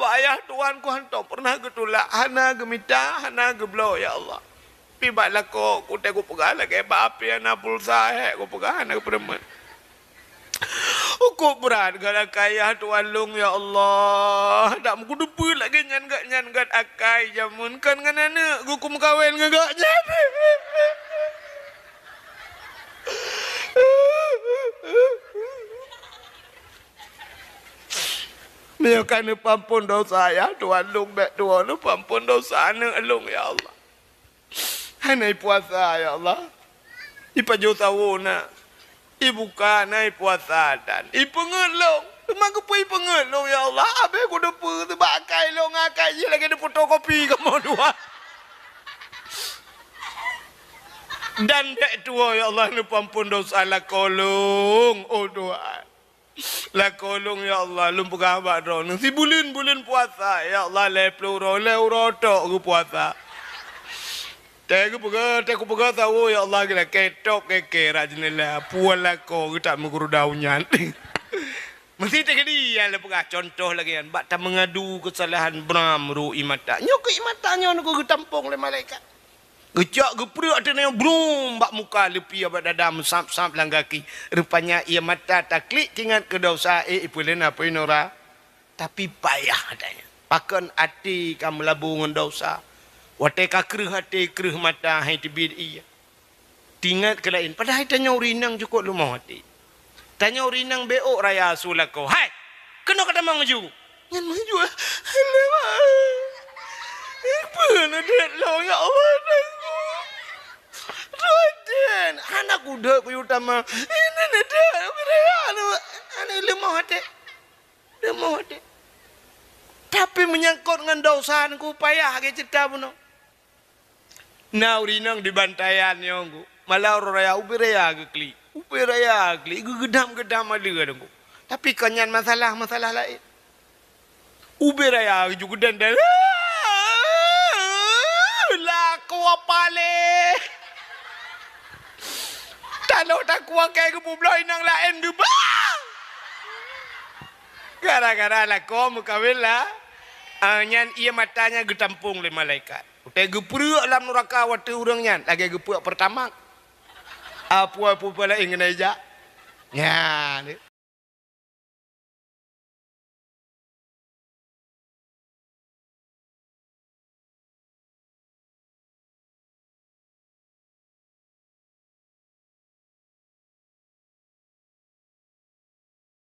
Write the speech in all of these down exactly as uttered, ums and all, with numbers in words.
Bak ayah tuan ku hantom pernah geutulak, hana geumita, hana geubloe, ya Allah. Pi bak lakoe ku teuh kupeugah lagée bak api hana pulsa, hék kupeugah hana geupeureumeun. Ukuk brat gata keu ayah tuan lôn, ya Allah. Dak meukuteupeu lagée nyan gata nyan gata akai jameun kon ngon aneuëk geuh kumeukawen ngon gata nyan. Meunyoe ka neupeuampon desya ayah tuan lôn bék tuwoe neupeuampon desya aneuëk lôn, ya Allah. Hana ipuasa, ya Allah. Ipajoh sawoe na. Ibuka na ipuasa dan ipeungeuet lôn. Teuma keupeue ipeungeuet lôn, ya Allah? Abéh kuteupeu seubab akai lôn ngon akai jih lagée neufotokopi kamoe dua. Dan bék tuwoe, ya Allah, neupeuampon desya lakoe lôn, oh Tuhan. Lakoe lôn, ya Allah, lôn peugah bak Droeneuh, sibuleuen-buleuen puasa, ya Allah, lhée ploh uroe, lhée uroe tok geupuasa. Teuh geupeugah, teuh kupeugah sawoe, ya Allah, geulakée tok kée-kée rot jeuneula, puwoe lakoe geutak meugeurudau nyan. Meusti teukeudi nyang lôn peugah contoh lagée nyan, bak tameungadu keusalahan bram ru ié mata. Nyoe keu ié mata nyoe geuh geutampong lé malaikat. Geucok geupreuek ateueh nyoe brum bak muka, leupie bak dada, meusab-sab lam gaki. Rupanya ié mata taklik teuingat keu desya, eh, ipeuleueh na peue nura. Tapi payah gata nyan. Pakon até ka meulabu ngon desya. Watée ka kreueh até, kreueh mata, hai teubiet ié. Teuingat keu laén, padahai tanyoe ureuëng inong cukôp leumoh até. Tanyoe ureuëng inong bék ôk raya su lakoe. Hai! Keunoe ka tamong laju! Nyan maju, eh. Lewat. Eh, peue neudeuk lôn, ya Allah, Tuhanku. Raden, hana kudeuk kuyue tamong. Ini neudeuk, raya, aneuk leumoh até. Leumoh até. Tapi meunyangkot ngon desya, ku payah lagée ceurita bunoe. Na ureuëng inong di Bantayan nyoe, malam uroe raya ubé raya geuklik. Ubé raya geuklik, geugeudam-geudam aleue deungon. Tapi kon nyan masalah, masalah laén. Ubé raya geujak geudan-dan. Lakoe paléh. Tanoh takue kée geupubloe inong laén geubah. Gara-gara lakoe meukawen la, ah, nyan ié mata nyan geutampong lé malaikat. Watée geupreuek lam nuraka watée ureuëng nyan lagée geupreuek Pertamax. Apui-apui laén ngon ija. Nyan.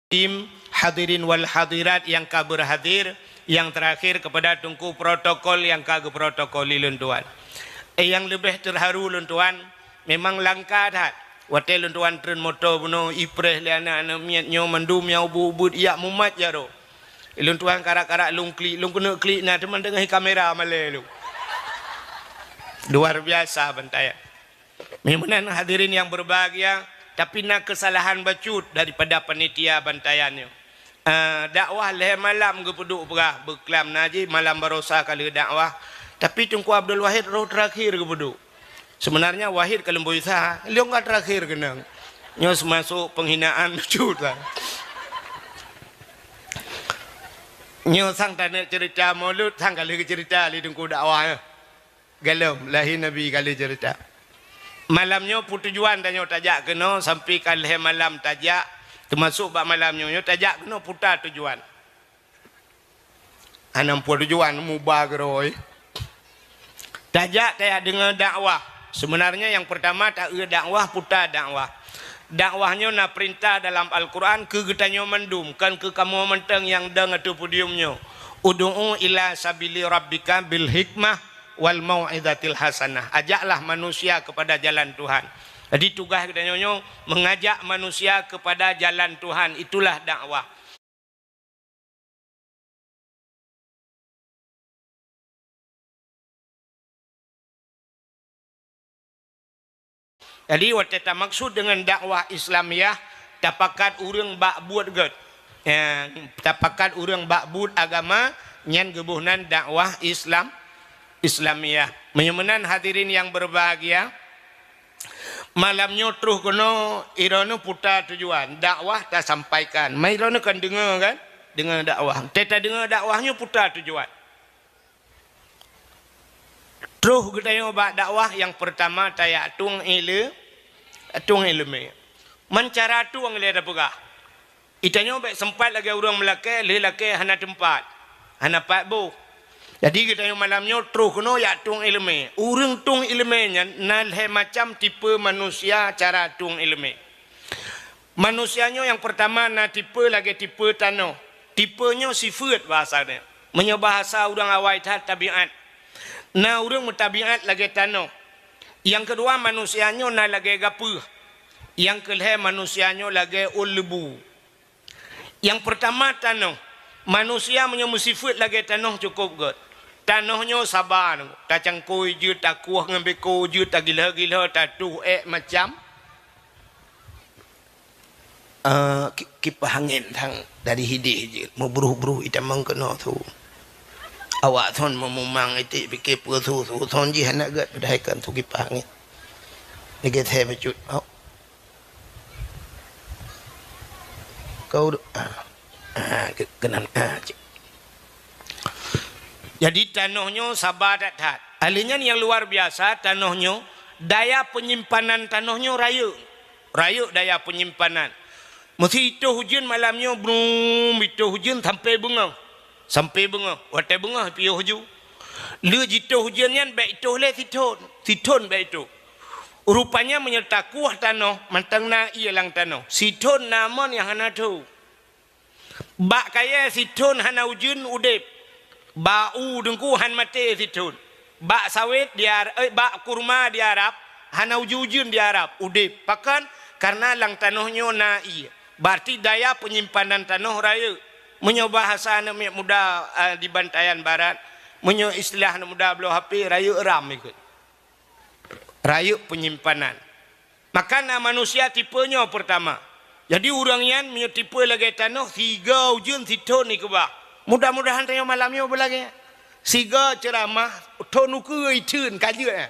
Tim, hadirin wal hadirat nyang ka berhadir, nyang terakhir kepada teungku protokol nyang ka geuprotokoli lôn tuan. Eh, nyang leubeh terharu lôn tuan, memang langka that. Watée lôn tuan treun moto bunoe ipreh lé aneuk-aneuk miet nyoe mandum nyang ubit-ubit ijak mumat jaroe. Lôn tuan karak-karak lôn klik, lôn keuneuk klik na teuma teungoh kamera malée lôn. Luar biasa Bantayan. Meunan hadirin yang berbahagia, tapi na kesalahan bacut daripada panitia Bantayan nyoe. Ah, dakwah lhée malam geupeuduek peugah, beuklam na jih malam barosa ka lheueh dakwah. Tapi Teungku Abdul Wahid roh terakhir geupeuduek. Sebenarnya Wahid ka leumboi sa, lôn ka terakhir keunong. Nyoe seumasok penghinaan bacut lah. Nyoe sang taneuk cerita Maulud, sang ka lheueh geucerita lé Teungku dakwah nyoe. Galom, lahé Nabi ka lheueh cerita. Malam nyoe peue tujuan tanyoe tajak keunoe sampai ka lhée malam tajak, teumasok bak malam nyoe, nyoe tajak keunoe peue tujuan. Hana peue tujuan muba keurôi. Tajak tajak deungoe dakwah. Sebenarnya yang pertama taeu dakwah, peue dakwah. Dakwah nyoe na peurintah dalam Al-Quran keu geutanyoe mandum, kon keu kamoe mantong nyang dong ateueh podium nyoe. Ud'u ila sabili rabbika bil hikmah wal mau'izatil hasanah. Ajaklah manusia kepada jalan Tuhan. Jadi tugaih geutanyoe nyoe mengajak manusia kepada jalan Tuhan, itulah dakwah. Jadi watée tamaksud deungon dakwah Islamiah, tapakat ureuëng bak buet gét. Ya, tapakat ureuëng bak buet agama, nyan geuboh nan dakwah Islam, Islamiah. Meunyoe meunan hadirin yang berbahagia, malam nyoe troh keunoe, droeneuh peue tujuan dakwah tasampaikan. Mai droeneuh kan deungoe kan? Deungoe dakwah. Teuta deungoe dakwah nyoe puta tujuan. Troh geutanyoe bak dakwah, nyang peurtama tajak tueng ile-, tueng ileumé. Man cara tueng lé tapeugah. Itanyoe bék seumpat lagée ureuëng meulakée, lheueh lakée hana teumpat, hana pat boh. Jadi geutanyoe malam nyoe troh keunoe jak tueng ileumé. Ureuëng tueng ileumé nyan na lhée macam tipe manusia cara tueng ileumé. Manusia nyoe nyang peurtama na tipe lagée tipe tanoh. Tipe nyoe sifeuet bahasa nyoe. Meunyoe bahasa ureuëng awai that tabiat. Na ureuëng meutabiat lagée tanoh. Nyang keudua manusia nyoe na lagée gapeuh. Nyang keulhée manusia nyoe lagée ôn leubu. Nyang peurtama tanoh. Manusia meunyoe meusifeuet lagée tanoh cukôp gét. Tanoh nyoe saba, tacangkôi jeuet, takueh ngon beko jeuet, tagilho-gilho, tatuh ék macam. Eh, ki-, kipah angén thang dari hideh jeuet, meubruh-bruh itamong keunoe su. Awak thon meumumang iték pike peue su, su thon jih hana gét, padahai kan su kipah angén. Lagée thée bacut. Oh. Kau du-, ah, ah, ke-, keunan, ah, cik. Jadi tanoh nyoe saba that-that. Ahli nyan nyang luar biasa tanoh nyoe, daya penyimpanan tanoh nyoe rayeuk. Rayeuk daya penyimpanan. Meusi itoh ujeuen malam nyoe, brum, itoh ujeuen sampai beungoh. Sampai beungoh. Watée beungoh piôh ju. Lheueh jitoh ujeuen nyan bék itoh lé sithon. Sithon bék itoh. Rupanya meunyoe takueh tanoh, mantong na ié lam tanoh. Sithon na mon nyang hana tho. Bak kayée sithon hana ujeuen udeb. Bak u deungku han maté sithon. Bak sawét di Ar-, eh, bak kurma di Arab, hana ujeuen-ujeuen di Arab, udeb. Pakon? Karena lam tanoh nyoe na ié. Berarti daya penyimpanan tanoh rayeuk. Meunyoe bahasa aneuk miet muda, eh, di Bantayan Barat, meunyoe istilah aneuk muda bloe H P, rayeuk RAM ikot. Rayeuk penyimpanan. Maka na manusia tipe nyoe peurtama. Jadi ureuëng nyan meunyoe tipe lagée tanoh, siga ujeuen sithon ikeubah. Mudah-mudahan tanyoe malam nyoe beulagée nyan. Siga ceuramah, thon ukeue itheun ka jeuet, eh.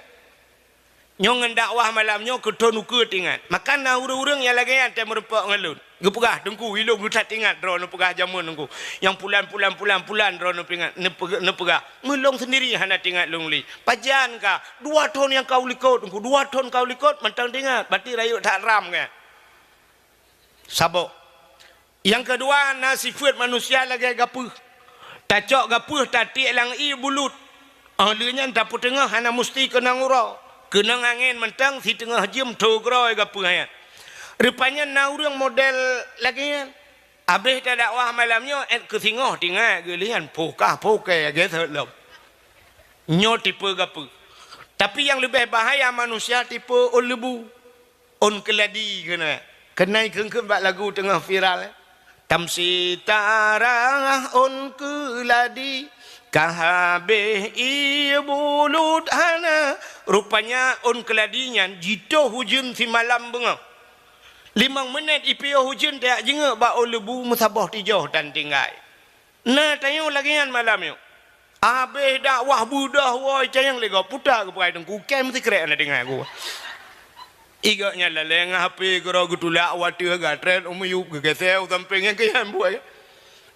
Nyoe ngon dakwah malam nyoe keu thon ukeue tingat. Maka na ureuëng-ureuëng nyang lagée nyan teumeureumpok ngon lôn. Geupeugah, "Teungku, ilôn geutat ingat droeneuh peugah jameun Teungku. Nyang pulan, pulan, pulan, pulan droeneuh peuingat, neupeu-, neupeugah. Meulôn sendiri hana teuingat lôn lé. Pajan ka, dua thon nyang ka u likot Teungku, dua thon ka u likot mantong teuingat, berarti rayeuk that RAM kan." Saboh. Nyang keudua na sifeuet manusia lagée gapeuh. Tacok gapeuh tatiek lam ié bulut. Óh lheueh nyan tapeuteungoh hana musti keunong uroe. Keunong angén mantong siteungoh jeuem tho groe gapeuh nyan. Rupanya na ureuëng model lagée nyan. Abéh tadakwah malam nyoe, ék keu singoh tingat geulian, pukah pukée gét lom. Nyoe tipe gapeuh. Tapi nyang leubeh bahaya manusia tipe ôn leubu. Ôn keuladi keunoe. Keunoe kheun-kheun bak lagu teungoh viral, eh. Tamsi tarah ôn keuladi, ka habéh ié bulut hana. Rupanya ôn keuladi nyan jitoh ujeuen simalam beungoh. Limong minét ipiôh ujeuen tajak jingeuk bak ôn leubu meusaboh tijoh tan tinggai. Na tanyoe lagée nyan malam nyoe. Abéh dakwah beudoh woe cayang lé gob puta geupeugah Teungku, kém sikrek na deungoe ku. Igok nyan lalée ngon H P keudroe geutulak watée gatrét u miyueb geugeusée u sampéng nyang keu nyan buet.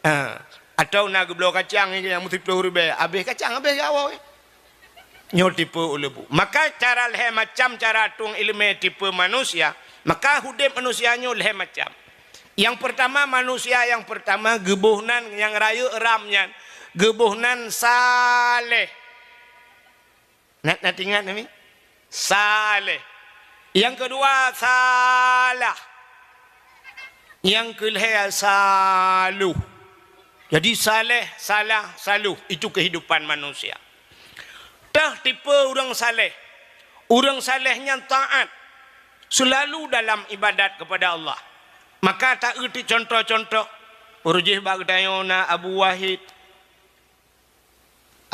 Ha. Atawa na geubloe kacang nyang meusiplôh ribée, abéh kacang abéh gak woe. Nyoe tipe ôn leubu. Maka cara lhée macam cara tueng ileumé tipe manusia, maka udeb manusia nyoe lhée macam. Nyang peurtama, manusia nyang peurtama geuboh nan nyang rayeuk RAM nyan, geuboh nan Saleh. Na, na teuingat nami? Saleh. Nyang keudua Salah. Nyang keulhée Saluh. Jadi Saleh, Salah, Saluh, itu kehidupan manusia. Teuh tipe ureuëng saleh. Ureuëng saleh nyan taát, seulalu dalam ibadat kepada Allah. Maka taeuti contoh-contoh, ureuëng jih bak geutanyoe na Abu Wahid.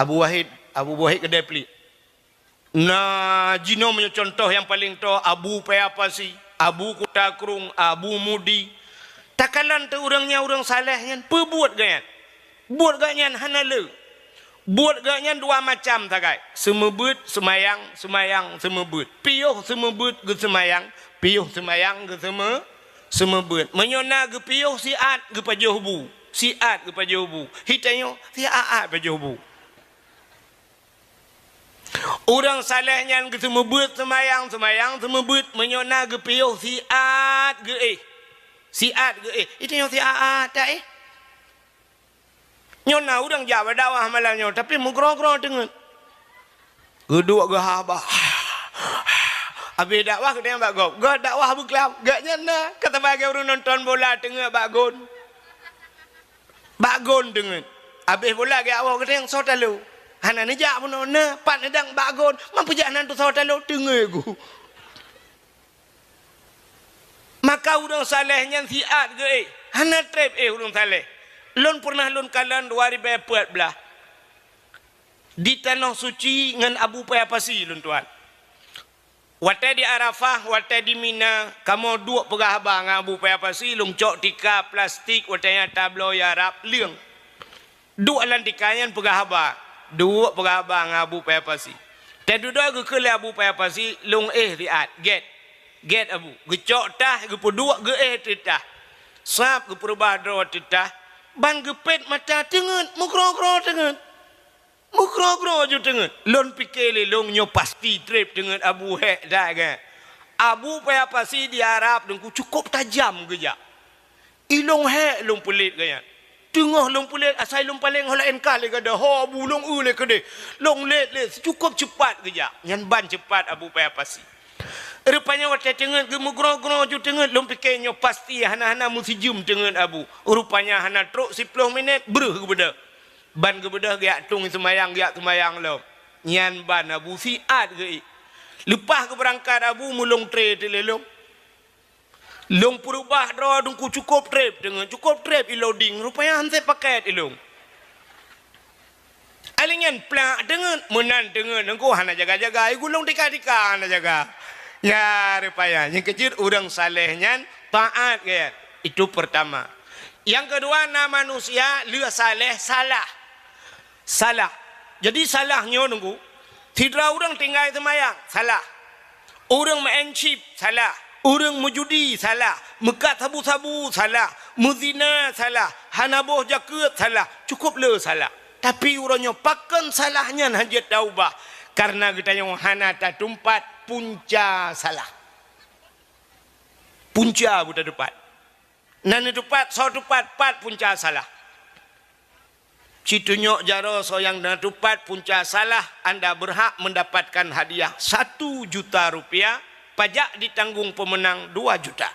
Abu Wahid, Abu Wahid Keudai Plik. Na jinoe meunyoe contoh nyang paleng toe, Abu Paya Pasi, Abu Kuta Krueng, Abu Mudi. Takalon teuh ureuëng nyan ureuëng saleh nyan, peue buet gobnyan? Buet gobnyan hana le. Buet gobnyan dua macam sagai, seumeubeuet, seumayang, seumayang, seumeubeuet. Piôh seumeubeuet geuseumayang, piôh seumayang geuseumeu-, seumeubeuet. Meunyoe na geupiôh siat, geupajoh bu. siat geupajoh bu. Hitanyoe siat-at pajoh bu. Ureuëng saleh nyan geuseumeubeuet seumayang, seumayang seumeubeuet, meunyoe na geupiôh siat geuéh. Siat geuéh. Hitanyoe siat-at taéh. Nyoe na ureuëng jak bak dakwah malam nyoe, tapi meugroe-groe teungeut. Geuduek geuhaba. Habéh dakwah geutanyoe bak gob. Gob dakwah beuklam. Gobnyan na, ka saban lagée ureuëng nonton bola teungeut bak gon. Bak gon teungeut. Habéh bola geuwoe geutanyoe soe talo. Hana neujak bunoe, na pat neudang bak gon. Man peujak nan tu soe talo teungeut gu. Maka ureuëng saleh nyan siat geuéh, hana treb éh ureuëng saleh. Lôn peureunah lôn kalon dua ribée peuet blaih di Tanoh Suci ngon Abu Paya Pasi lôn tuan. Watée di Arafah, watée di Mina, kamoe duek peugah haba ngon Abu Paya Pasi, lôn cok tika plastik watée nyan tabloe ya rab leueng. Duek lam tika nyan peugah haba, duek peugah haba ngon Abu Paya Pasi. Teududoe geukheun lé Abu Paya Pasi, lôn éh siat, gét. Gét Abu, geucok tah, geupeuduek geuéh teutah. Sab geupeureubah droe teutah, ban geupét mata teungeut, meugroe-groe teungeut. Meugroe-groe ju teungeut. Lôn pike lé lôn nyoe pasti treb teungeut Abu hék that gét. Abu Paya Pasi di Arab Teungku cukôp tajam geujak. Ilôn hék lôn peulet gobnyan. Teungoh lôn peulet asai lôn paleng ho laén kah lé gada, ho Abu lôn eu lé keudeh. Lôn let lé cukôp ceupat geujak. Nyan ban ceupat Abu Paya Pasi. Rupanya watée teungeut geumeugroe-groe ju teungeut, lôn pike nyoe pasti hana-hana meusijeuem teungeut Abu. Rupanya hana trok siplôh minét breuh geubeudôh. Ban geubeudôh geujak tueng seumayang, geujak seumayang lom. Nyan ban Abu siat geuéh. Leupah geubeurangkat Abu meulôn tré teulélong. Lôn peureubah droe Teungku cukôp treb teungeut, cukôp treb i loading, rupanya han sép pakét ilôn. Alinyan plak teungeut, meunan teungeut Teungku hana jaga-jaga, i gulong tika-tika hana jaga. Ya, rupanya nyang keujeuet ureuëng saleh nyan taát gét. Itu pertama. Nyang keudua na manusia lheueh saleh salah. Salah. Jadi salah nyoe Teungku, sidroe ureuëng tinggai seumayang, salah. Ureuëng meu'en chip, salah. Ureuëng meujudi, salah. Meukat sabu-sabu, salah. Meuzina, salah. Hana boh jakeuet, salah. Cukôp le salah. Tapi uroe nyoe pakon salah nyan han jeuet taubah? Kareuna geutanyoe hana tatumpat punca salah. Punca beutatupat. Na neutupat, soe tupat, pat punca salah. Situnyok jaroe soe nyang na tupat punca salah, anda berhak mendapatkan hadiah satu juta rupiah, pajak ditanggung pemenang dua juta.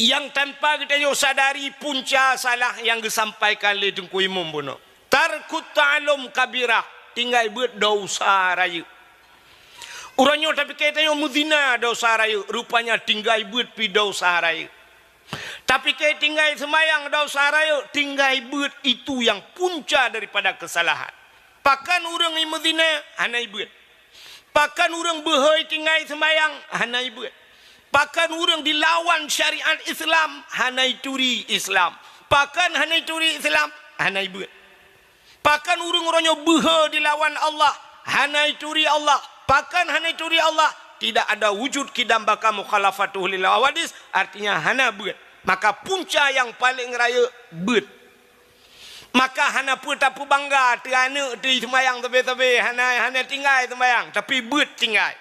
Nyang tanpa geutanyoe sadari punca salah nyang geusampaikan lé Teungku Imum bunoe. Tarkut ta'allum kabirah, tinggai beuet desya rayeuk. Uroe nyoe tapike tanyoe meuzina desya rayeuk, rupanya tinggai beuet pi desya rayeuk. Tapike tinggai seumayang desya rayeuk, tinggai beuet itu nyang punca daripada keusalahan. Pakon ureuëng meuzina hana ibeuet. Pakon ureuëng beuhôi tinggai seumayang hana ibeuet. Pakon ureuëng dilawan syariat Islam hana ituri Islam. Pakon hana ituri Islam hana ibeuet. Pakon ureuëng uroe nyoe beuhe dilawan Allah hana ituri Allah. Pakon hana ituri Allah? Tidak ada wujud kidam baka mukhalafatuhu lil hawadis, artinya hana beuet. Maka punca nyang paleng rayeuk beuet. Maka hana peue tapeubangga teu aneuk teu seumayang sabe-sabe, hana, hana tinggai seumayang, tapi beuet tinggai.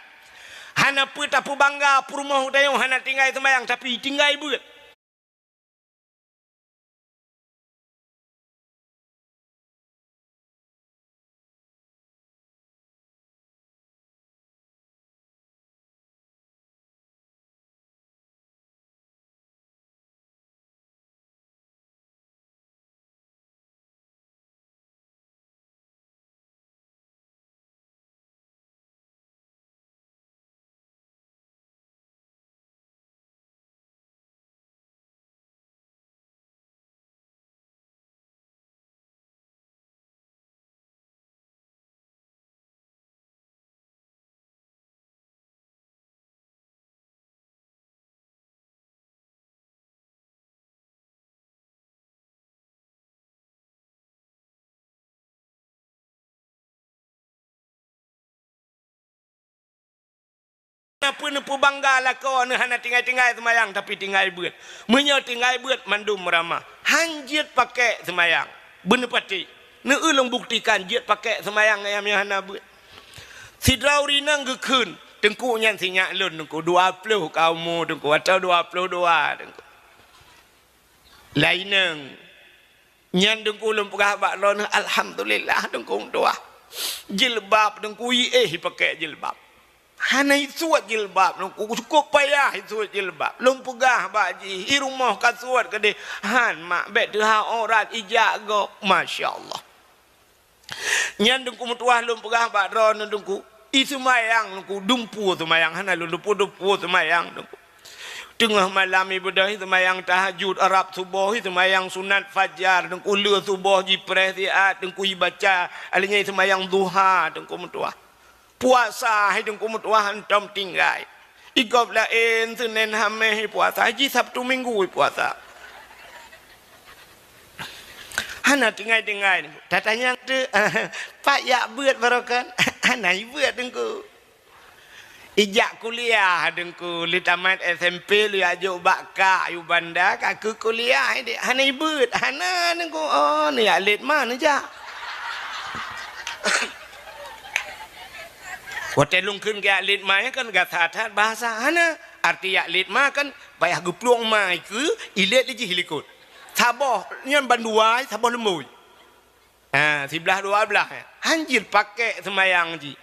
Hana peue tapeubangga peurumoh tanyoe hana tinggai seumayang, tapi tinggai beuet. Na peue neupeubangga lakoe neuh hana tinggai-tinggai seumayang, tapi tinggai beuet. Meunyoe tinggai beuet, mandum meuramah. Han jeuet pakèk seumayang. Beuneupatéh. Neueu lôn buktikan jeuet pakèk seumayang nyang hana beuet. Sidroe ureueng inong geukheun, "Teungku, nyan si nyak lôn, Teungku, dua ploh ka umu, Teungku, atau dua ploh dua, Teungku." Laineng. Nyan Teungku lôn peugah bak droeneuh, "Alhamdulillah, Teungku meutuah. Jilbab Teungku iéh ipakèk jilbab. Hana isuet jilbab Teungku, cukup payah isuet jilbab. Lôn peugah bak jih, i rumoh ka suet keudeh, han mak, bèk teuhah aurat ijak gob." Masya Allah. Nyan Teungku meutuah lôn peugah bak droeneuh Teungku, "I seumayang Teungku, dumpeue seumayang, hana lôn dumpeue, dumpeue seumayang Teungku. Teungoh malam ibadah seumayang tahajud, rab suboh seumayang sunat fajar Teungku, le suboh jipreh siat Teungku ibaca, alèh nyan seumayang duha Teungku meutuah. Puasa hai Teungku meutuah hantom tinggai. I gob laén Seunén Hamèh ipuasa, jih Sabtu Minggu ipuasa." Hana tinggai-tinggai. Tatanyong teuk, "Pat jak beuet baroe kon?" Hana ibeuet Teungku. Ijak kuliah Teungku, lheuh tamat S M P lheuh jak jok bak kak yue banda, ka keu kuliah deh. Hana ibeuet, hana Teungku. Oh, neujak lét ma neujak. Watèe lôn kheun geujak lét ma nyan kan gata that bahasa hana. Arti jak lét ma kan payah geuplueng ma i keue, ilét lé jih likot. Saboh nyan bandua, saboh leumbôi. Ha, siblah dua blah, eh. Han jeuet pakèk seumayang jih.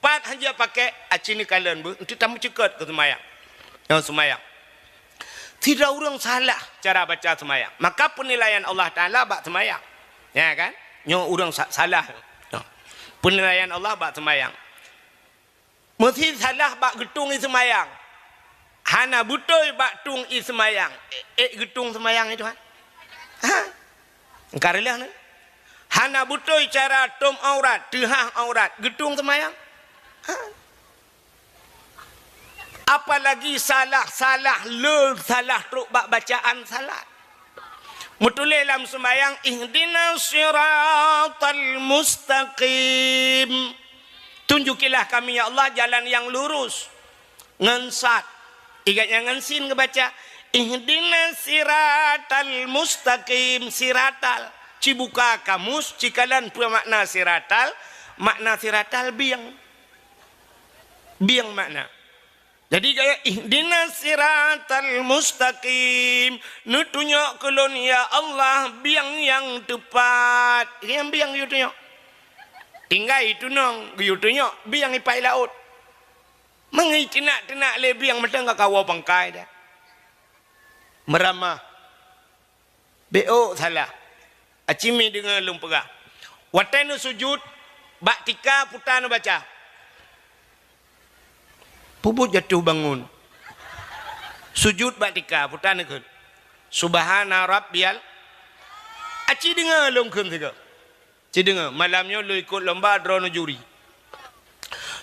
Pat han jeuet pakèk, aci neukalon beuh, eunteuk tameuceukeut keu seumayang. Nyoe seumayang. Sidroe ureueng salah cara baca seumayang, maka peunilaian Allah Taala bak seumayang. Ya kan? Nyoe ureueng sa-, salah. Nyoe. Peunilaian Allah bak seumayang. Meusi salah bak geutueng ie seumayang. Hana beutôi bak tueng ie seumayang. Ék, ék geutueng seumayang itu, ha? Ha? Engka reulah ni. Hana beutôi cara tom aurat, teuhah aurat, geutueng seumayang. Ha? Apalagi salah, salah le, salah trok bak bacaan salat. Meutuléh lam seumayang, "Ihdinas siratal mustaqim." Tunjukilah kami, ya Allah, jalan yang lurus. Ngon sad. Igat nyang ngon sin geubaca, "Ihdinas siratal mustaqim." Siratal. Ci buka kamus, ci kalon peue makna siratal. Makna siratal bieng. Bieng makna. Jadi gaya, "Ihdinas siratal mustaqim." Neutunyok keu lôn, ya Allah, bieng nyang teupat. Nyang bieng geuyue tunyok. Tinggai tunong, geuyue tunyok, bieng ipai laôt. Mangai teunak-teunak lé bieng mantong ka kawoe pangkai dah. Meuramah. Bék ôk salah. Aci mi deungoe lôn peugah. Watée neusujut, bak tika puta neubaca. Peubuet jatoh bangon. Sujut bak tika, puta neukheun. Subhana rabbiyal. Aci deungoe lôn kheun sigoe. Ci deungoe, malam nyoe lôn ikot lomba droeneuh juri.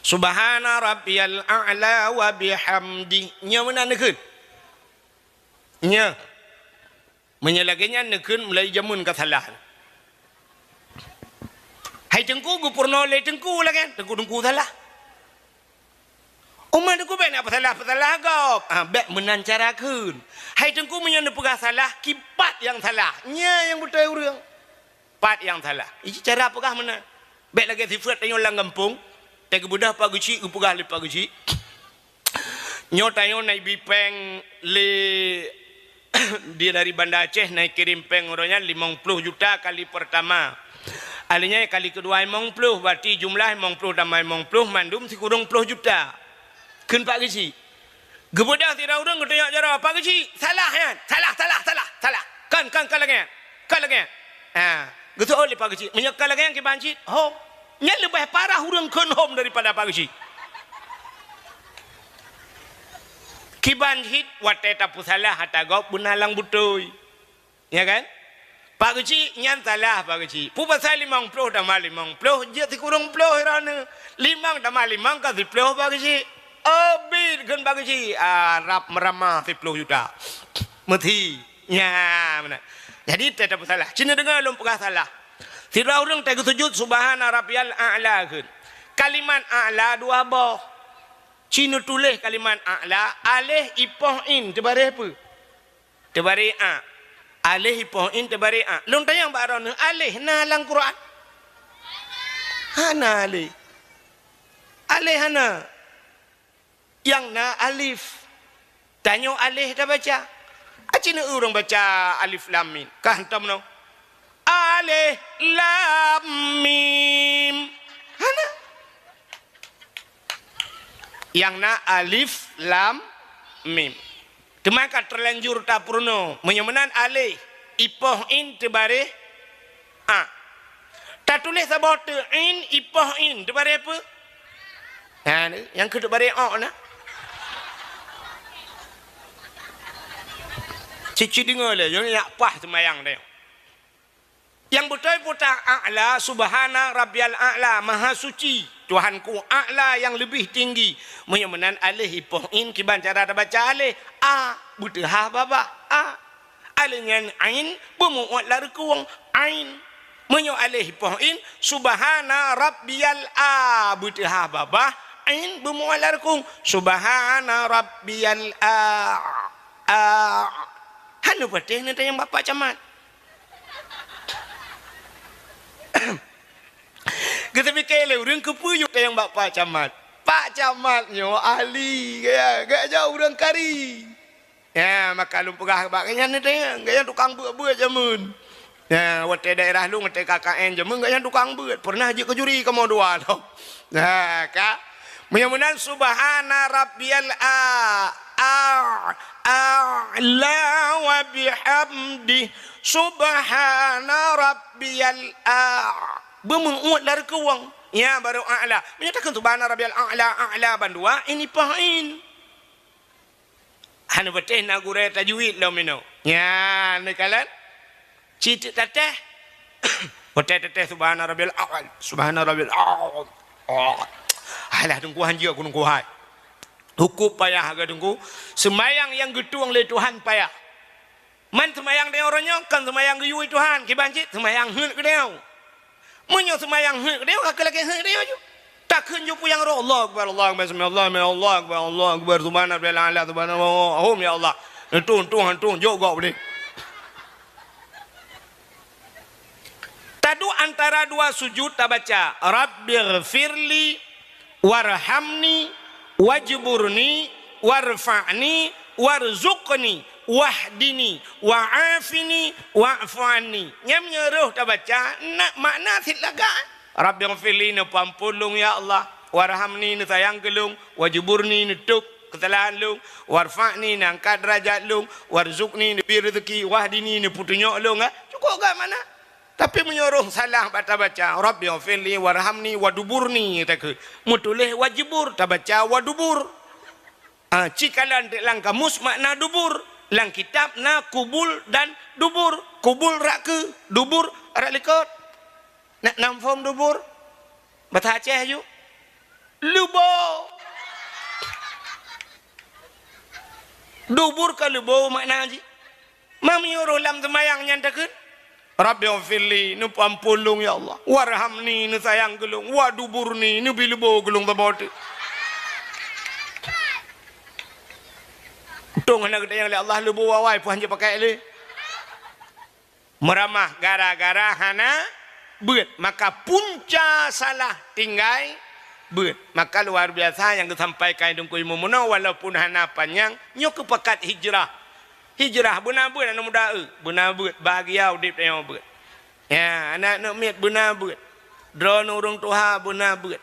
Subhana rabbiyal a'la wa bihamdi. Nyoe meunan neukheun. Nyoe. Meunyoe lagée nyan neukheun mulai jameun ka salah. Hai teungku, geupeurunoe lé teungku lagée nyan, teungku-teungku salah. Uma teungku bék na peusalah-peusalah gob. Ah, bék meunan cara kheun. Hai teungku, meunyoe neupeugah salah, kipat nyang salah. Nyan nyang beutôi ureuëng. Pat nyang salah. Iji cara peugah meunan. Bék lagée sifeuet tanyoe lam gampông, teugeubeudoh Pak Geuchik geupeugah lé Pak Geuchik. Nyoe tanyoe na ibi péng lé dia dari Banda Aceh na ikirém péng uroe nyan limong ploh juta kali pertama. Ahli nyan kali keudua limong ploh, berarti jumlah limong ploh tambah limong ploh mandum sikureueng ploh juta. Kheun Pak Geuchik. Geubeudôh sidroe ureuëng geutunyok jaroe, "Pak Geuchik, salah nyan. Salah, salah, salah, salah. Kon, kon, kon lagée nyan. Kon lagée nyan." Ha, geuseuôt lé Pak Geuchik, "Meunyoe kon lagée nyan kiban cit, hom." Nyan leubeh parah ureuëng kheun hom daripada Pak Geuchik. Kiban cit watée tapeusalah ata gob beuna lam beutôi. Ya kan? Pak Geuchik, nyan salah Pak Geuchik. Peue pasai limong ploh tamah limong ploh, jeuet sikureueng ploh droeneuh. Limong tamah limong ka siploh Pak Geuchik. Abit kheun Pak Geuchik, ah, rab meuramah siploh juta. Meuthi. Nya, meunan. Jadi, teuh tapeusalah. Ci neudeungoe lôn peugah salah. Sidroe ureuëng teuh geusujut, "Subhana rabbiyal a'la," kheun. Kalimat a'la dua boh. Ci neutuléh kalimat a'la, aléh ipoh in teubareh peue? Teubareh a. Aléh ipoh in teubareh a. Lôn tanyong bak droeneuh, aléh na lam Quran? Hana aléh. Aléh hana. Nyang na alif. Tanyoe aléh tabaca. Aci na ureuëng baca alif lam mim. Ka hantom no. Aléh lam mim. Hana. Nyang na alif lam mim. Teuma ka terlanjur tapeurunoe. Meunyoe meunan aléh, ipoh in teubareh a. Tatuléh saboh teuk in, ipoh in, teubareh peue? Ha, ni, nyang keu teubareh o na. Cit-cit deungoe lé, nyoe nyak paih seumayang teuh. Nyang beutôi peue ta a'la, subhana rabbiyal a'la, maha suci Tuhanku, a'la yang lebih tinggi. Meunyoe meunan aléh ipoh in kiban cara tabaca aléh, a, beuteuhah babah, a. Aléh nyan ain, beumu'ot lam reukong, ain. Meunyoe aléh ipoh in, subhana rabbiyal a, beuteuhah babah, ain beumu'ot lam reukong, subhana rabbiyal a, a. Hana patéh neutanyong bak Pak Camat. Geuteupiké lé ureuëng keupeue yue tanyong bak Pak Camat. Pak Camat nyoe ahli, gaya, gaya ureuëng kari. Ya, maka lôn peugah bak gobnyan teuh, gobnyan tukang beuet-beuet jameun. Ya, watée daerah lôn, watée K K N jameun, gobnyan tukang beuet. Pernah jeuet keu juri kamoe dua lom. Nah, ka. Meunyoe meunan, subhana rabbiyal a, a, a'la wa bihamdi, subhana rabbiyal a. Beumeu'ot lam reukong. Ya, baru a'la. Meunyoe takheun subhana rabbiyal a'la, a'la bandua, ini pahin. Hana patéh na gurée tajwid lom inoe. Nyan neukalon. Cit tatéh. Patéh tatéh subhana rabbil a'la. Subhana rabbil a'la. Oh. Alah, Teungku, hanjeuet ku, Teungku, hai. Hukub payah agak, Teungku. Seumayang nyang geutueng lé Tuhan payah. Man seumayang tanyoe uroe nyoe kon seumayang geuyue Tuhan, kiban cit seumayang heuet keu tanyoe. Meunyoe seumayang heuet keu tanyoe, ka lagée heuet keu tanyoe ju. Takheun ju peue nyang roh, Allahu Akbar, Allahu Akbar, sami Allahu liman, Allahu Akbar, Allahu Akbar, subhana rabbiyal a'la, subhanallah, hom ya Allah. Neutueng, tueng, tueng, jok gob deh. Taduek antara dua sujud tabaca, Rabbighfirli warhamni wajburni warfa'ni warzuqni wahdini wa'afini wa'fu anni. Nyan meunyoe roh tabaca, na makna cit lagak. Rabbighfirli, neupeuamphon lôn ya Allah, warhamni, neusayang keu lôn, wajburni, neutôb keusalahan lôn, warfa'ni, neuangkat deurajat lôn, warzuqni, neubri reuzeuki, wahdini, neupeutunyok lôn, ha? Cukôp gak makna. Tapi meunyoe roh salah bak tabaca, Rabbighfirli warhamni waduburni, takheun. Meutuléh wajbur, tabaca wadubur. Ah, cikalon teuk lam kamus makna dubur. Lam kitab na kubul dan dubur. Kubul rot keue, dubur rot likot. Nak nam phom dubur? Basa Aceh ju. Leubo. Dubur ka leubo makna jih. Ma meunyoe roh lam seumayang nyan takheun, "Rabbighfirli," neupeuamphon lôn ya Allah, "warhamni," neusayang keu lôn, "waduburni," neubi leubo keu lôn saboh teuk. Untông hana geutanyong lé Allah leubo awai, peue han jipakai lé. Meuramah gara-gara hana beuet, maka punca salah tinggai beuet. Maka luar biasa nyang geusampaikan Teungku Imum meunoe, walaupun hana panyang, nyoe keupakat hijrah. Hijrah beuna beuet aneuk muda, eu, beuna beuet, bahagia udeb tanyoe beuet. Ya, aneuk-aneuk miet beuna beuet. Droeneuh ureuëng tuha beuna beuet.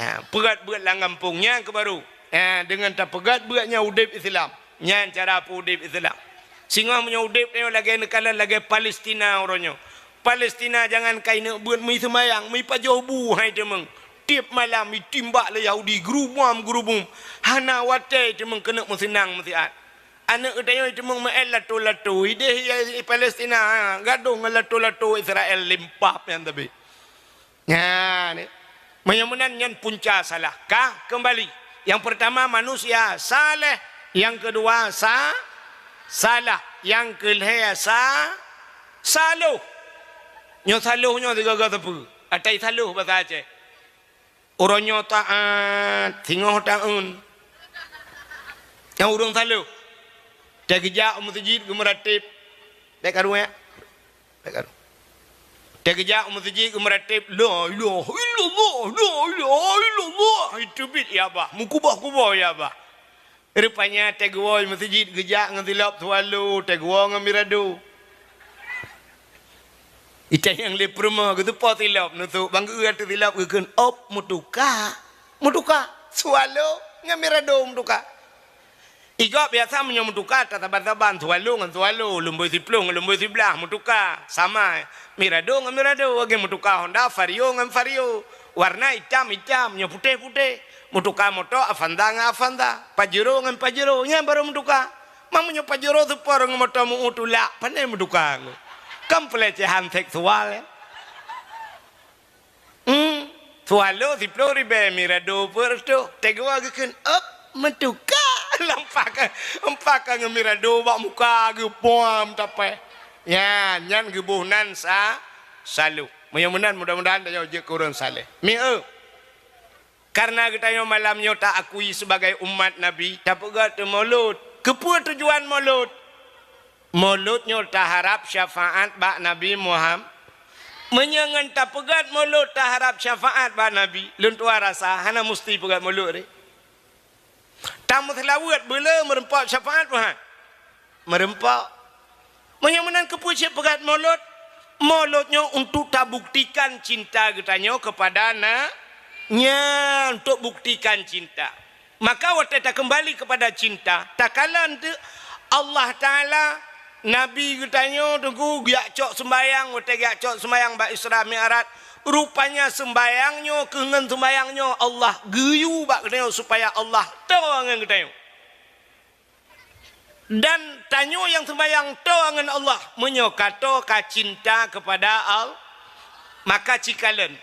Ha, peugét beuet lam gampông nyan keuh baru. Ha, deungon tapeugét beuet nyan udeb Islam. Nyan cara peuudeb Islam. Singoh meunyoe udeb tanyoe lagée neukalon lagée Palestina uroe nyoe. Palestina jangankan ineuk beuet, meuseumayang, meupajoh bu hai teumeung. Tieb malam itimbak lé Yahudi, geurubom, geurubom. Hana watée teumeung keuneuk meuseunang meusiat. Aneuk geutanyoe teumeung meu'en lato-lato, ideh Palestina, ha, gadôh ngon lato-lato Israel limpah nyan tapi. Nyan, meunyoe meunan nyan punca salah. Ka keumbali. Nyang peurtama manusia saleh, nyang keudua sa-, salah, nyang keulhée sa-, saloh. Nyoe saloh nyoe sigoe-goe sapeue? Atai saloh basa Aceh. Uroe nyoe taát, singoh taeun. Nyang ureuëng saloh. Teugeujak u meuseujid geumeurateb. Bék karu, ya. Bék karu. Teugeujak u meuseujid geumeurateb, "La ilaha illallah, la ilaha illallah." Itu bit ya bah, meukuboh-kuboh ya bah. Rupanya teugewoe meuseujid geujak ngon silop Swallow, teugewoe ngon Mirado. Itanyong lé peurumoh, geuteupo silop, neusok bang geu ateueh silop geukheun, "Op, meutuka." Meutuka. Swallow ngon Mirado meutuka. Igob biasa meunyoe meutuka, tasaban-saban, Swallow ngon Swallow, lumboi siploh ngon lumboi siblaih, meutuka. Sama, Mirado ngon Mirado, lagée meutuka Honda, Vario ngon Vario. Warna itam-itam, nyoe putéh-putéh. Meutuka moto Avanza ngon Avanza, Pajero ngon Pajero, nyan barô meutuka. Meunyoe Pajero seupor ngon moto meu-eu tulak, pane meutuka ngon. Kan pelecehan seksual, ya. Hmm. Swallow siploh ribée, Mirado peuet reutôh. Teugewoe geukheun, "Op, meutuka." Lam pakai, lam pakai ngon Mirado bak muka geupuam tapéh. Nyan, nyan geuboh nan sa-, saloh. Meunyoe meunan, mudah-mudahan tanyoe jeuet keu ureuëng saleh. Mi eu. Karena geutanyoe malam nyoe ta-akui sebagai umat Nabi, tapeugét Maulud. Keupeue tujuan Maulud? Maulud nyoe taharab syafaat bak Nabi Muhammad. Meunyoe ngon tapeugét Maulud taharab syafaat bak Nabi, lôn tuan rasa hana musti peugét Maulud deh. Tameuseulaweuet beuleu meureumpok syafaat, bukan? Meureumpok. Meunyoe meunan keupeue cit peugét Maulud? Maulud nyoe untuk tabuktikan cinta geutanyoe kepada na-, nyan, untuk buktikan cinta. Maka watée takeumbali kepada cinta, takalon teuk Allah Taala, Nabi geutanyoe teungku geujak cok seumbahyang, watée geujak cok seumbahyang bak Isra Mi'raj, rupanya seumbahyang nyoe keu ngon seumbahyang nyoe Allah geuyue bak geutanyoe supaya Allah toe ngon geutanyoe. Dan tanyoe nyang seumbahyang toe ngon Allah, meunyoe ka toe ka cinta kepada Allah, maka cikalon.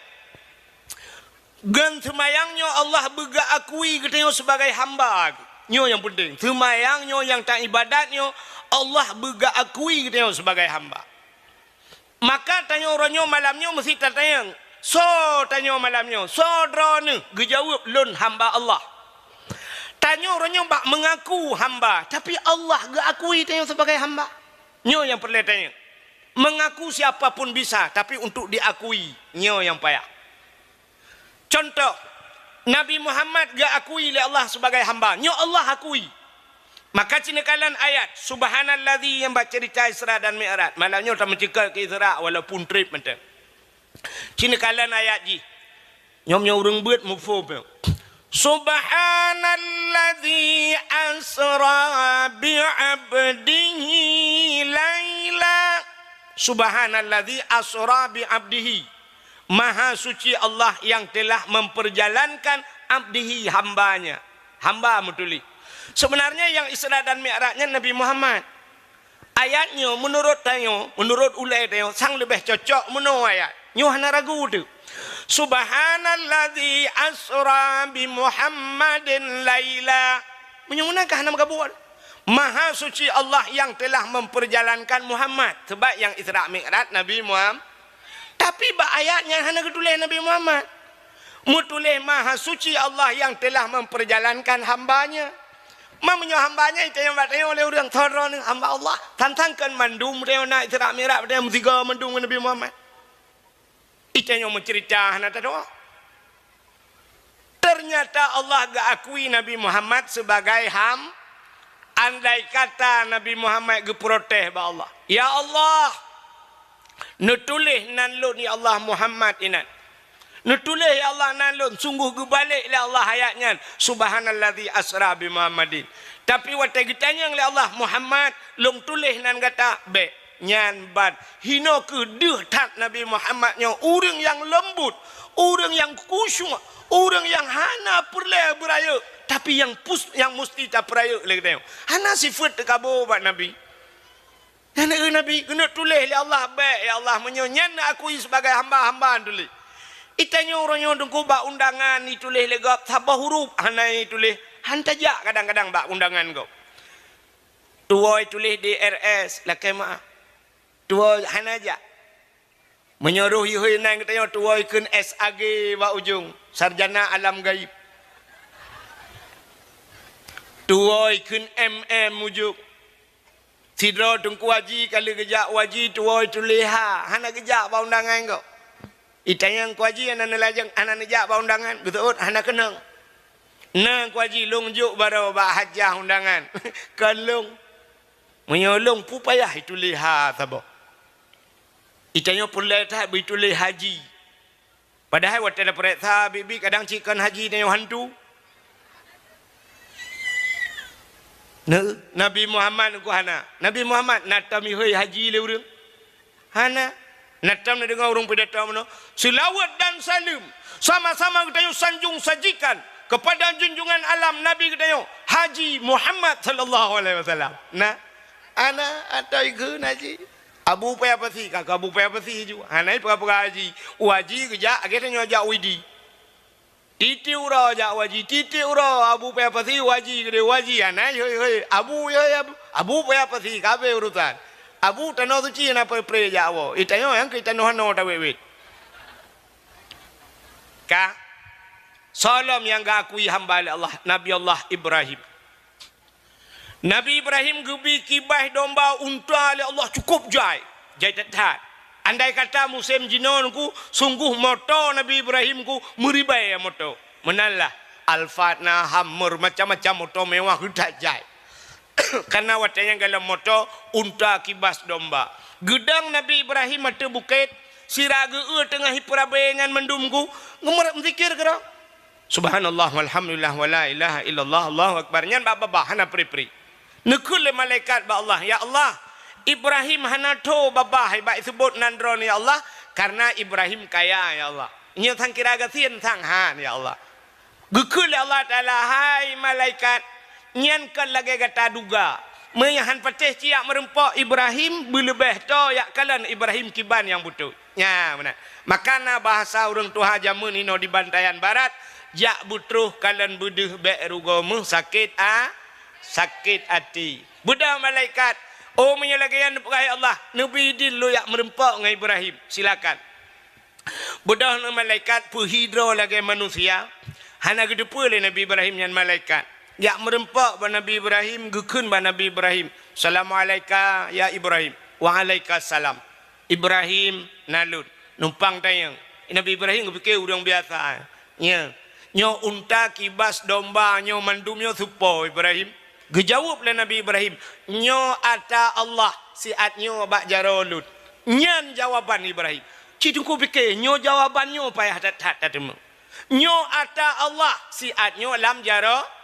Ngon seumbahyang nyoe Allah beugeuakui geutanyoe sebagai hamba. Nyoe nyang peunteng. Seumbahyang nyoe nyang taibadat nyoe Allah beugeuakui geutanyoe sebagai hamba. Maka tanyoe uroe nyoe malam nyoe meusti tatanyong, "Soe tanyoe malam nyoe? Soe droeneuh?" Geujaweueb, "Lôn hamba Allah." Tanyoe uroe nyoe bak meungaku hamba, tapi Allah geuakui tanyoe sebagai hamba. Nyoe nyang peureulée tanyoe. Meungaku siapa pun bisa, tapi untuk diakui, nyoe nyang payah. Contoh, Nabi Muhammad geuakui lé Allah sebagai hamba. Nyoe Allah akui. Maka ci neukalon ayat, "Subhanalladzi," nyang bak ceurita Isra dan Mi'raj. Malam nyoe tameuceukeut keu Isra walaupun treb mantong. Ci neukalon ayat jih. Nyoe meunyoe ureuëng beuet muphom nyoe. "Subhanalladzi asra bi 'abdihi laila." "Subhanalladzi asra bi 'abdihi." Maha suci Allah yang telah memperjalankan abdihi, hambanya. Hamba meutuléh. Sebenarnya nyang Isra dan Mi'raj nyan Nabi Muhammad. Ayat nyoe meunurot tanyoe, meunurot ulée tanyoe, sang leubeh cocok meunoe ayat. Nyoe hana ragu teuh. "Subhanalladzi asra bi Muhammadin laila." Meunyoe meunan ka hana meugabuet. Maha suci Allah yang telah memperjalankan Muhammad. Sebab nyang Isra Mi'raj Nabi Muhammad. Tapi bak ayat nyan hana geutuléh Nabi Muhammad. Meutuléh Maha Suci Allah yang telah memperjalankan hamba-Nya. Ma meunyoe hamba-Nya, itanyong bak tanyoe lé ureuëng, "Soe droeneuh?" "Hamba Allah." Tantang kon mandum tanyoe na Isra Mi'raj, tanyoe meusigoe mandum ngon Nabi Muhammad. Itanyong meuceurita hana tadoe. Ternyata Allah geuakui Nabi Muhammad sebagai ham-, andai kata Nabi Muhammad geuprotes bak Allah, "Ya Allah, neutuléh nan lôn, ya Allah, Muhammad inan. Neutuléh, ya Allah, nan lôn." Sungguh geubalek lé Allah ayat nyan, "Subhanalladzi asra bi Muhammadin." Tapi watée geutanyong lé Allah, "Muhammad, lôn tuléh nan gata?" "Bék." Nyan ban, hinoe kheueh deuh that Nabi Muhammad nyoe, ureuëng nyang leumbut, ureuëng nyang khusyuk, ureuëng nyang hana peureulée beurayeuk, tapi nyang pus-, nyang musti tapeurayeuk lé geutanyoe. Hana sifeuet teukabo bak Nabi. Nyan, eh, Nabi, keuneuk tuléh lé Allah, "Bék, ya Allah, meunyoe nyan neuakui sibagai hamba, hamba tuléh." Itanyoe uroe nyoe teungku bak undangan ituléh lé gob saboh huruf hana ituléh, han tajak kadang-kadang bak undangan gob. Tuwoe tuléh D R S, lakée meu'ah. Tuwoe hana jak. Meunyoe roh ihôi nan geutanyoe tuwoe kheun S A G bak ujong, sarjana alam gaib. Tuwoe kheun M M mujôk. Sidroe Teungku Haji ka lheueh geujak u haji, tuwoe tuléh ha, hana geujak bak undangan kok. Itanyong Teungku Haji hana neulajeng, hana neujak bak undangan, geuseuôt hana keunong. Na Teungku Haji lôn jok baroe bak hajah undangan. Kon lôn. Meunyoe lôn peue payah ituléh ha saboh. Itanyong peureulée that beuituléh haji. Padahai watée tapareksa biet-biet kadang cit kon haji tanyoe hantu. Nah, Nabi Muhammad ku hana. Nabi Muhammad na tom ihôi haji lé ureuëng? Hana. Na tom neudeungoe ureuëng pidato meunoe, "Seulaweuet dan saleuem sama-sama geutanyoe sanjong sajikan kepada junjungan alam Nabi geutanyoe, Haji Muhammad sallallahu alaihi wasallam." Nah, ana atau ikheun haji. Abu Paya Pasi, ka Abu Paya Pasi ju. Hana peugah-peugah haji. U haji geujak, lagée tanyoe jak u Idi. Tieb-tieb uroe jak u haji, tieb-tieb uroe Abu Paya Pasi u haji, keudeh u haji, hana hôi-hôi. Abu, hôi, Abu. Abu Paya Pasi, ka habéh urusan. Abu Tanoh Suci na pre-pre jak woe. Itanyoe nyang keu tanoh hano tawét-wét. Ka. Soe lom nyang geuakui hamba lé Allah, Nabi Allah Ibrahim. Nabi Ibrahim geubi kibaih domba unta lé Allah cukup jai, jai that-that. Andai kata musém jinoe ku, sungguh moto Nabi Ibrahim ku meuribèe moto. Meunan lah, Alphard na, Hummer, macam-macam moto mewah geuh that jai. Karena watèe nyan golom moto unta kibas domba. Geudong Nabi Ibrahim ateueh bukét, sira geu-eu teungoh ipeurabèe nyan mandum ku, geumeurat meuzikir keudroe. Subhanallah, walhamdulillah, wala ilaha illallah, Allahu akbar. Nyan bak babah hana pri-pri. Neukheun lé malaikat bak Allah, "Ya Allah, Ibrahim hana tho babah bak iseubot nan droeneuh, ya Allah, karena Ibrahim kaya, ya Allah. Nyoe sang kira gasien sang han, ya Allah." Geukheun lé Allah Taala, "Hai malaikat, nyan kon lagèe gata duga. Meunyoe han patéh cit jak meureumpok Ibrahim, beuleubèh tho jak kalon Ibrahim kiban nyang beutôi." Nya, meunan. Maka na bahasa ureueng tuha jameun inoe di Bantayan Barat, "Jak beutroh kalon beudeuh bèk rugoe meuh sakét a-, sakét até." Beudôh malaikat, "Oh, meunyoe lagèe nyan neupeugah, ya Allah, neubi idin lôn jak meureumpok ngon Ibrahim. Silakan." Beudôh ngon malaikat peuhi droe lagèe manusia, hana geuteupeue lé Nabi Ibrahim nyan malaikat. Jak meureumpok bak Nabi Ibrahim, geukheun bak Nabi Ibrahim, "Salamualaika ya Ibrahim." "Waalaikumsalam." "Ibrahim, na lôn." Numpang tanyong. Nabi Ibrahim geupike ureueng biasa. Nya, "Nyoe unta kibas domba nyoe mandum nyoe soe po, Ibrahim?" Geujaweueb lé Nabi Ibrahim, "Nyoe ata Allah, siat nyoe bak jaroe lôn." Nyan jawaban Ibrahim. Cit Teungku pike, nyoe jawaban nyoe payah that-that tateumé. "Nyoe ata Allah, siat nyoe lam jaroe."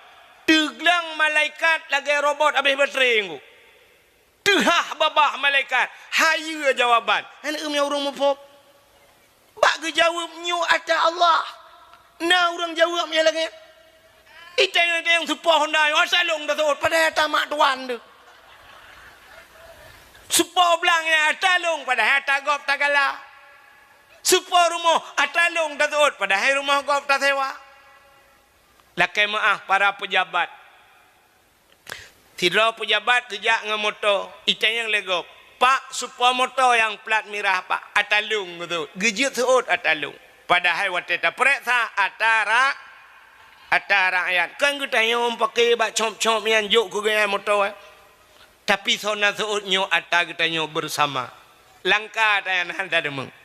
Teugleng malaikat lagèe robot habéh baterai nyoe. Teuhah babah malaikat, hayeue jawaban. Hana ureueng muphom. Bak geujaweueb, "Nyoe ata Allah." Na ureueng jaweueb nyang lagèe nyan. Itanyong-tanyong soe po honda nyoe, "Ata lôn taseuôt," padahai ata mak tuan teuh. Soe po blang nyan, "Ata lôn," padahai ata gob tagala. Soe po rumoh, "Ata lôn taseuôt," padahai rumoh gob tasewa. Lakèe meu'ah para peujabat. Sidroe peujabat geujak ngon moto, itanyong lé gob, "Pak, soe po moto nyang plat mirah, Pak?" "Ata lôn," geuseuôt. Geujeuet seuôt ata lôn. Padahai watèe tapareksa ata ra-, ata rakyat. Kon geutanyong pake bak cop-cop nyan jok keu geuhnyan moto, eh. Tapi soe na seuôt nyoe ata geutanyoe beusama. Langka tanyan hana deungoe.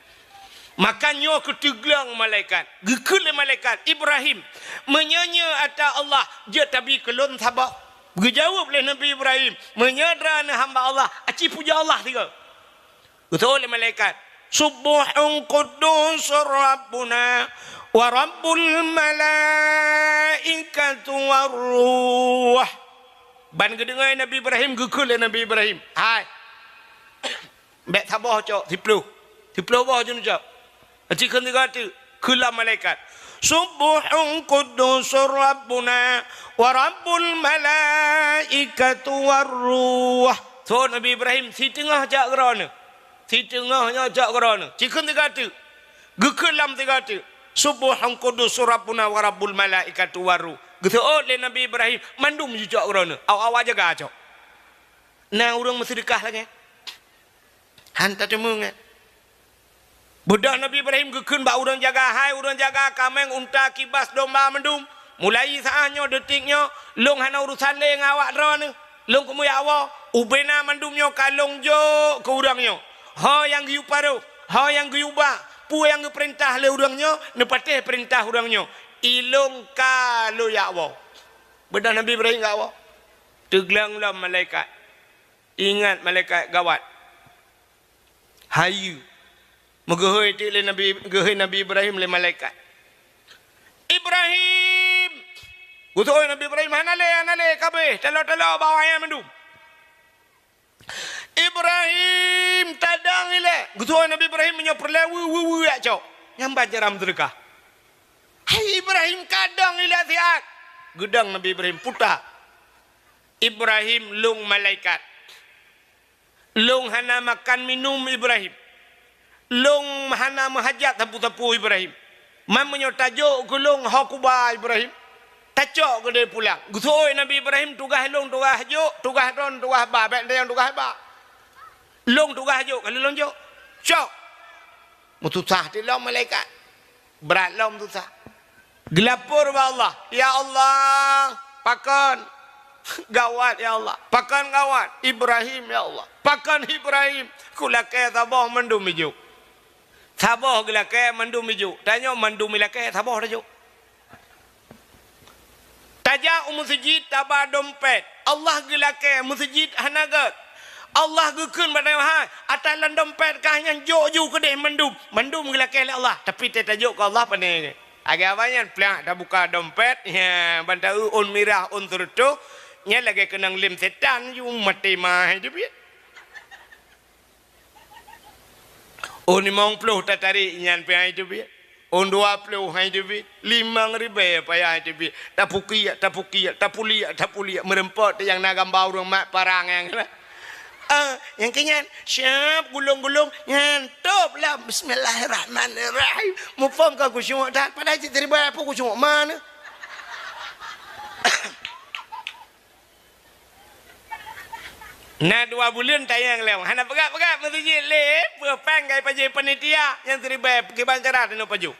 Maka nyoe keu teugleng malaikat. Geukheun lé malaikat, "Ibrahim, meunyoe nyoe ata Allah, jeuet tabi keu lôn saboh." Geujaweueb lé Nabi Ibrahim, "Meunyoe droeneuh hamba Allah, aci pujoe Allah sigoe." Geuseuôt lé malaikat, "Subbuhun quddusur Rabbuna wa Rabbul malaikatu war ruh." Ban geudeungoe Nabi Ibrahim, geukheun lé Nabi Ibrahim, "Hai, bèk saboh cok, siploh. Siploh boh jeuet neucok." Aci kheun sigoe teuk, kheun lam malaikat, "Subbuhun quddusur Rabbuna wa Rabbul malaikatu war ruh." Seuôt Nabi Ibrahim, "Siteungoh cok keu droeneuh. Siteungoh nyoe cok keu droeneuh." Ci kheun sigoe teuk. Geukheun lam sigoe teuk, "Subbuhun quddusur Rabbuna wa Rabbul malaikatu war ruh." Geuseuôt lé Nabi Ibrahim, "Mandum jicok keu droeneuh. Awak-awak jaga cok." Na ureueng meuseudeukah lagèe nyan? Han tateumé nyan. Beudôh Nabi Ibrahim geukheun bak ureueng jaga, "Hai ureueng jaga kaméng, unta, kibas, domba mandum, Mulai saat nyoe, detik nyoe, lôn hana urusan lé ngon awak droeneuh. Lôn keumeung jak woe, ubena mandum nyoe ka lôn jok keu ureuëng nyoe. Ho nyang geuyue parôh, ho nyang geuyue ba, peue nyang geupeurintah lé ureuëng nyoe, neupatéh peurintah ureuëng nyoe. Ilôn ka lôn jak woe. Beudôh Nabi Ibrahim jak woe. Teugleng lom malaikat. Ingat malaikat gawat. Hayeue. Meugeuhôi teuk lé Nabi, geuhôi Nabi Ibrahim lé malaikat. "Ibrahim!" Geuteu'oh Nabi Ibrahim, "Hana lé, hana lé, kabeh, talo-talo bak awaknyan mandum." "Ibrahim, tadong ilée!" Geuteu'oh Nabi Ibrahim, "Meunyoe peureulée, weu, weu, weu, jak cok." Nyan ban cara meuseudeukah. "Hai Ibrahim, kadong ilée siat!" Geudong Nabi Ibrahim, puta. "Ibrahim, lôn malaikat. Lôn hana makan minum Ibrahim. Lôn hana meuhajat sapeue-sapeue Ibrahim. Man meunyoe tajok keu lôn ho kuba Ibrahim, tacok keudeh pulang." Geuseuôt Nabi Ibrahim, "Tugaih lôn tugaih jok, tugaih droen tugaih ba, bék tanyong tugaih ba. Lôn tugaih jok, ka lôn jok. Cok!" Meususah teuk lom malaikat. Brat lom susah. Geulapor bak Allah, "Ya Allah, pakon gawat, ya Allah. Pakon gawat Ibrahim, ya Allah. Pakon Ibrahim. Kulakée saboh mandum ijok. Saboh geulakée mandum ijok. Tanyoe mandum ilakée saboh tajok." Tajak u meuseujid taba dompet. Allah geulakée meuseujid hana gét. Allah geukheun bak tanyoe, "Hai, ata lam dompet kah nyan jok ju keudeh mandum." Mandum geulakée lé Allah, tapi teuh tajok keu Allah pane. Lagée awaknyan plak tabuka dompet, ya, ban taeu ôn mirah, ôn seureutôh, nyan lagée keunong lem setan ju maté ma hai teubiet. Ôn limong ploh tatarék nyan pih hai teubiet. Ôn dua ploh hai teubiet. Limong ribée payah hai teubiet. Tapukiek, tapukiek, tapuliek, tapuliek. Meureumpok teuh nyang na gamba ureuëng mat parang nyan. Ah, nyang keu nyan, siab gulong-gulong, nyan tôb lam Bismillahirrahmanirrahim. Muphom ka khusyuk that, padahai cit ribée pun khusyuk mana. Na dua buleuen tanyong lom, hana peugah-peugah meuseujid lé, peue péng ka ipajôh panitia nyang siribée kiban cara teunoe pajoh.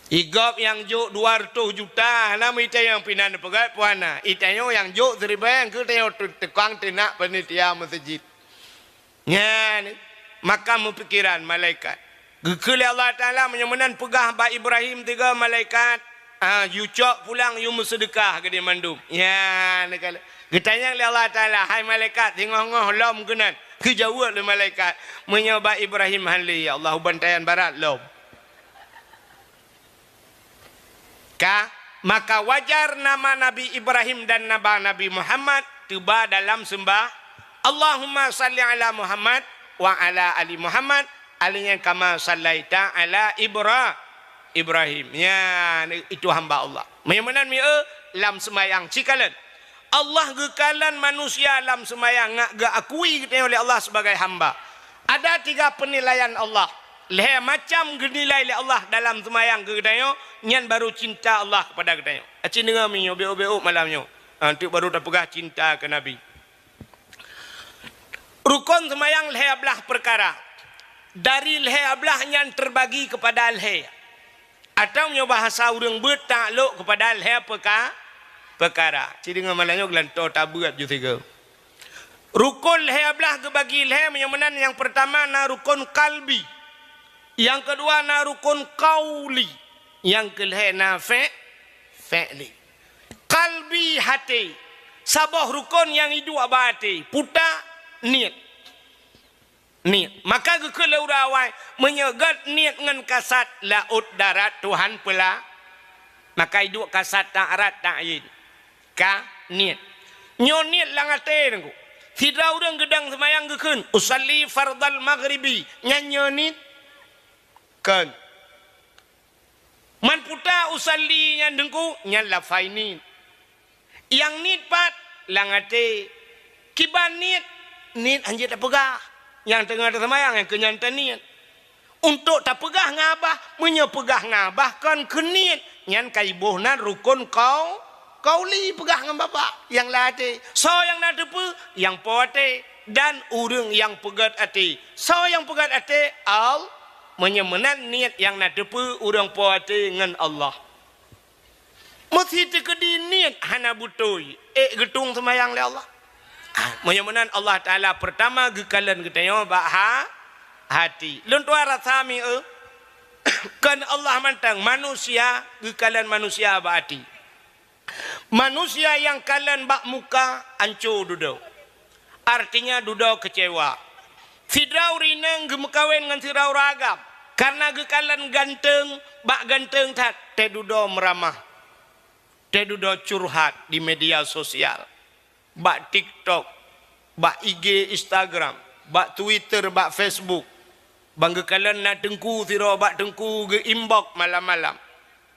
Igop nyang jok dua reutôh juta, hana meutanyong pinan peugah puana. Itanyong nyang jok siribée, engkeu tanyong tu-, tukang teunak panitia meuseujid. Nyan, maka meupikiran malaikat. Geukheun lé Allah Taala, "Meunyoe meunan peugah bak Ibrahim tiga malaikat, ah, yue cok pulang, yue meuseudeukah keudeh mandum." Nyan, geutanyong lé Allah Taala, "Hai malaikat, singoh-ngoh lom keunan?" Geujaweueb lé malaikat, "Meunyoe bak Ibrahim hán lé, ya Allah, u bantayan barat lom." Ka, maka wajar nama Nabi Ibrahim dan nama Nabi Muhammad teuba dalam seumbah, "Allahumma salli ala Muhammad wa ala ali Muhammad, alaihi kama sallaita ala Ibra-, Ibrahim." Nyan, itu hamba Allah. Meunyoe meunan mieu lam seumayang cikalon. Allah geukalon manusia lam seumayang ngat geuakui geutanyoe lé Allah sebagai hamba. Ada tiga penilaian Allah. Lhée macam geunilai lé Allah dalam seumayang keu geutanyoe, nyan baru cinta Allah kepada geutanyoe. Aci deungoe meunyoe, bék-bék malam nyoe. Ah, tu baru tapeugah cinta keu Nabi. Rukon seumayang lhée blaih peukara. Dari lhée blaih nyan terbagi kepada lhée. Atawa meunyoe bahasa ureuëng beuet taklok kepada lhée peuka-, peukara. Ci deungoe malam nyoe geulantoe tabeuet ju sigoe. Rukon lhée blaih geubagi lhée, meunyoe meunan nyang peurtama na rukon kalbi. Nyang keudua na rukon kauli. Nyang keulhée na fe-, fe'li. Kalbi, haté. Saboh rukon nyang iduek bak até, puta, niet. Niet. Maka geukheun lé ureuëng awai, meunyoe gét niet ngon kasat laôt darat Tuhan peula, maka iduek kasat taat rat taat yin. Ka niet. Nyoe niet lam até teungku. Sidroe ureuëng geudong seumayang geukheun, "Usalli fardal maghribi." Nyan nyoe niet? Kon. Man puta usalli nyan teungku, nyan lafai niet. Nyang niet pat lam até. Kiban niet, niet hanjeuet tapeugah. Nyang teungoh taseumayang nyang keu nyan taniet. Untuk tapeugah ngon babah, meunyoe peugah ngon babah kon keu niet, nyan ka iboh nan rukon kau-, kauli peugah ngon babah nyang lam até. Soe nyang na teupeue? Nyang po até dan ureuëng nyang peugét até. Soe nyang peugét até? Al-, Meunyoe meunan niet nyang na teupeue ureuëng po até ngon Allah. Meusi teukeudi niet hana beutôi, ék geutueng seumayang lé Allah. Ah, meunyoe meunan Allah Taala peurtama geukalon geutanyoe bak ha-, hati. Lôn tuan rasa mi eu, kon Allah mantong, manusia geukalon manusia bak hati. Manusia nyang kalon bak muka anco dudoe. Artinya dudoe keucewa. Sidroe ureuëng inong geumeukawen ngon sidroe ureuëng agam, kareuna geukalon ganteueng, bak ganteueng that, teududoe meuramah, teududoe curhat di media sosial, bak TikTok, bak I G, Instagram, bak Twitter, bak Facebook. Ban geukalon na teungku sidroe bak teungku geu-inbox malam-malam.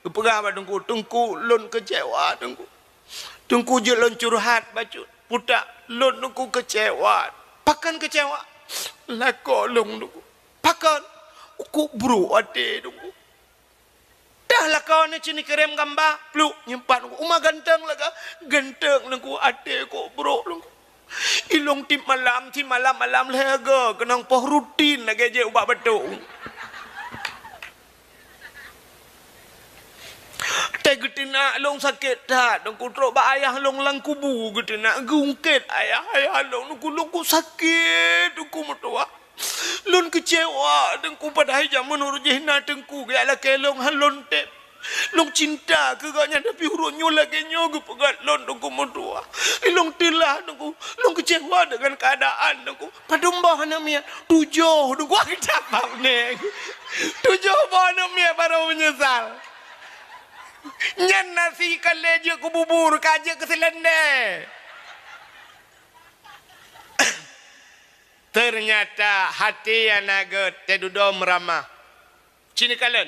Geupeugah bak teungku, "Teungku, lôn keucewa, teungku. Teungku, jeuet lôn curhat bacut. Putak, lôn teungku keucewa." "Pakon keucewa?" "Lakoe lôn, teungku." "Pakon?" "Kok brok até, teungku." "Dah lakoe neuh, ci neukirém gamba." "Pluk, nyimpan, teungku." "Uma ganteng laga?" "Ganteng, teungku, até kok brok, teungku. Ilong tiep malam, tiep malam-malam lhèe go keunong poh rutin lagèe jép ubak batuk." "Teuh geuteunak lôn sakét that, teungku, trok bak ayah lôn lam kubu geuteunak, geuungkét ayah, ayah lôn, teungku, lôn kok sakét, teungku meutuwah. Lôn keucewa, teungku, padahai jameun uroe jih na teungku geujak lakèe lôn, han lôn tém. Lôn cinta keu gobnyan, tapi uroe nyoe lagèe nyoe geupeugah lôn, teungku meutuwah. Ilong teulah, teungku, lôn keucewa deungon keuadaan, teungku." "Padum boh aneuk miet?" "Tujoh, teungku." Wah, geucabang neng. "Tujoh boh aneuk miet baru meunyeusal." Nyan nasi ka lé jeuet keu bubur, ka jeuet keu seulendé. Teunyata hati nyang na gèt teududoe meuramah. Ci neukalon,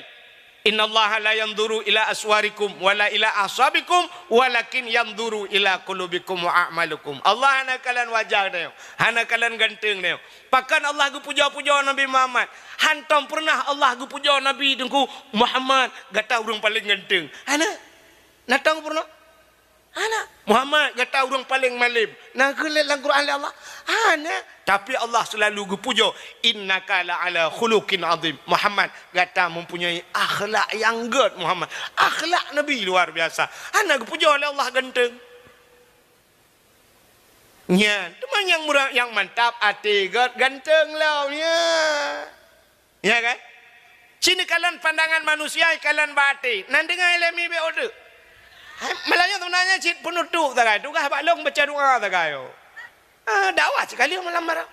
"Innallaha la yanzuru ila aswarikum wala ila ahsabikum, walakin yanzuru ila qulubikum wa a'malikum." Allah hana kalon wajah tanyoe, hana kalon ganteng tanyoe. Pakon Allah geupujoe-pujoe Nabi Muhammad? Hantom peureunah Allah geupujoe Nabi, "Teungku Muhammad, gata ureuëng paleng ganteng." Hana. Na tom peureunah? Hana. "Muhammad, gata ureuëng paleng malem." Na geulét lam Quran lé Allah? Hana. Tapi Allah seulalu geupujoe, "Innaka la ala khuluqin azim." "Muhammad, gata mempunyai akhlak nyang gèt, Muhammad." Akhlak Nabi luar biasa. Hana geupujoe lé Allah ganteng. Nyan, teuma nyang mura-, nyang mantap até gèt ganteng lom, nyan. Ya kan? Ci neukalon pandangan manusia, ikalon bak até. Nan deungon ilée mi bék udeuk. Hai, malam nyoe seubeunanya cit peunutup sagai. Tugaih bak lôn baca doa sagai. Ah, dakwah sikali malam barang.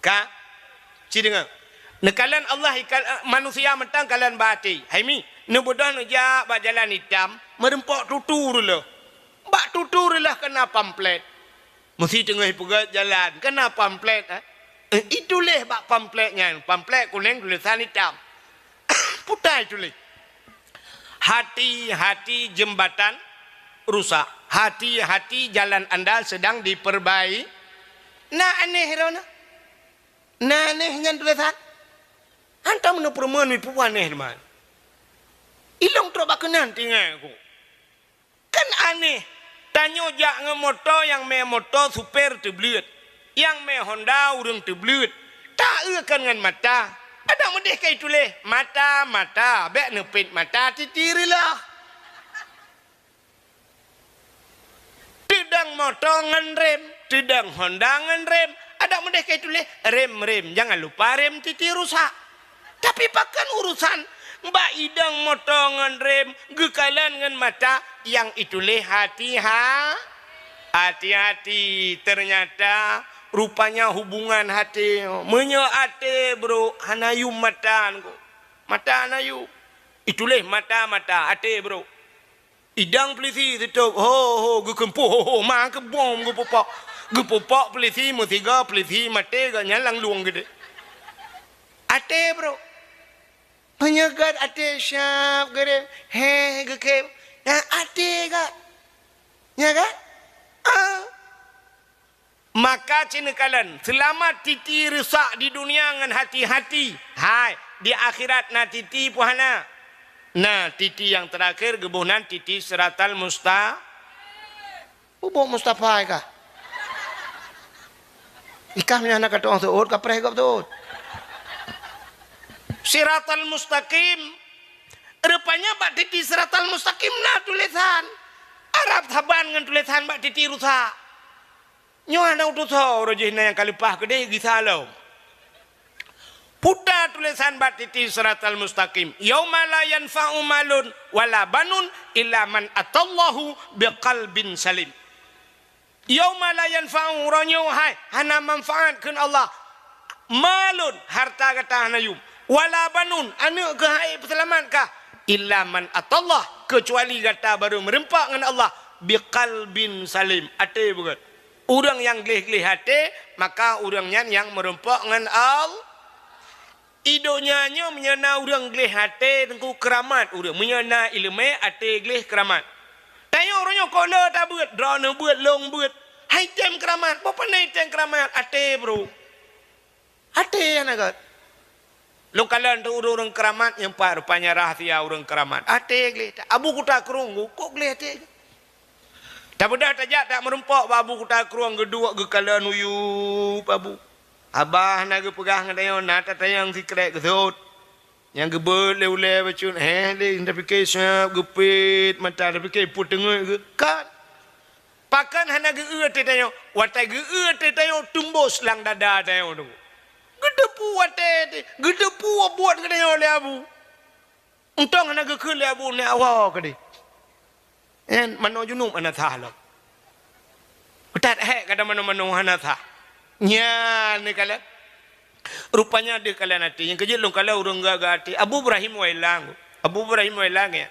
Ka? Ci deungon. Neukalon Allah ikal-, manusia mantong kalon bak até. Hai mi, neubeudôh neujak bak jalan itam, meureumpok tutu reuloh. Bak tutu reuloh keuna pamflet. Meusi teungoh ipeugèt jalan, keuna pamflet, eh? Eh, ituléh bak pamflet nyan, pamflet kunéng tulésan itam. Putai tuléh. "Hati-hati jembatan rusak. Hati-hati jalan anda sedang diperbai-," Na anéh droeneuh. Na anéh nyan tulésan. Hantom neupeureumeun ipeue anéh teuma. Ilôn trok bak keunan tinggai ku. Kan anéh, tanyoe jak ngon moto nyang mé moto supé teubleuet, nyang mé Honda ureuëng teubleuet, taeu kan ngon mata. Adak meudeh ka ituléh, mata, mata, bék neupét mata titi reuloh. Teudong moto ngon rem, teudong Honda ngon rem, adak meudeh ka ituléh, rem, rem, jangan lupa rem titi rusak. Tapi pakon urusan bak idong moto ngon rem geukalon ngon mata nyang ituléh hati-ha-, hati-hati. Ternyata rupanya hubungan hati. Meunyoe até brok hana yum mata ngon. Mata hana yum. Ituléh mata-mata até brok. Idang peulisi sitôb, ho, ho, geukeumpôh, ho, ho, ma keubom geupupok. Geupupok peulisi meusiga, peulisi maté geuh nyan lam lueng geude. Até brok. Meunyoe gèt até siab geurem, heh, geukhem. Nyan até gèt. Nya kan? Ah. Maka ci neukalon, seulamat titi rusak di dunia ngon hati-hati, hai, di akhirat na titi peue hana? Na titi nyang teurakhir geuboh nan titi siratal musta-, Ubok Mustafa kah? Ikah meunyoe hana ka tu'oh seuôt, ka preh gob seuôt. Siratal mustaqim. Rupanya bak titi siratal mustaqim na tulisan Arab saban ngon tulisan bak titi rusak. Nyoe hana utusoe roh jih na nyang ka leupah keudeh gisa lom. Puta tulisan bak titi siratal mustaqim. Yauma la yanfa'u malun wala banun illa man atallahu biqalbin salim. Yauma la yanfa'u, uroe nyoe hai hana manfaat kheun Allah, malun, harta gata hana yum, wala banun, aneuk keuh hai peuseulamat kah, illa man atallah, keucuali gata barô meureumpok ngon Allah, biqalbin salim, até beugét. Ureuëng nyang gleh-gleh até, maka ureuëng nyan nyang meureumpok ngon Allah. I donya nyoe meunyoe na ureuëng gleh até teungku keuramat ureuëng, meunyoe na iéleumé até gleh keuramat. Tanyoe uroe nyoe kok le tabeuet, droeneuh beuet, lôn beuet. Hai tem keuramat, boh pane tem keuramat, até bro. Até hana gét. Lôn kalon teu ureuëng-ureuëng keuramat nyang pat rupanya rahsia ureuëng keuramat. Até gleh, Abu Kuta Krueng kok gleh até. Tabeudah tajak tak meureumpok bak Abu Kuta Krueng geuduek geukalon uyueb Abu. Abah na geupeugah ngon tanyoe na tatanyong sikrek geusot. Nyang geubeuet lé ulée bacut, heh lé tapike siab geupit mata tapike peuteungeut geuh. Kan? Pakon hana geu-eu até tanyoe? Watée geu-eu até tanyoe teumbos lam dada tanyoe tu. Geuteupeue até, geuteupeue buet geutanyoe lé Abu. Untông hana geukheun lé Abu nyak woe keudeh. Nyan manoe junub hana sah lom. That hék gata manoe-manoe hana sah. Nyan neukalon. Rupanya deuh kalon até. Nyang keujeuet lôn kalon ureuëng gagah até. Abu Ibrahim Wailang. Abu Ibrahim Wailang ya.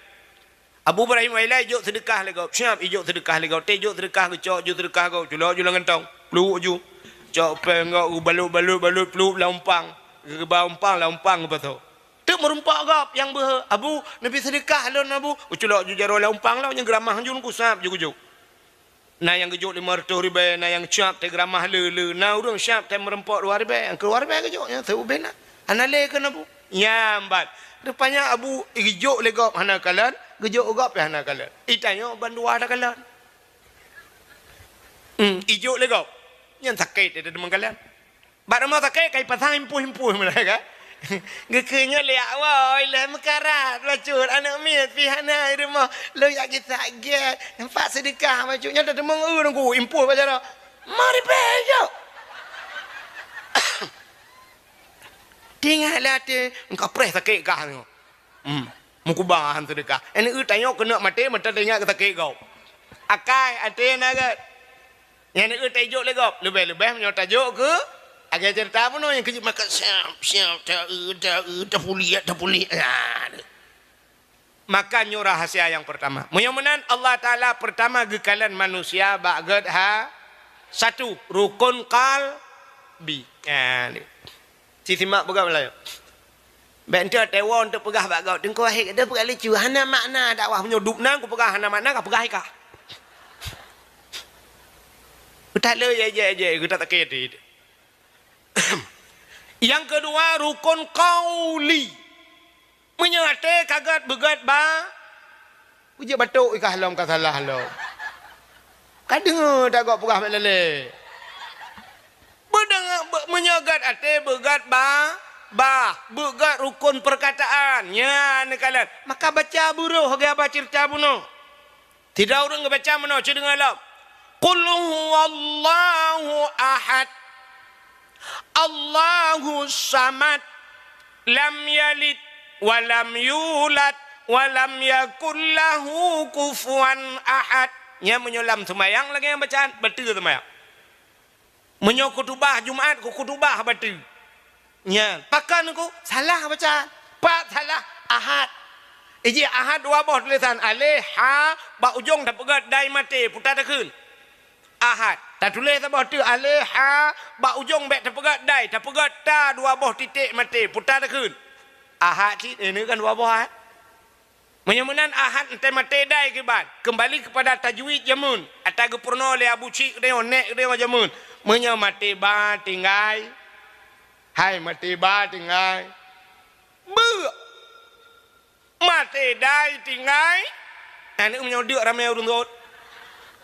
Abu Ibrahim Wailang ijok seudeukah lé gob. Siab ijok seudeukah lé gob. Té ijok seudeukah geucok ju seudeukah gob. Culok ju lam gantong. Pluek ju. Cok péng gob geubalot-balot-balot pluek lam umpang. Geuba umpang lam umpang geupasoe. Teuk meurumpok gob nyang beuhe, "Abu, neubi seudeukah lôn, Abu." Uculok ju jaroe lam umpang lom, nyang geuramah ju kusab ju geujok. Na nyang geujok limong reutôh ribée, na nyang cap teugeuramah le-le, na ureuëng cap tém meurumpok dua ribée, nyang keudua ribée geujok, nyang seuubé na. Hana lé keu Abu. Nyang ban. Rupanya Abu geujok lé gob hana kalon, geujok gob pih hana kalon. Itanyoe bandua takalon. Hmm, ijok lé gob. Nyan sakét ata deungon kalon. Bak rumoh sakét ka ipasang impôh-impôh mulai ka. Geukheun nyoe lé awai lé meukarat bacut aneuk miet pih hana i rumoh. Lôn jak gisa gét. Nampak seudeukah bacut nyoe teumong eu nunggu impôh bak jaroe. Mari peh jok. Tinggai lé até engka preh sakét kah nyoe. Hmm. Meukubahan seudeukah. Aneuk eu tanyoe keuneuk maté meuta teuingat sakét gob. Akai até na gét. Nyan eu taijok lé gob, leubeh-leubeh meunyoe tajok keu agée ceurita bunoe nyang keujeuet maka siab, siab, ta-eu, ta-eu, tapuliek, tapuliek. Nah. Maka nyoe rahsia nyang peurtama. Meunyoe meunan Allah Taala peurtama geukalon manusia bak gét ha satu rukon qalbi. Nah. Sisimak peugah meulayeue. Bék enteuk teuwoe enteuk peugah bak gob, "Teungku Wahid, gata peugah lucu, hana makna dakwah meunyoe dub nan kupeugah hana makna, kapeugah ikah." Geutak le jai-jai-jai, geutak sakét hati. Nyang keudua, rukon qauli. Meunyoe até ka gét beugét ba, Peujeuet batok ikah lom ka salah lom. Ka deungoe tagob peugah bak lalé. Beudeungoe, be-, meunyoe gét até beugat ba, bah, beugat rukon peurkataan. Nyan neukalon. Maka baca buroh geuba ceurita bunoe. Sidroe ureuëng geubaca meunoe, cit deungoe lom. Qul huwallahu ahad. Allahus samad. Lam yalid wa lam yulad wa lam yakul lahu kufuwan ahad. Nyan meunyoe lam seumayang lagée nyang bacaan, bateue seumayang. Meunyoe khutubah Jumat, khutubah bateue. Nyan, pakon ku salah bacaan. Pat salah, ahad. Iji ahad dua boh tulésan, aleh, ha, bak ujong tapeugét dai maté, puta takheun. Ahad. Tatuléh saboh teuk aleh, ha, bak ujong bék tapeugét dai, tapeugét ta dua boh titék maté, puta takheun. Ahad cit, eh, nyoe kan dua boh ahad. Meunyoe meunan ahad enteuk maté dai kiban, keumbali keupada tajwid jameun, ata geupeurunoe lé Abu Cik geutanyoe, nék geutanyoe jameun. Meunyoe maté ba tinggai, hai maté ba tinggai, beuk. Maté dai tinggai, aneuk meunyoe deuk ramé ureuëng rot.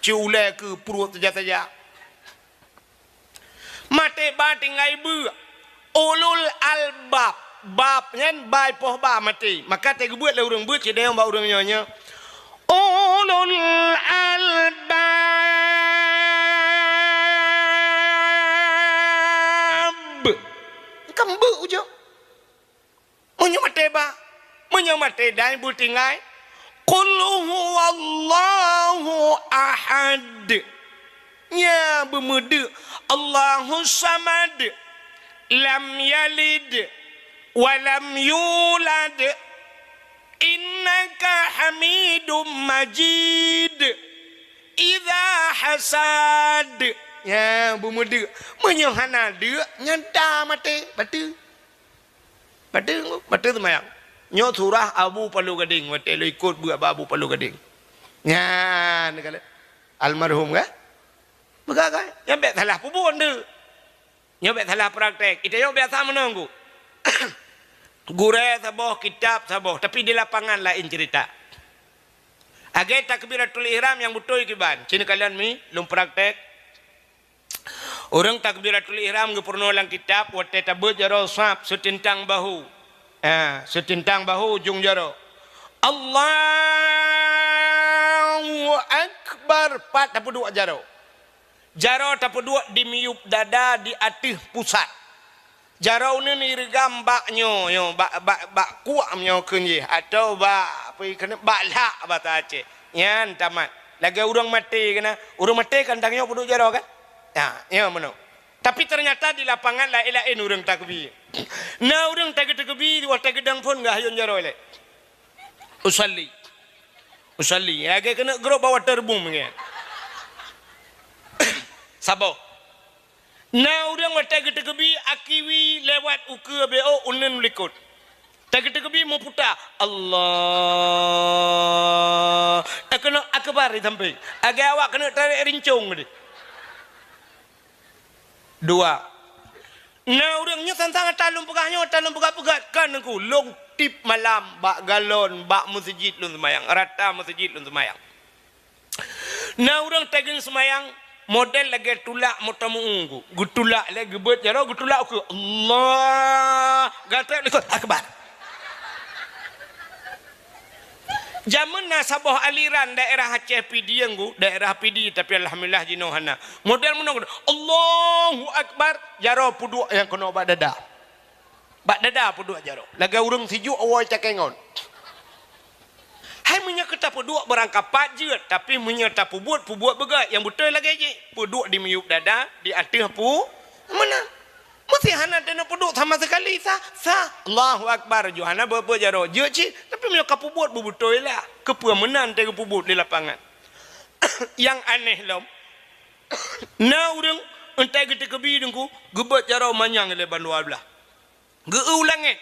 Ci ulée keu pruet saja-saja. Maté ba tinggai beuk. Ulul albab. Bab nyan bai poh ba maté. Maka teugeubeuet lé ureuëng beuet sidayong bak ureuëng nyoe nyoe. Ulul albab. Kan beuet ujong. Meunyoe maté ba, meunyoe maté dai beutinggai. Qul huwallahu ahad. Nya beumeudeuk Allahus Samad, lam yalid wa lam yulad, innaka Hamidum Majid. Idza hasad. Nya beumeudeuk. Meunyoe hana deuk, nyan ta maté, bateue. Bateue, bateue seumayang. Nyoe surah Abu Palu Gadeng, watée lôn ikot beuet bak Abu Palu Gadeng. Nyan, almarhum kan? Peugah kan? Nyan bék salah peubuet tu. Nyoe bék salah praktek. Ita nyoe biasa meunoe, Guru. Gurée saboh, kitab saboh, tapi di lapangan laén cerita. Lagée takbiratul ihram nyang beutôi kiban. Ci neukalon mi, lôn praktek. Ureuëng takbiratul ihram geupeurunoe lam kitab watée tabeuet jaroe sab seutintang bahu. Ha, seutintang bahu ujong jaroe. Allahu Akbar, pat tapeuduek jaroe. Jaroe tapeuduek di miyueb dada di ateueh pusat. Jaroe uneuen ireugam bak nyoe, nyoe, bak, bak, bak kuak nyoe kheun jih, atawa bak, apa kheun, bak lhak basa Aceh. Nyan tamat. Lagée ureuëng maté keunan, ureuëng maté kan tanyoe peuduek jaroe kan? Ya, ya meunoe. Tapi ternyata di lapangan laén-laén ureuëng takbir. Na ureuëng tageu-tageubi, watée geudong phon geuhayôn jaroe lé. Usalli. Usalli. Lagée keuneuk grob bak waterboom nyan. Saboh. Na ureuëng watée geuteukebi akiwi lewat ukeue B O uneun likot. Teukebi meuputa, Allah. Eh, keuneuk akbar di sampéng. Lagée awak keuneuk tarek rincong tadi. Dua. Na ureuëng nyoe sang-sang ata lôn peugah nyoe, ata lôn peugah-peugah kan Teungku, lôn tieb malam bak galon, bak meuseujid lôn seumayang, rata meuseujid lôn seumayang. Na ureuëng tageng seumayang model lagée tulak meutameu'u, geutulak lé geubeuet jaroe, geutulak ukeue, Allah, gasék likot, akbar. Jameun na saboh aliran daerah Aceh Pidie, Teungku, daerah Pidie, tapi alhamdulillah jinoe hana. Model meunoe, Allahu Akbar, jaroe peuduek nyang keunoe bak dada. Bak dada peuduek jaroe. Lagée ureuëng sijuek awai cakée ngon. Hai meunyoe keu tapeuduek beurangkapat jeuet, tapi meunyoe tapeubuet, peubuet beugét nyang beutôi lagée jih. Peuduek di miyueb dada, di ateueh pu-, meunan. Meusti hana teuneuk peuduek sama sekali, sah, sah. Allahu Akbar, ju hana beuet-beuet jaroe. Jeuet cit, tapi meunyoe ka peubuet beubeutôi lah. Keupeue meunan teuh geupeubuet di lapangan. Nyang aneh lom, na ureuëng entai geuteukebi Teungku, geubeuet jaroe manyang lé bandua blaih. Geu-eu u langét.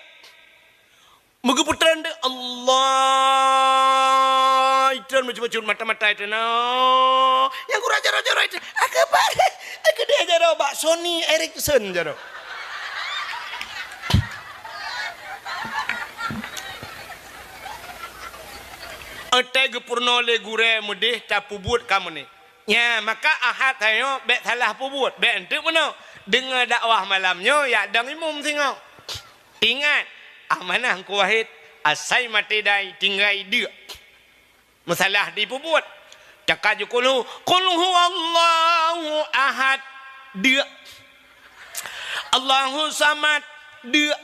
Meugeupeutreun deuek, Allah, itreun meucut-meucut mata-mata itreun. Nyang gura jaroe-jaroe itreun. Akbar. Keudeh jaroe bak Sony Ericsson jaroe. Entai geupeurunoe lé gurée meudeh tapeubuet ka meunan. Nya, maka Ahad tanyoe bék salah peubuet, bék eunteuk meunoe. Deungoe dakwah malam nyoe, yak dong imum singoh. Ingat, amanah Teungku Wahid, asai maté dai tinggai deuk. Meusalah dipeubuet. Caka ju qul hu, qul huwallahu ahad, deuk. Allahu samad, deuk.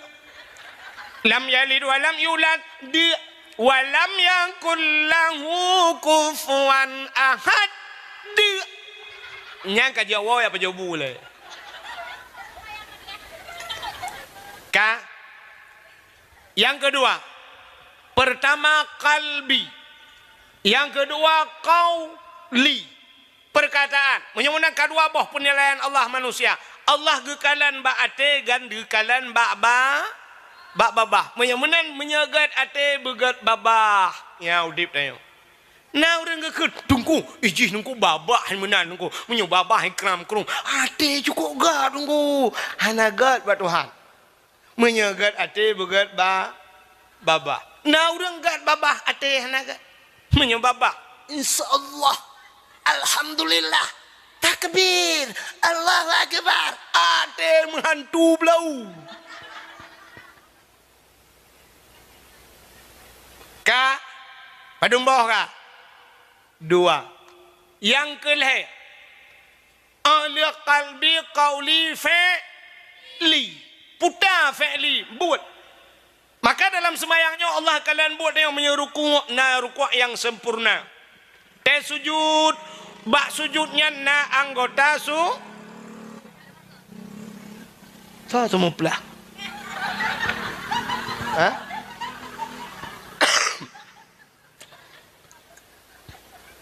Lam yalid wa lam yulad, deuk. Wa lam yakul lahu kufuwan ahad, deuk. Nyang ka jaweueb ya peujobu lé. Ka. Yang kedua, pertama kalbi. Yang kedua kauli. Perkataan. Meunyoe meunan ka dua boh peunilaian Allah manusia. Allah geukalon bak até dan geukalon bak ba-, bak babah. Meunyoe meunan, meunyoe gét até beugét babah. Nya udeb tanyoe. Na ureuëng geukheun, "Teungku, ijih Teungku babah hai meunan Teungku. Meunyoe babah hai kram krung, até cukôp gét Teungku." Hana gét bak Tuhan. Meunyoe gét até beugét ba-, babah. Na ureuëng gét babah até hana gét. Meunyoe babah, insya Allah, alhamdulillah, takbir, Allahu akbar, até meuhantu blau. Ka? Padum boh ka? Dua. Nyang keu lhèe, 'oh lheueh qalbi, qauli, fi'li. Puta fi'li, buet. Maka dalam seumayang nyoe Allah kalon buet nyoe meunyoe rukuk na rukuk nyang sempurna. Tée sujud, bak sujud nyan na anggota su-, soe seumeuplah? Ha?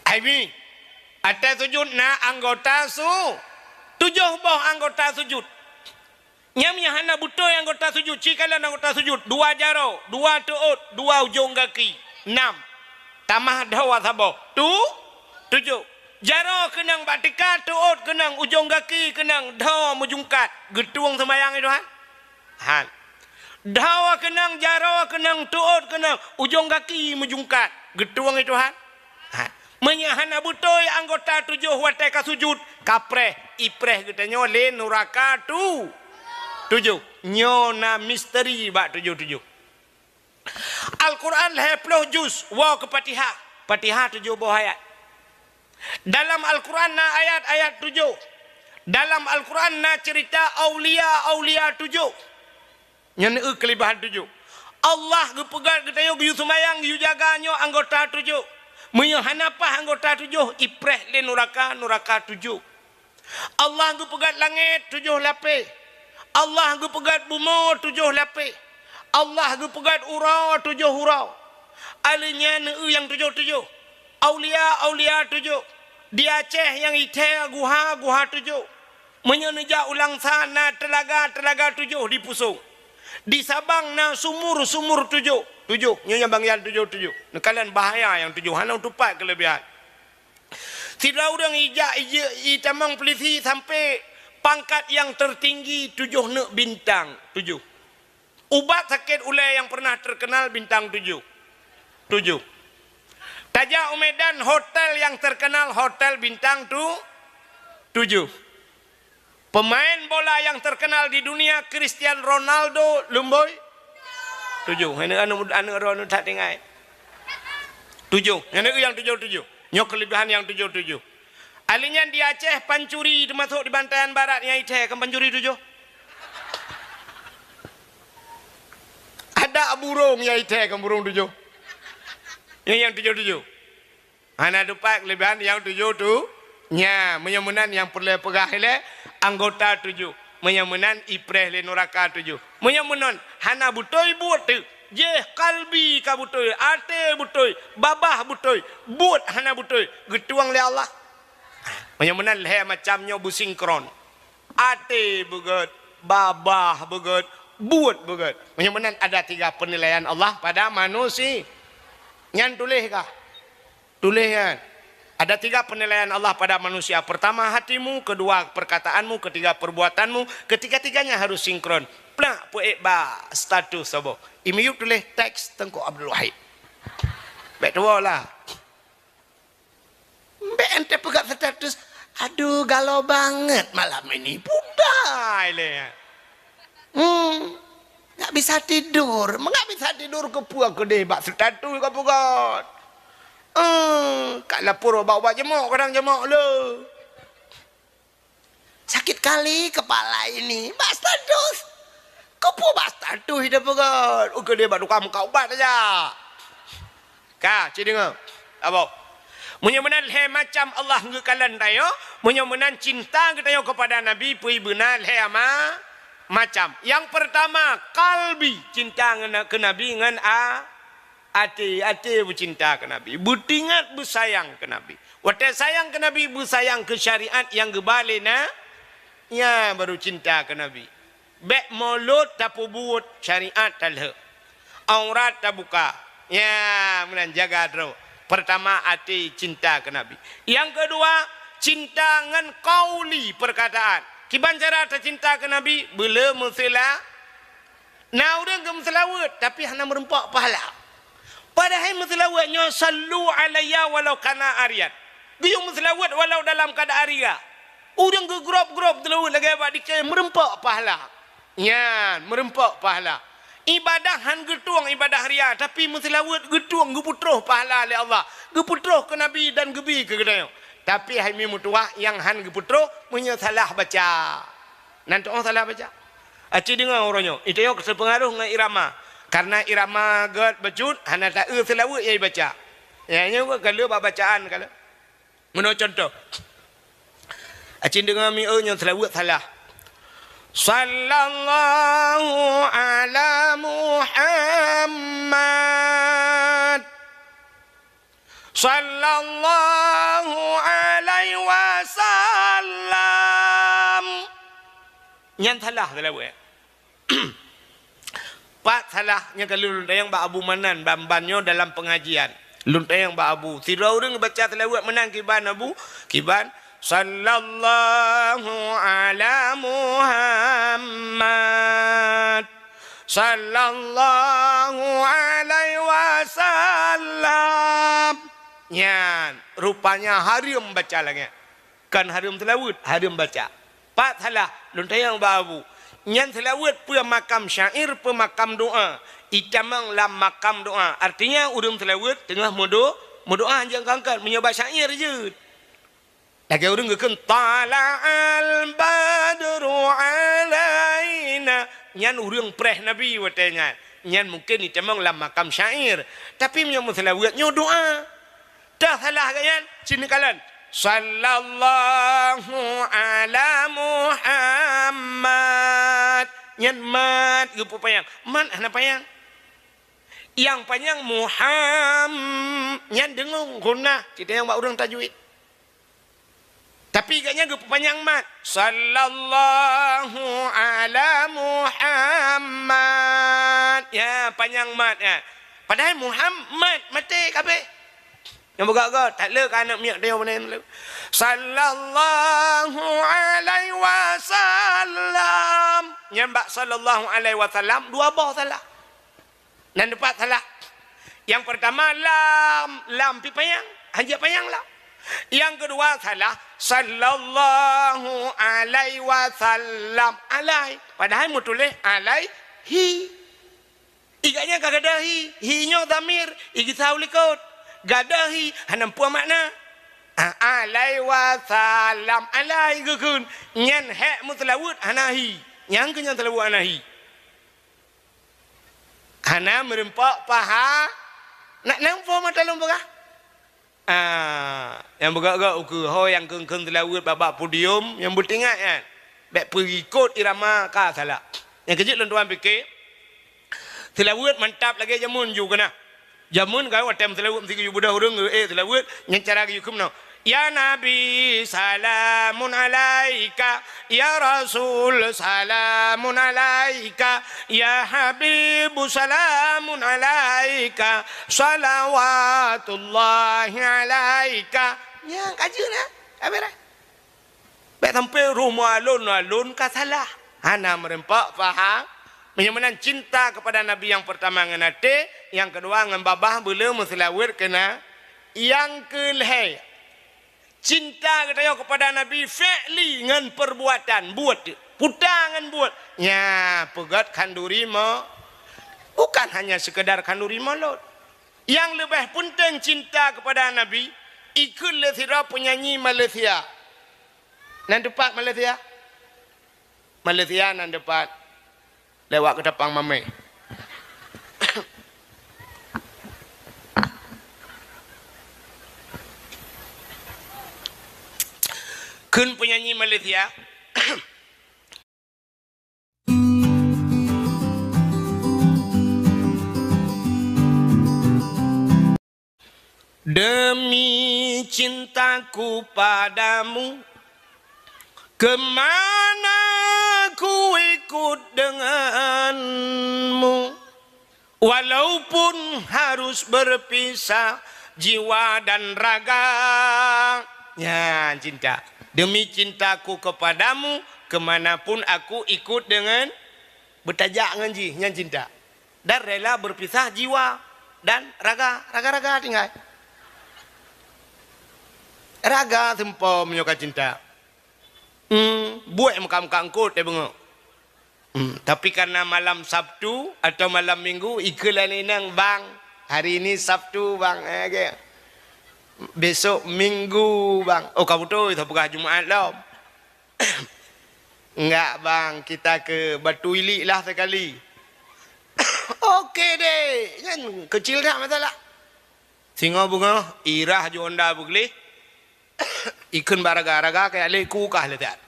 Ai mi, ateueh sujud na anggota su-, tujoh boh anggota sujud. Nyan meunyo hana beutôi anggota sujud, ci kalon anggota sujud, dua jaroe, dua teuôt, dua ujong gaki, nam. Tamah dhoe saboh, tu-, tujoh. Jaroe keunong bak tika, teuôt keunong, ujong gaki keunong, dhoe meujungkat. Geutueng seumayang nyoe, Tuhan? Han. Dhoe keunong, jaroe keunong, teuôt keunong, ujong gaki meujungkat. Geutueng nyoe, Tuhan? Han. Meunyo hana beutôi anggota tujoh watée ka sujud, ka preh, ipreh geutanyoe lé nuraka tu-, tujoh. Nyoe na misteri bak tujoh-tujoh. Al-Quran lhèe ploh juz, woe keu Fatihah. Fatihah tujoh boh ayat. Dalam Al-Quran na ayat-ayat tujoh. Dalam Al-Quran na ceurita aulia-aulia tujoh. Nyan eu keuleubèhan tujoh. Allah geupeugah geutanyoe geuyue seumayang, geuyue jaga nyoe anggota tujoh. Meunyoe hana paih anggota tujoh, ipreh lé nuraka, nuraka tujoh. Allah geupeugah langét tujoh lapéh. Allah geupeugah bumoe tujoh lapéh. Allah geupeugah uroe tujoh uroe. Alheuh nyan eu nyang tujoh-tujoh. Aulia-aulia tujoh. Di Aceh nyang ithèe guha-guha tujoh. Meunyoe neujak u Langsa na teulaga-teulaga tujoh di Pusong. Di Sabang na sumur-sumur tujoh. Tujoh, nyoe nyang bangian tujoh-tujoh. Neukalon bahaya nyang tujoh, hana tupat keuleubèhan. Sidroe ureueng ijak ije-, itamong pulisi sampoe pangkat nyang teutinggi tujoh neuk bintang, tujoh. Ubat sakét ulèe nyang pernah terkenal bintang tujoh. Tujoh. Tajak u Medan, hotel nyang terkenal hotel bintang tu-, tujoh. Pemain bola nyang terkenal di dunia, Cristiano Ronaldo, lumboi? Tujoh. Aneuk, aneuk, aneuk droeneuh that tinggai. Tujoh. Nyan nyang tujoh-tujoh. Nyoe keuleubèhan nyang tujoh-tujoh. Alheuh nyan di Aceh, pancuri teumasok di Bantayan Barat nyang ithèe kan pancuri tujoh. Ada burông nyang ithèe kan burông tujoh. Nyang, nyang tujoh-tujoh. Hana tupat keuleubèhan nyang tujoh tu. Nyan, meunyoe meunan nyang peureulèe peugah ilèe anggota tujoh. Meunyoe meunan ipreh lé nuraka tujoh. Meunyoe meunan hana beutôi buet teuk. Jéh kalbi ka beutôi, até beutôi, babah beutôi, buet hana beutôi, geutueng lé Allah. Meunyoe meunan lhèe macam nyoe beusinkron. Até beugèt, babah beugèt, buet beugèt. Meunyoe meunan ada tiga penilaian Allah pada manusia. Nyan tuléh kah? Tuléh nyan. Ada tiga penilaian Allah pada manusia. Pertama hatimu, kedua perkataanmu, ketiga perbuatanmu. Ketiga-tiganya harus sinkron. Plak peuék bak status saboh. I miyueb tuléh teks Teungku Abdul Wahid. Bèk tuwoe lah. Bèk ente peugah status, "Aduh, galau banget malam ini." Pundai lé. Hmm, nggak bisa tidur. Nggak bisa tidur keupeue keudeh bak status ka peugah. Hmm, ka lapor bak ubat jemok, kadang jemok le. Sakit kali kepala ini. Bak status. Keupeue bak status ida peugah? Ukeudeh bak tukang muka ubat aja. Ka, ci deungoe. Abo. Meunyoe meunan lhèe macam Allah geukalon tanyoe, meunyoe meunan cinta geutanyoe keupada Nabi pih beuna lhèe ma-, macam. Nyang peurtama, kalbi, cinta ngon, keu Nabi ngon a-, até, até beucinta keu Nabi, beutingat beusayang keu Nabi. Watèe sayang keu Nabi, beusayang keu syariat nyang geuba lé na, nyan baru cinta keu Nabi. Bèk mulod tapeubuet, syariat talheueh. Aurat tabuka. Nyan meunan jaga droe. Pertama, até cinta keu Nabi. Nyang keudua, cinta ngon qauli, perkataan. Kiban cara tacinta keu Nabi, beuleu meuseula-, Na ureueng geumeuseulaweuet, tapi hana meurumpok pahala. Padahai meuseulaweuet nyoe, "Sallu alayya walau kana ariyan." Geuyue meuseulaweuet walau dalam keuadaan ria. Ureueng geugrôp-grôp seulaweuet lagèe bak dikée meurumpok pahala. Nyan, meurumpok pahala. Ibadah han geutueng ibadah ria, tapi meuseulaweuet geutueng, geupeutroh pahala lé Allah, geupeutroh keu Nabi dan geubi keu geutanyoe. Tapi hai mi meutuwah nyang han geupeutroh meunyoe salah baca. Nan tu'oh salah baca. Aci deungoe uroe nyoe, itayok teupeungaroh ngon irama. Karena irama gét bacut hana taeu seulaweuet nyang ibaca. Ya, nyoe ka lheueh bak bacaan ka lheueh. Meunoe contoh. Aci deungoe mi eu nyoe seulaweuet salah. Sallallahu ala Muhammad. Sallallahu alaihi wasallam. Nyan salah seulaweuet. Pat salah nyang ka lheueh lôn tanyong bak Abu Manan ban-ban nyoe dalam pengajian. Lôn tanyong bak Abu, sidroe ureuëng baca seulaweuet meunan kiban Abu, kiban, "Sallallahu ala Muhammad, sallallahu alaihi wasallam." Nyan rupanya hareuem baca lagée nyan. Kon hareuem seulaweuet, hareuem baca. Pat salah, lôn tanyong bak Abu. Nyan seulaweuet peue makam syair, peue makam doa? Itamong lam makam doa. Artinya, ureuëng seulaweuet teungoh meudo-, meudoa nyang kangkat, meunyoe bak syair jeuet. Lagée ureuëng geukheun, "Tala'al badru alaina." Nyan ureuëng preh Nabi watée nyan. Nyan mungken itamong lam makam syair. Tapi meunyoe meuseulaweuet nyoe doa. Teuh salah geuh nyan, sini kalon. Sallallahu ala Muhammad. Nyan mat geupeupanyang. Mat hana panyang. Nyang panyang Muham-, nyan deungon gunah. Kita nyang bak ureuëng tajwid. Tapi geuh nyan geupeupanyang mat. Sallallahu ala Muhammad. Ya, panyang mat, ya. Padahai Muhammad maté kabeh. Nyang beugöt-göt, that le ka aneuk miet teuh meunan le. Sallallahu alaihi wasallam. Nyan bak sallallahu alaihi wasallam dua boh salah. Nan dipat salah. Nyang peurtama lam, lam pi panyang, hanjeuet panyang lam. Nyang keudua salah, sallallahu alaihi wasallam, alai. Padahai meutuléh alaihi. Iga nyan ka gadôh hi, hi nyoe dhamir, igisa u likot. Gadôh hi, hana peue makna. A-, alaihi wasallam, alai geukheun. Nyan hék meuseulaweuet hana hi. Nyang keu nyan seulaweuet hana hi. Hana meureumpok paha. Nak nampak mata lôn peugah? Ah, nyang beugöt-göt ukeue ho nyang kheun-kheun seulaweuet bak-bak podium nyang beutingat nyan. Bék peuikot irama ka salah. Nyang keujeuet lôn tuan pike, seulaweuet mantap lagée jameun ju keunah. Jameun ka watée meuseulaweuet meusigeue ju beudôh ureuëng, eh, seulaweuet nyang cara geuyue keunoe. Ya Nabi, salamun alaika. Ya Rasul, salamun alaika. Ya Habibu, salamun alaika. Salawatullahi alaika. Nyang ka jeuet, eh? Ka beres. Bék sampai roh meualon-alon ka salah. Hana meureumpok paham. Meunyoe meunan cinta kepada Nabi nyang peurtama ngon até, nyang keudua ngon babah beuleu meuseulaweuet keu na-, nyang keu lhée. Cinta geutanyoe keupada Nabi fi'li ngon peurbuatan, buet, puta ngon buet. Nya, peugét khanduri mo-, bukan hanya sekedar khanduri mulod. Nyang leubeh peunteng cinta keupada Nabi, ikheun lé sidroe peunyanyi Malaysia. Nan teupat Malaysia? Malaysia nan teupat. Lewat Ketapang Mamé. Kheun peunyanyi Malaysia. Demi cintaku padamu, kemana ku ikut denganmu, walaupun harus berpisah jiwa dan raga. Nya, cinta. Demi cintaku kepadamu, kemanapun aku ikut dengan, beutajak ngon jih, nyan cinta. Dan rela berpisah jiwa dan raga, raga-raga tinggai. Raga seumpom nyoe ka cinta. Hmm, buet meuka-meuka eungkot teubeungok. Hmm, tapi karena malam Sabtu atau malam Minggu, ikheun lé inong, "Bang, hari ini Sabtu, Bang." Eh, oke. "Besok Minggu, Bang." "Oh, ka beutôi, tapeugah Jumaat lom." "Enggak, Bang, kita ke Batu Ilik lah sekali." "Oke deh." Nyan kecil dah masalah. Singoh beungoh, irah ju honda beugleh. Ikheun bak raga-raga, kajak lé ku kah lé that.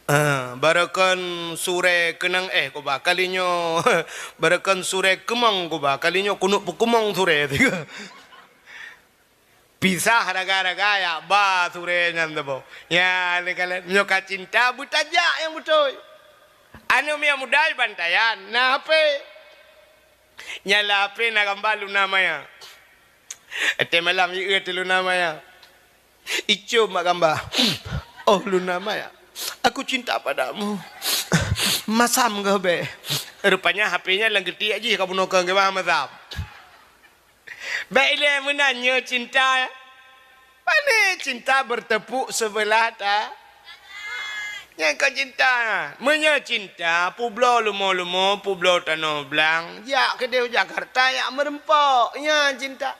Ah, barokon surée keunong éh kuba, kali nyoe barokon surée keumong kuba, kali nyoe keuneuk peukeumong surée. Pisah raga-raga, jak ba surée nyan teuboh. Nyan lé kalon, meunyoe ka cinta, beutajak nyang beutôi. Aneuk miet muda bantaian, na H P. Nyang lam H P na gamba Luna Maya. Watée malam jieu teuh Luna Maya. Icom bak gamba. "Oh Luna Maya, aku cinta padamu." "Masam goh beh." Rupanya H P nyan lam geutiek jih ka bunoe keu gamba masam. Bék ilée meunan nyoe cinta. Pane cinta bertepuk sebelah ta-, nyan kon cinta. Meunyoe cinta, peubloe lumo-lumo, peubloe tanoh blang, jak keudeh u Jakarta, jak meureumpok. Nyan cinta.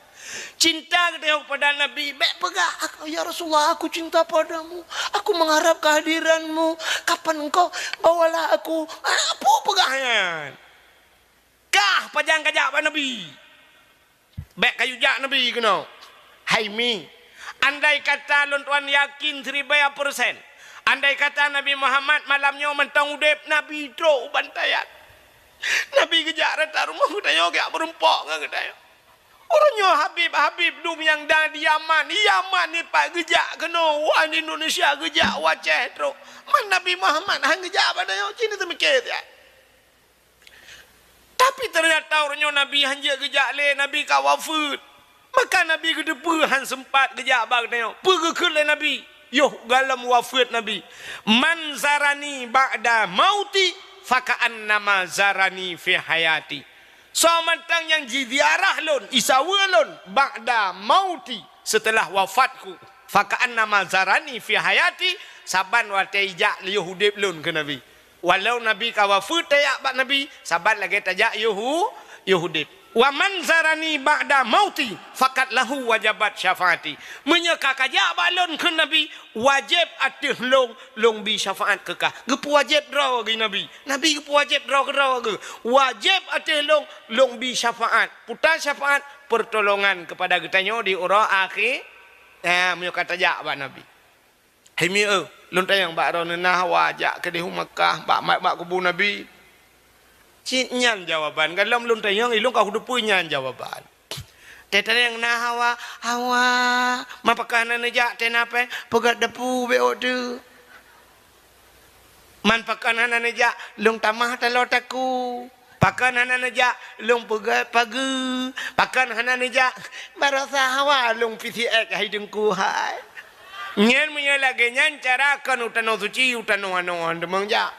Cinta geutanyoe kepada Nabi, bék peugah, "Ak-, ya Rasulullah, aku cinta padamu. Aku mengharap kehadiranmu. Kapan engkau bawalah aku." Ah, peue peugah nyan? Kah pajan kajak bak Nabi? Bék kayue jak Nabi keunoe. Hai mi, andai kata lôn tuan yakin siribèe persen, andai kata Nabi Muhammad malam nyoe mantong udeb, Nabi trok u bantaian. Nabi geujak rata rumoh geutanyoe, geujak meureumpok ngon geutanyoe. Uroe nyoe Habib-Habib dum nyang na di Yaman, Yaman nyoe pat geujak keunoe, wah di Indonesia geujak, u Aceh trok. Man Nabi Muhammad han geujak bak tanyoe, ci neuteumiké siat. Tapi teunyata uroe nyoe Nabi han jeuet geujak lé, Nabi ka wafeuet. Maka Nabi geuteupeue han seumpat geujak bak geutanyoe. Peue geukheun lé Nabi? Yoh goh lom wafeuet Nabi, "Man zarani ba'da mauti, faka'annama zarani fi hayati." Soe mantong nyang jiziarah lôn, isaweue lôn, ba'da mauti, seuteulah wafatku, faka'annama zarani fi hayati, saban watée ijak yoh udeb lôn, kheun Nabi. Walau Nabi ka wafeuet, tajak bak Nabi, saban lagée tajak yoh u-, yoh udeb. "Wa man zarani ba'da mauti, faqad lahu wajabat syafaati." Meunyoe ka kajak bak lôn, kheun Nabi, wajéb ateueh lôn, lôn bi syafaat keu kah. Geupeuwajéb droe geuh Nabi. Nabi geupeuwajéb droe keudroe geuh. Wajéb ateueh lôn, lôn bi syafaat. Peue ta syafaat? Peurtolongan keupada geutanyoe di uroe akhé. Nah, meunyoe ka tajak bak Nabi. Hai mi, eh, lôn tanyong bak droeneuh, na hawa jak keudeh u Makkah, bak, bak, bak kubu Nabi? Cit nyan jawaban. Goh lom lôn tanyong, ilôn ka kuteupeue nyan jawaban. Teuh tanyong na hawa, hawa. Man pakon hana neujak, teuh na péng, peugét dapu bék ôk teuh. Man pakon hana neujak, lôn tamah taloe takue. Pakon hana neujak, lôn peugét pageue. Pakon hana neujak, baroesa hawa lôn pih siék hai Teungku hai. Nyan meunyoe lagée nyan cara kon u tanoh suci, u tanoh anoe han teumeung jak.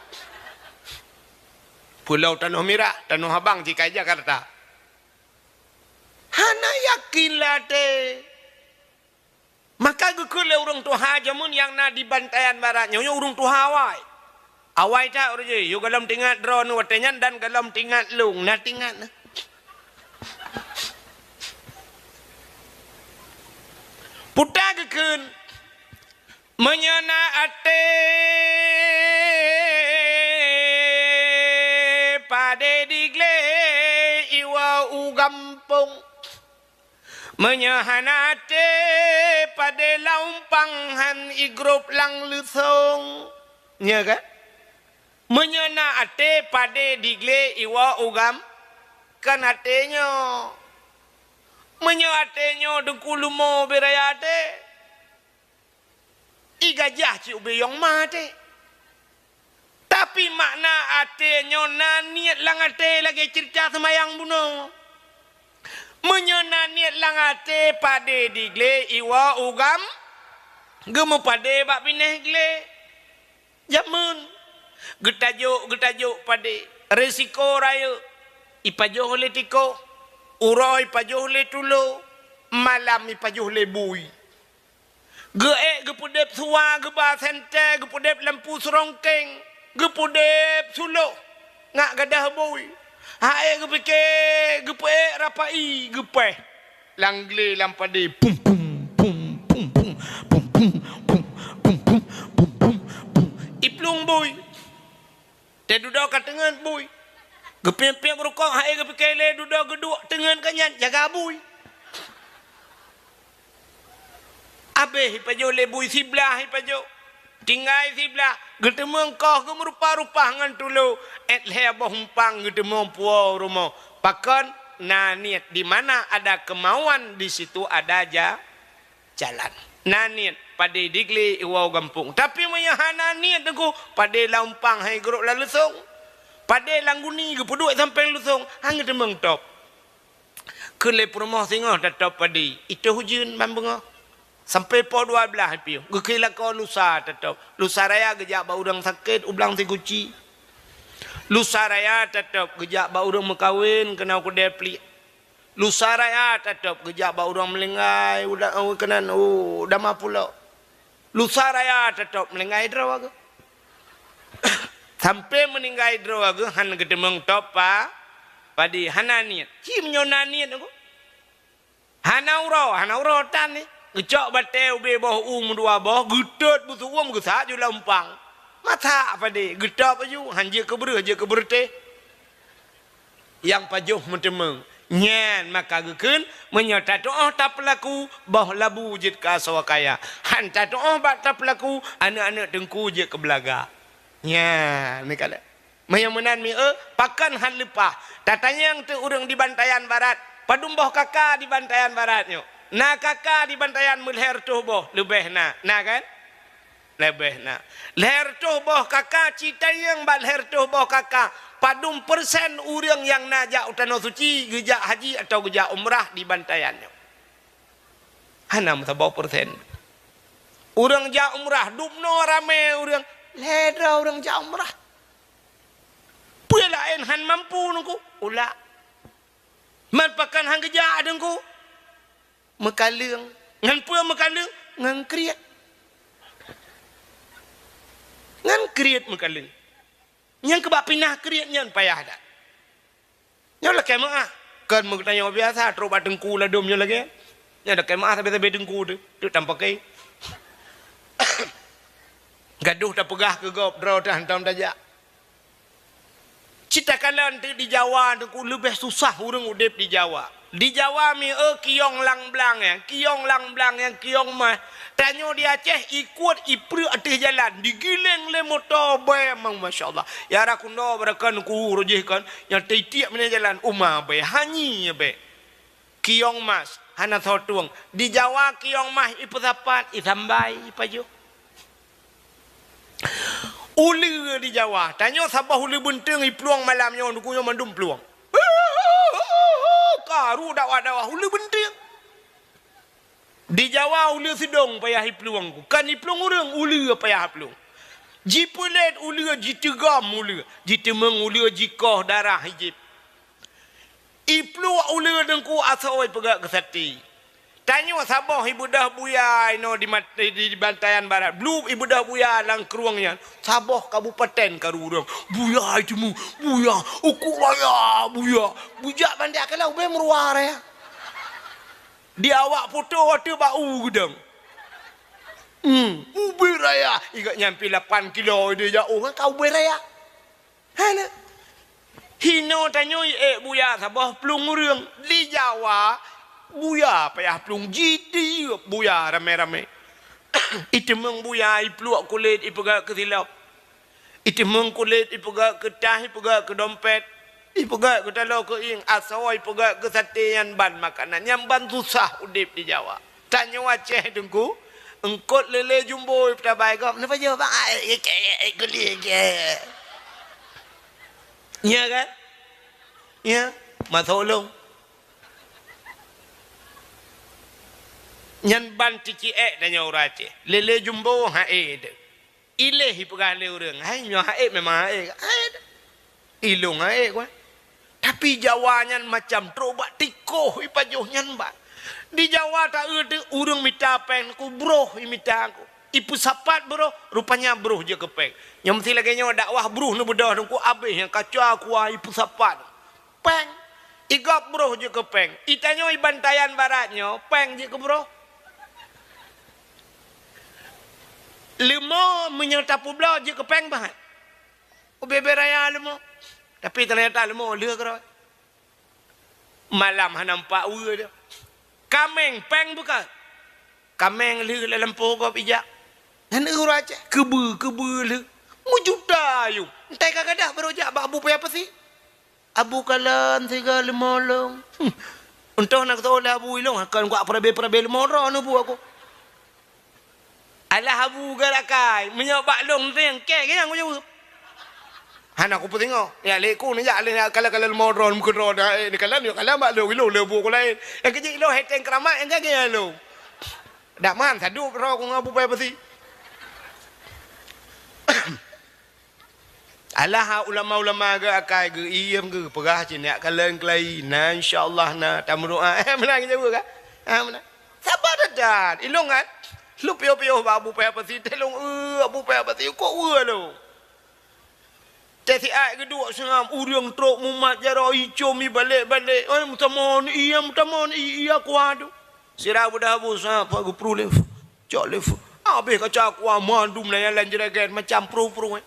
Pulo Tanoh Mirah, Tanoh Abang, jih ka i Jakarta. Hana yakin lé até. Maka geukheun lé ureuëng tuha jameun nyang na di Bantayan Barat nyoe, nyoe ureuëng tuha awai. Awai that ureuëng jih, yôh goh lom teuingat droeneuh watée nyan dan goh lom teuingat lôn, na teuingat na. Peue ta geukheun, meunyoe na até padé diglé iwoe u gampông. Meunyoe hana até padé lam umpang han igrôb lam leusông. Nyo ka? Meunyoe na até padé diglé iwoe u gam-, kon até nyoe. Meunyoe até nyoe Teungku Lumo beu raya até. I gajah cit ubé yong ma até. Tapi makna até nyoe na niet lam até lagée ceurita seumayang bunoe. Meunyoe na niet lam até padé diglé iwoe u gam-, geumeupadé bak binéh glé. Jameun geutajok, geutajok padé, risiko rayeuk, ipajoh lé tikoh, uroe ipajoh lé tulo, malam ipajoh lé bui. Geuék geupeudeb suwa, geuba sentée, geupeudeb lampu seurongkeng. Geupudeb sulok ngat gadah bui. Hai geupike, geupeuék rapai, geupéh. Lam glé lam padé, pum, pum, pum, pum, pum, pum, pum, pum, pum, pum, pum, pum, pum. Iplueng bui. Teududoe ka teungeut bui. Geupiep-piep rukok, hai geupike lé dudoe geuduek teungeut ka nyan jaga bui. Abéh ipajoh lé bui siblah ipajoh. Tinggai siblah, geuteumeung koh geumeurupa-rupa ngon tulo, ék lhée boh umpang geuteumeung puwoe rumoh. Pakon? Na niet, di mana ada kemauan, di situ ada ja-, jalan. Na niet, padé di glé iwoe gampông. Tapi meunyoe hana niet teungku, padé lam umpang hai geurok lam leusong. Padé lam guni geupeuduek sampéng leusong, han geuteumeung top. Keu lé peurumoh singoh tatop padé, itôh ujeuen ban beungoh. Sampai poh dua blaih piôh, geukheun lakoe lusa tatop. Lusa raya geujak bak ureuëng sakét u blang sikuci. Lusa raya tatop geujak bak ureuëng meukawen keunoe keudée pliek. Lusa raya tatop geujak bak ureuëng meuninggai, uda-, keunan, u dama pulo. Lusa raya tatop meuninggai droe geuh. Sampai meuninggai droe geuh han geuteumeung top pa-, padé, hana niet. Ci meunyoe na niet geuh. Hana uroe, hana uroe tan ni. Geucok batée ubé boh u meudua boh, geutot beusuwom geusak ju lam umpang. Masak padé, geutop aju, han jeuet keu breueh, jeuet keu beureutéh. Nyang pajoh meuteumeung. Nyan maka geukheun, meunyoe tatuoh tapeulaku, boh labu jeuet keu asoe kaya. Han tatuoh bak tapeulaku, aneuëk-aneuëk teungku jeuet keu beulaga. Nyan, ni kalon. Meunyoe meunan mieu, pakon han leupah. Tatanyong teuk ureuëng di Bantayan Barat. Padum boh kaka di Bantayan Barat nyoe? Na kaka di Bantayan meulhée reutôh boh, leubeh na. Na kan? Leubeh na. Lhée reutôh boh kaka, ci tanyong bak lhée reutôh boh kaka, padum persen ureuëng nyang na jak u Tanoh Suci, geujak haji atawa geujak umrah di Bantayan nyoe? Hana meusaboh persen. Ureuëng jak umrah, dubnoe ramé ureuëng, lhée droe ureuëng jak umrah. Peue laén han mampu teungku? Ulak. Man pakon han geujak teungku? Meukaleueng. Ngon peue meukaleueng? Ngon kriet. Ngon kriet meukaleueng. Nyang keubah pinah kriet nyan payah that. Nyoe lakée meuáh. Kon meugeutanyoe biasa, trok bak teungku ladom nyoe lagée. Nyoe lakée meuáh sabe-sabe teungku teuh, teuk tampakée. Gadoh tapeugah keu gob, droe teuh hantom tajak. Cit takalon teuk di Jawa teungku leubeh susah ureuëng udeb di Jawa. Di Jawa mieu kiyong lam blang nyan, kiyong lam blang nyan, kiyong mah. Tanyoe di Aceh ikuet ipreuk ateueh jalan, digiléng lé moto bée mang, masya Allah. Ya rakundo barakan ku rojih kan, nyang titiek meunan jalan uma bée, hanyi bée. Kiyong mas, hana soe tueng. Di Jawa kiyong mas ipeusapat, isambai, ipajoh. Uleue di Jawa, tanyoe saboh uleue beunteueng iplueng malam nyoe, nuku nyoe mandum plueng. Karu dakwah-dakwah uleue beunteueng. Di Jawa uleue sidong payah iplueng, kon iplueng ureuëng, uleue payah iplueng. Jipeulét uleue, jiteugom uleue, jiteumeung uleue, jikoh darah ijéb. Ipluek uleue teungku asoe ipeugét keu saté. Tanyoe saboh ibeudôh buya inoe di mat-, di, di Bantayan Barat. Blueb ibeudôh buya lam krueng nyan. Saboh kabupaten karu ureuëng. Buya iteumé, buya, uku raya, buya. Bujak bandak kala ubé meuruwa raya. Di awak poto watée bak u geudong. Hmm, ubé raya. Igat nyampe lapan kilo ide jak u ngon ka ubé raya. Hana. Hinoe tanyoe ék buya saboh plueng ureuëng. Di Jawa, buya payah plueng, jitiep buya ramé-ramé. Iteumeung buya, ipluek kulét, ipeugét keu silop. Iteumeung kulét, ipeugét keu tah, ipeugét keu dompet. Ipeugét keu taloe keuieng, asoe ipeugét keu saté, nyan ban makanan. Nyan ban susah udeb di Jawa. Tanyoe Aceh teungku, eungkot lélé jumbo tabai gob, neupajoh bang, ai, ai, ai, ai, guli, ai. Nya kan? Nya, masa ulung. Nyan ban ticiek tanyoe ureuëng Aceh. Lélé jumbo, hai, deh. Iléh ipeugah lé ureuëng, "Hai, nyoe haék memang haék." Haék. Ilong haék, wah. Tapi Jawa nyan macam trok bak tikoh ipajoh nyan bak. Di Jawa taeu teuh ureuëng mita péng ku broh imita ku. Ipeusapat broh, rupanya broh jeuet keu péng. Nyang meusti lagée nyoe dakwah broh neubeudôh teungku abéh nyang kaca kuah ipeusapat. Péng. Igop broh jeuet keu péng. Itanyoe i Bantayan Barat nyoe, péng jeuet keu broh. Leumo meunyoe tapeubloe jeuet keu péng bahat. Ubé-bé raya leumo. Tapi teunyata leumo lheueh keudroe. Malam hana nampak weue dia. Kaméng péng beukat. Kaméng lheueh lam lampôh gob ijak. Nyan ureuëng Aceh keubeue-keubeue lheueh. Meujuta ayum. Entai ka gadôh barô jak bak Abu Paya Pasi. Abu kalon siga leumo lôn. Hmm. Untôh na geutôh lé Abu ilong akan kuak peurabé-peurabé leumo droe neubu aku. Alah Abu garakai, meunyoe bak lôn teueng kée nyang kujaweueb. Hana kupeusingoh. Ya lé ku neujak lé kala-kala leumo droe meukeudroe dah eh, neukalon yo kalon bak lôn ilong lé bu ku laén. Nyang keujeuet ilong heteng keuramat nyang gagée lôn. Dak man sadup droe ku ngon Abu Paya Pasi. Alah ulama-ulama geuakai geuiem geupeugah cit nyak kalon keulayi na insyaallah na tameudoa. Eh meunan geujaweueb kan? Ha meunan. Sabar that-that. Ilong kan? Lôn piôh-piôh bak Abu Paya Pasi, teuh lôn eu Abu Paya Pasi kok weue lôn. Teuh siat geuduek seungab ureuëng trok mumat jaroe icom ibalek-balek. Eh meutamong iya meutamong iya kuadu. Sira beudah Abu Sa'ad geupru lé. Cok lé. Abéh kaca kuah mandum na nyang lam jeureget macam pruh-pruh.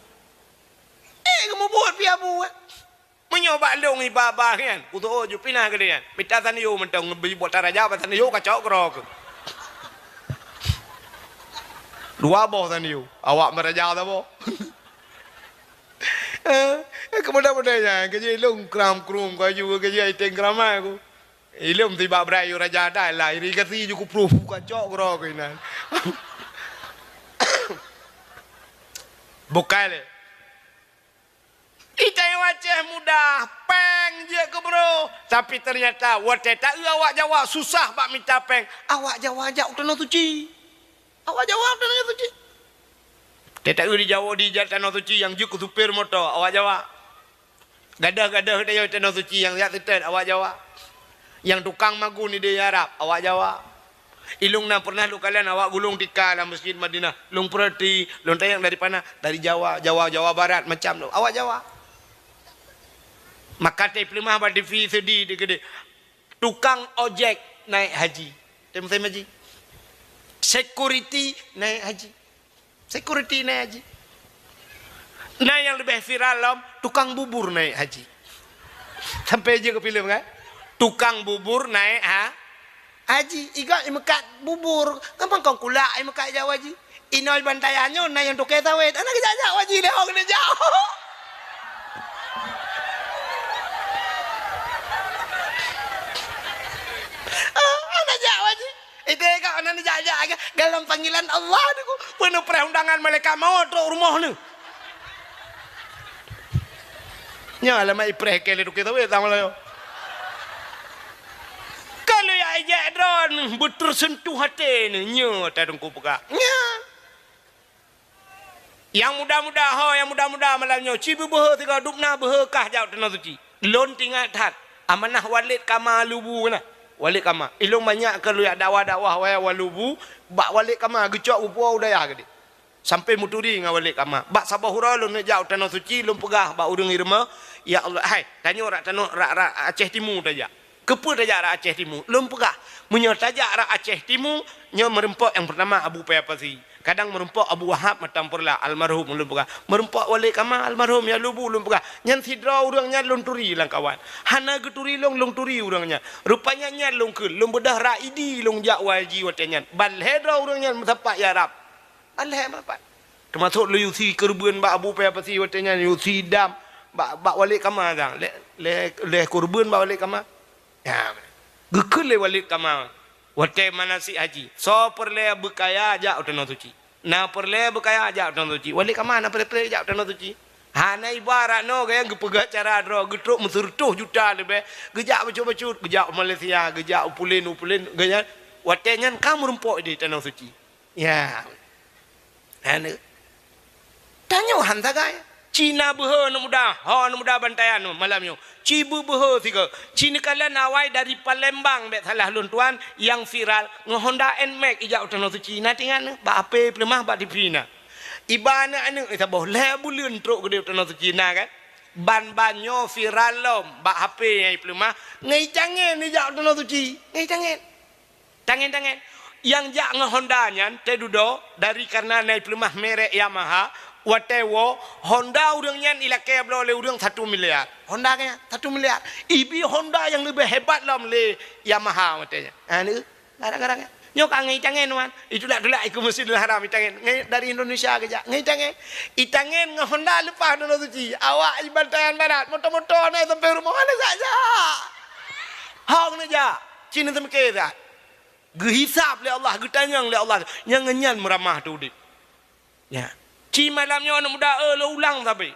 Eh, geumubuet pih Abu, eh. Meunyoe bak lôn iba-ba nyan, kuteuôt ju pinah keudeh nyan. Mita sandiô mantong ngeubri buet taraja bak sandiô kacok keudroe keuh. Dua boh sandiô, awak meuraja saboh. Eh, keumudian-mudian nyan, keujih lôn kram-krum, kaju keujih iteng kramai ku. Ilom tibak brai yu raja dai lah, irigasi ju kupruh kacok keudroe keuh inan. Bukai lé. Itai Aceh mudah, péng jeuet keu broh. Tapi teunyata watée taeu awak Jawa susah bak mita péng, awak Jawa jak u Tanoh Suci. Awak Jawa u Tanoh Suci. Watée taeu di Jawa di jak Tanoh Suci nyang jeuet keu supir moto, awak Jawa. Gadoh-gadoh di Tanoh Suci nyang jak seutôt, awak Jawa. Nyang tukang magun di Arab, awak Jawa. Ilong na pernah lôn kalon awak gulong tika lam Mesjid Madinah. Lôn peurati, lôn tanyong dari pana? Dari Jawa, Jawa, Jawa Barat macam tu. Awak Jawa. Maka teupeuleumoh bak T V seudi di keudeh. Tukang ojek naik haji. Tem tem haji. Security naik haji. Security naik haji. Nah nyang leubeh viral lom, tukang bubur naik haji. Sampai je ke filem kan? Tukang bubur naik ha haji. Iga imeukat bubur, gampang kong kulak imeukat jauh haji. Inoi bantayan nyoe na nyang toke sawét. Anak jak-jak haji lé hong ni jak. Anak jak haji. Idéh ka hana neujak-jak lagée dalam panggilan Allah niku, peuneupreh undangan malaikat maut trok rumoh neuh. Nyoe alamat ipreh kée lé tukang sawét sama layo. Kalau ya ijak droe beuteursentuh até neuh, nyoe ta Teungku peugah. Nya. Nyang muda-muda ho, nyang muda-muda malam nyoe ci beubeuhe sigoe dubna beuhe kah jak u Tanoh Suci. Lôn tingat that amanah Walid Kama Lubu na. Walid Kama. Ilong banyak keu lôn jak dakwah-dakwah waya Walubu bak Walid Kama geucok bupo u dayah geude. Sampai meuturi ngon Walid Kama. Bak saboh uroe lôn jak u Tanoh Suci lôn peugah bak ureuëng Irma, "Ya Allah, hai, tanyoe rak tanoh rak, rak Aceh Timu tajak." Keupeue tajak rak Aceh Timu? Lôn peugah, meunyoe tajak rak Aceh Timu, nyoe meurumpok nyang peurtama Abu Paya Pasi, kadang meurumpok Abu Wahab Matam Purla almarhum lôn peugah, meurumpok Walid Kama almarhum ya Lubu lôn peugah, nyan sidroe ureuëng nyan lôn turi lam kawan. Hana geuturi lôn, lôn turi ureuëng nyan. Rupanya nyan lôn kheun, lôn beudôh rak Idi lôn jak wai ji watée nyan. Ban lhée droe ureuëng nyan meusapat ya Rab. Ban lhée meusapat. Teumasok lôn yusi keureubeuen bak Abu Paya Pasi watée nyan, yusi dam bak, bak Walid Kama dang. Lhée, lhée, lhée keureubeuen bak Walid Kama. Ya. Geukheun lé Walid Kama watée manasik haji, "Soe peureulée beukaya jak u Tanoh Suci. Na peureulée beukaya jak u Tanoh Suci." Walid Kama na peureulée-peureulée jak u Tanoh Suci. Hana ibarat noe gaya geupeugah cara droe, geutrok meuseureutoh juta leubeh, geujak bacut-bacut, geujak u Malaysia, geujak u pulen, u pulen, gaya watée nyan ka meurumpok di Tanoh Suci. Ya. Hana. Tanyoe han sagai. Ci na beuhe aneuk muda, ho aneuk muda bantayan nyoe malam nyoe. Ci beubeuhe sigoe. Ci neukalon awai dari Palembang, bèk salah lôn tuan, nyang viral ngon Honda Nmax ijak u Tanoh Suci. Na teuingat nyoe, bak H P peuleumah, bak T V na. Iba aneuk-aneuk saboh lhèe buleuen trok keudéh u Tanoh Suci na kan. Ban-ban nyoe viral lom bak H P nyang ipeuleumah, ngon itangen ijak u Tanoh Suci, ngon itangen. Tangen-tangen. Nyang jak ngon Honda nyan teududoe dari kareuna na ipeuleumah merek Yamaha, watèe woe Honda ureueng nyan ilakèe bloe lé ureueng satu miliar. Honda nyan satu miliar. Ibi Honda nyang leubeh hebat lom lé Yamaha watèe nyan. Ha, ni, garang-garang nyan. Nyoe ka ngon itangen, wan. Itulak-tulak ikeue Masjidil Haram itangen. Ngon, dari Indonesia geujak. Ngon itangen. Itangen ngon Honda leupah Tanoh Suci. Awak iban tayan barat. Moto-moto na sampai rumoh. Hana jak-jak. Hong neujak. Ci neuseumiké that. Geuhisab lé Allah, geutanyong lé Allah, nyang ngon nyan meuramah teu udép. Ya. Ci malam nyoe aneuk muda, eh, lôn ulang sabe.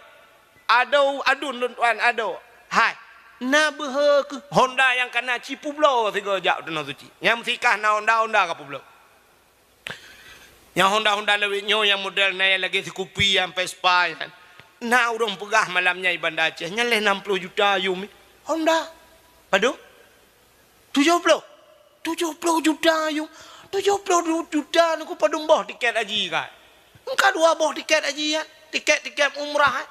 Adoe, aduen lôn tuan, adoe. Hai. Na beuhe keuh Honda nyang ka na ci peubloe sigoe jak u Tanoh Suci. Nyang meusikah na Honda, Honda ka peubloe. Nyang Honda-Honda lawét nyoe nyang model na nyang lagèe sikupi nyang Vespa nyan. Na ureueng peugah malam nyan i Banda Aceh, nyan lhèe nam ploh juta yum. Honda. Padum? Tujoh ploh. Tujoh ploh juta yum. Tujoh ploh juta nyoe padum boh tiket haji kan? Engka dua boh tiket haji kan? Tiket-tiket umrah kan?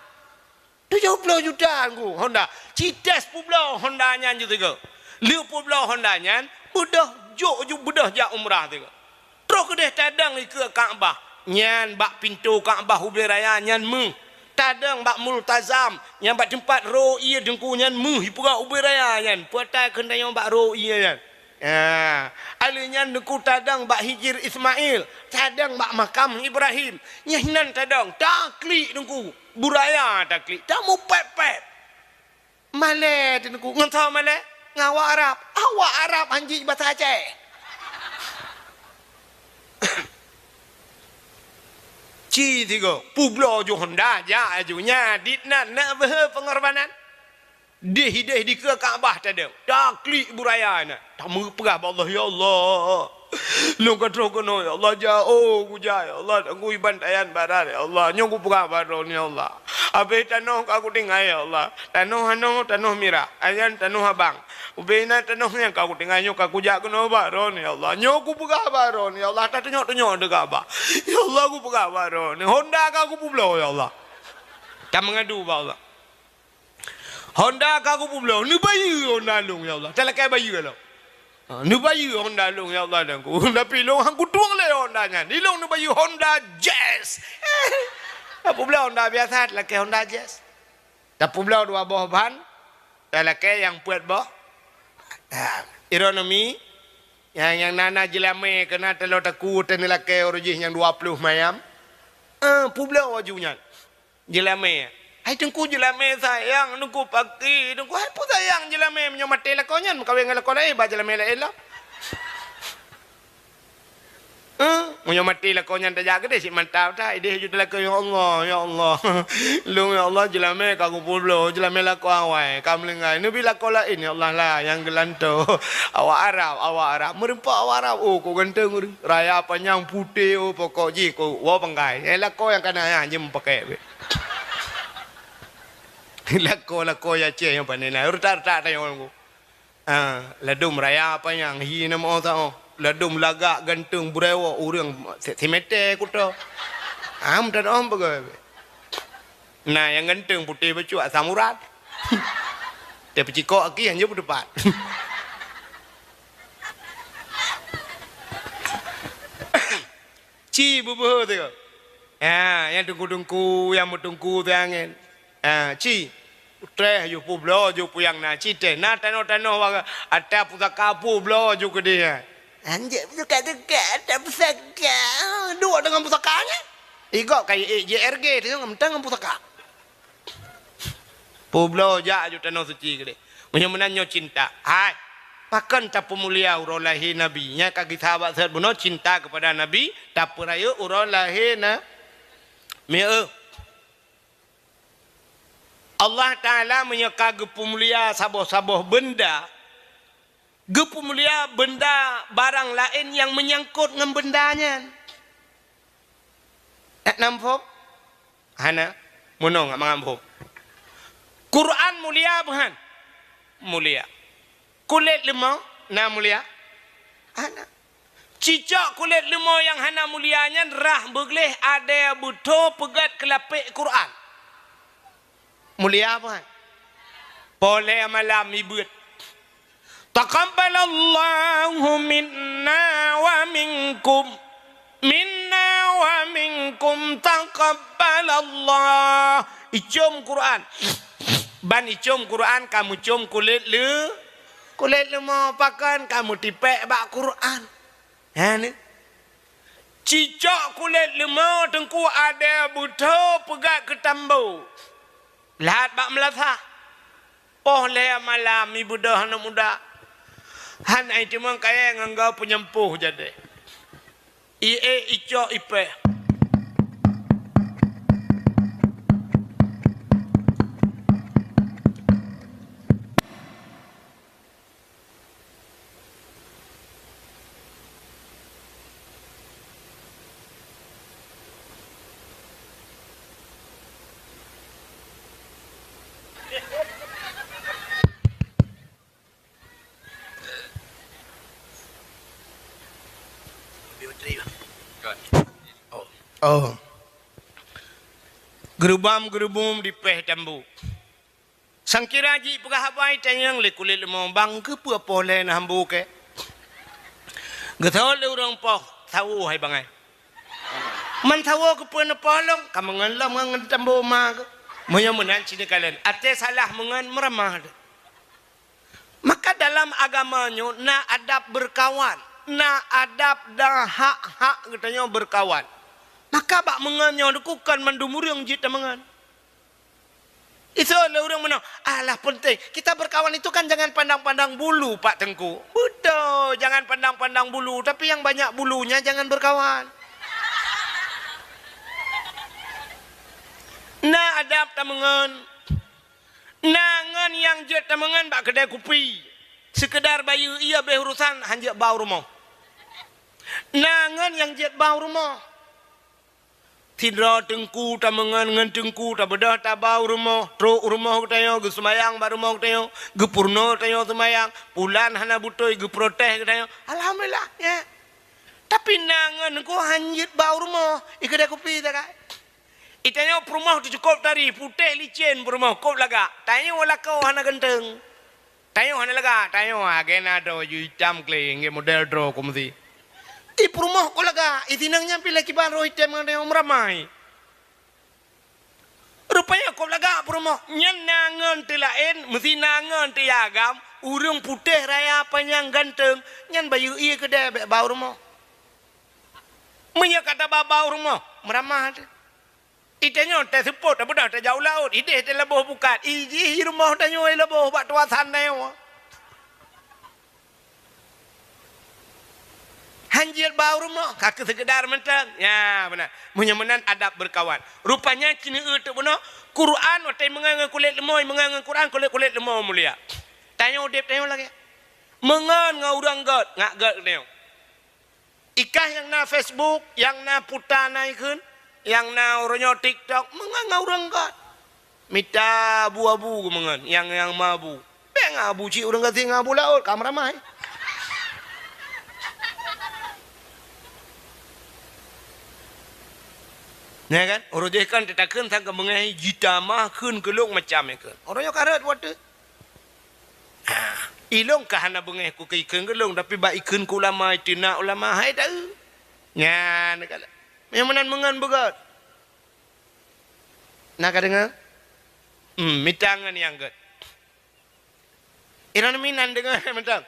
Tujoh ploh juta ngon Honda. Ci tes peubloe Honda nyan ju sigoe. Lheueh peubloe Honda nyan, beudôh jok ju beudôh jak umrah sigoe. Troh keudéh tadong ikeue Ka'bah. Nyan bak pintoe Ka'bah ubé raya nyan méuh. Tadong bak Multazam, nyan bak teumpat ro ié Teungku nyan méuh ipeugah ubé raya nyan. Peue ata kheun tanyoe bak ro ié nyan. Ha, alheuh nyan Teungku tadong bak Hijir Ismail, tadong bak makam Ibrahim. Nyan hinan tadong, taklik Teungku. Buraya taklik, tamupèt-pèt. Malèe Teungku, ngon soe malèe? Ngon awak Arab. Awak Arab hanjeuet basa Aceh. Ci sigoe, peubloe ju Honda, jak aju. Nyan, dit nan, na beuhe peungorbanan. Deh-deh dikeue Ka'bah tadong. Taklik buraya na. Tameupeugah bak Allah, "Ya Allah, lôn ka troh keunoe, ya Allah, jak, oh, kujak, ya Allah, Teungku iban tayan barat, ya Allah. Nyoe kupeugah bak Droeneuh, ya Allah. Abéh tanoh ka kutinggai, ya Allah. Tanoh anoe, tanoh mirah. Nyan tanoh abang. Ubé na tanoh nyang ka kutinggai nyoe ka kujak keunoe bak Droeneuh, ya Allah. Nyoe kupeugah bak Droeneuh, ya Allah. Tatunyok-tunyok teuka bak. Ya Allah, kupeugah bak Droeneuh. Honda ka kupeubloe, ya Allah." Tameungadu bak Allah. Honda ka kupeubloe, neubayeue Honda lôn, ya Allah. Talakèe bayeue lom. Ha, neubayeue Honda lôn, ya Allah, dan ku. Tapi lôn han kutueng lé Honda nyan. Ilôn neubayeue Honda Jazz. Tapeubloe Honda biasa, talakèe Honda Jazz. Tapeubloe dua boh ban, talakèe nyang peuet boh. Ha, ironomi, nyang, nyang na-na jeulamé keunan taloe taku teuneulakèe uroe jih nyang dua ploh mayam. Eh, peubloe aju nyan. Jeulamé. Hai Teungku, jeulamé sayang, Teungku paki, Teungku hai peue sayang jeulamé, meunyoe maté lakoe nyan meukawen ngon lakoe laén, ba jeulamé laén lom. Eh, meunyoe maté lakoe nyan tajak keudéh cit mantap that, idéh ju teulakèe, "Ya Allah, ya Allah. Lôn ya Allah, jeulamé ka kupeubloe, jeulamé lakoe awai, ka meulinggai. Neubi lakoe laén ya Allah lah, nyang geulantoe." Awak Arab, awak Arab. Meureumpok awak Arab, oh, kok ganteng ureueng. Raya panyang putéh, oh, pokok jih, kok woe panggai. Eh, lakoe nyang ka na nyan, jeuem pakèk bèk. Lakoe-lakoe Aceh nyang pandai na, retak-retak tanyoe nyoe. Ha, ladôm raya panyang hi na meu saoh. Ladôm lagak ganteng beureuwoe ureueng si-, simeté kuto. Ha, meutanöh peugah. Na nyang ganteng putéh bacut asam urat. Teuh peucikok aki hana peuteupat. Ci beubeuhe teuh. Ha, nyang teungku-teungku, nyang meuteungku teuh angén. Ha, ci. Treh ju peubloe ju peue nyang na, ci treh. Na tanoh-tanoh wa-, ata pusaka peubloe ju keudéh. Anjay pusaka teuka, ata pusaka. Duek deungon pusaka nyan. Igob ka ék J R G teuh ngon pusaka. Peubloe jak ju tanoh suci keudéh. Meunyoe meunan nyoe cinta. Hai. Pakon tapeumulia uroe lahé Nabi? Nyan ka geusahabat seuhat bunoe cinta keupada Nabi, tapeurayeuk uroe lahé na-, mieu. Allah Taala meunyoe ka geupeumulia saboh-saboh beunda, geupeumulia beunda barang laén nyang meunyangkot ngon beunda nyan. That na muphom? Hana. Meunoe ngat mangat boh. Quran mulia beuhan? Mulia. Kulét leumô na mulia? Hana. Cicok kulét leumô nyang hana mulia nyan rhah beugleh adèe beutho peugét keulapék Quran. Mulia beuhan? Poh lhèe malam ibeuet. Taqabbalallahu minna wa minkum. Minna wa minkum taqabbalallah. Icôm Quran. Ban icôm Quran ka meucôm kulét leu-, kulét leumô, pakon ka meutipék bak Quran. Hana. Cicok kulét leumô teungku adèe beutho peugét keu tambo. Lhat bak meulasah. Poh lhèe malam ibeudôh aneuk muda. Hana itimang kayèe ngon goe peunyampôh jadèe. Ié icok ipèh. Oh. Oh. Geurubam-geurubum dipèh tambo. Sangkira jipeugah haba itanyong lé kulét leumô, "Bang, keupeue poh lhèe na hambo kèe?" Geuseuôt lé ureueng poh, "Sawoe hai bangai." "Man sawoe keupeue neupoh lôn?" "Ka meungon lom ngon tambo ma keuh." Meunyoe meunan cit neukalon, até salah meungon meuramah teuh. Maka dalam agama nyoe na adab beurkawan, na adab dan hak-hak geutanyoe beurkawan. Maka bak meungon nyoe dikukon mandum ureueng jeuet tameungon. Iseuôt lé ureueng meunoe, "Alah, peunteng. Kita berkawan itu kan jangan pandang-pandang bulu, Pak Teungku." Beutôi, jangan pandang-pandang bulu, tapi yang banyak bulunya jangan berkawan. Na adab tameungon. Na ngon nyang jeuet tameungon bak keudè kupi. Seukeudar bayeue ié bèk urosan, han jeuet ba u rumoh. Na ngon nyang jeuet ba u rumoh. Sidroe teungku tameungon ngon teungku tabeudôh taba u rumoh, trok u rumoh geutanyoe, geuseumayang bak rumoh geutanyoe, geupeurunoe geutanyoe seumayang, pulan hana beutôi geuprotes geutanyoe. Alhamdulillah, ya. Tapi na ngon teungku han jeuet ba u rumoh, i keudè kupi sagai. I tanyoe peurumoh teuh cukôp tari, putéh licén peurumoh, kôp lagak. Tanyoe lakoe hana ganteung. Tanyoe hana lagak, tanyoe, ah, gena droe ju itam kle, nggak model droe ku meusi. I peurumoh kôp lagak, i sinong nyan pih lé kiban roh item ngon tanyoe meuramai. Rupanya kôp lagak peurumoh, nyan na ngon teuh laén, meusi na ngon teuh agam, ureueng putéh raya panyang ganteung, nyan bayeue ié keudè bèk ba u rumoh. Meunyoe ka taba ba u rumoh, meuramah teuh. I tanyoe teuseupôt, tabeudôh tajak u laôt, idéh teuh laboh bukat, i jih i rumoh tanyoe laboh bak tuasan tanyoe. Han jeuet ba u rumoh, ka keu seukeudar mantong. Ya, beuna. Meunyoe meunan adab beurkawan. Rupanya keuneuk teuk bunoe, Quran watèe meungon ngon kulét leumô, meungon ngon Quran kulét-kulét leumô mulia. Tanyoe udép tanyoe lagèe. Meungon ngon ureueng gèt, ngat gèt tanyoe. I kah nyang na Facebook, nyang na puta na ikheun, nyang na uroe nyoe TikTok, meungon ngon ureueng gèt. Mita abu-abu geumeungon, nyang, nyang ma abu. Bèk ngon abu cit ureueng gasien ngon abu laôt, ka meuramai. Nyan kan? Uroe jih kan teutakheun sang keumeungai jita mah kheun keu lôn macam ikheun. Uroe nyoe ka rhot watèe. Ah, ilôn ka hana beungèh ku keu ikheun keu lôn, tapi bak ikheun keu ulama, iteunak ulama, hai taeu. Nyan ka lheueh. Meunyoe meunan meungon beugèt. Na ka deungö? Hmm, mita ngon nyang gèt. Inan minan deungö mantong.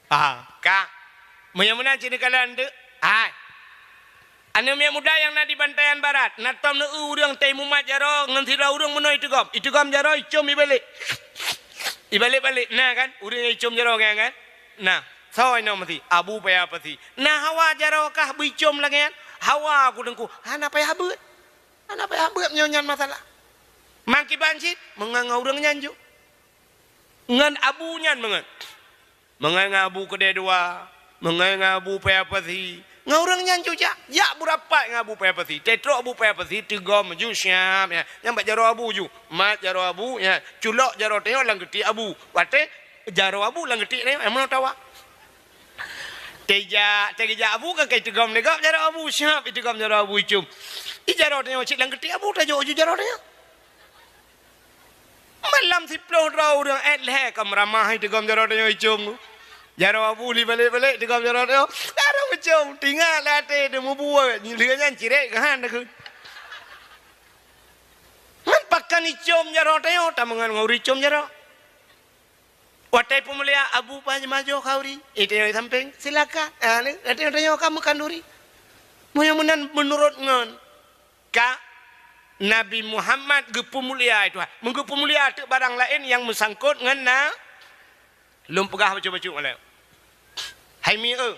Ah, ka. Meunyoe meunan cit neukalon teuk. Hai. Aneuk miet muda nyang na di Bantayan Barat, na tom neu-eu ureueng teuh mumat jaroe ngon sidroe ureueng meunoe iteugom. Iteugom jaroe icôm ibalek. Ibalek-balek, na kan? Ureueng nyang icôm jaroe nyan kan? Na. Soe inoe meusi? Abu Paya Pasi. Na hawa jaroe kah beuicôm lagèe nyan? Hawa ku teungku. Hana payah beuet. Hana payah beuet meunyoe nyan masalah. Mangkiban cit, meungon ngon ureueng nyan ju. Ngon abu nyan meungon. Meungon ngon abu keudè dua, meungon ngon abu Paya Pasi, Ngon ureuëng nyan ju jak, jak beurapat ngon Abu Paya Pasi. Teutrok Abu Paya Pasi teugom ju siap, ya. Nyang bak jaroe Abu ju, mat jaroe Abu, ya. Culok jaroe tanyoe lam geutik Abu. Watée jaroe Abu lam geutik tanyoe, eh, meunoe tawa. Teujak, teujak Abu kan kai teugom lé gob jaroe Abu, siap iteugom jaroe Abu icum. I jaroe tanyoe cit lam geutik Abu, tajok ju jaroe tanyoe. Malam siploh droe ureuëng ék lhée ka meuramah iteugom jaroe tanyoe icum. Jaroe Abu li balek-balek iteugom jaroe tanyoe. Jaroe icum, tingat lam até teuh mubuet, lheueh nyan cirek keuhan takheun. Ngon pakon icum jaroe tanyoe, tameungon ngon ureuëng icum jaroe. Watée peumulia Abu Paya majoh khanduri, iteunyoe sampéng, silakan. Ah, ni, iteunyoe ka meukhanduri. Meunyoe meunan meunurot ngon ka Nabi Muhammad geupeumulia Tuhan. Meugeupeumulia teuk barang laén nyang meusangkot ngon na, lôn peugah bacut-bacut malée. Hai mi eu,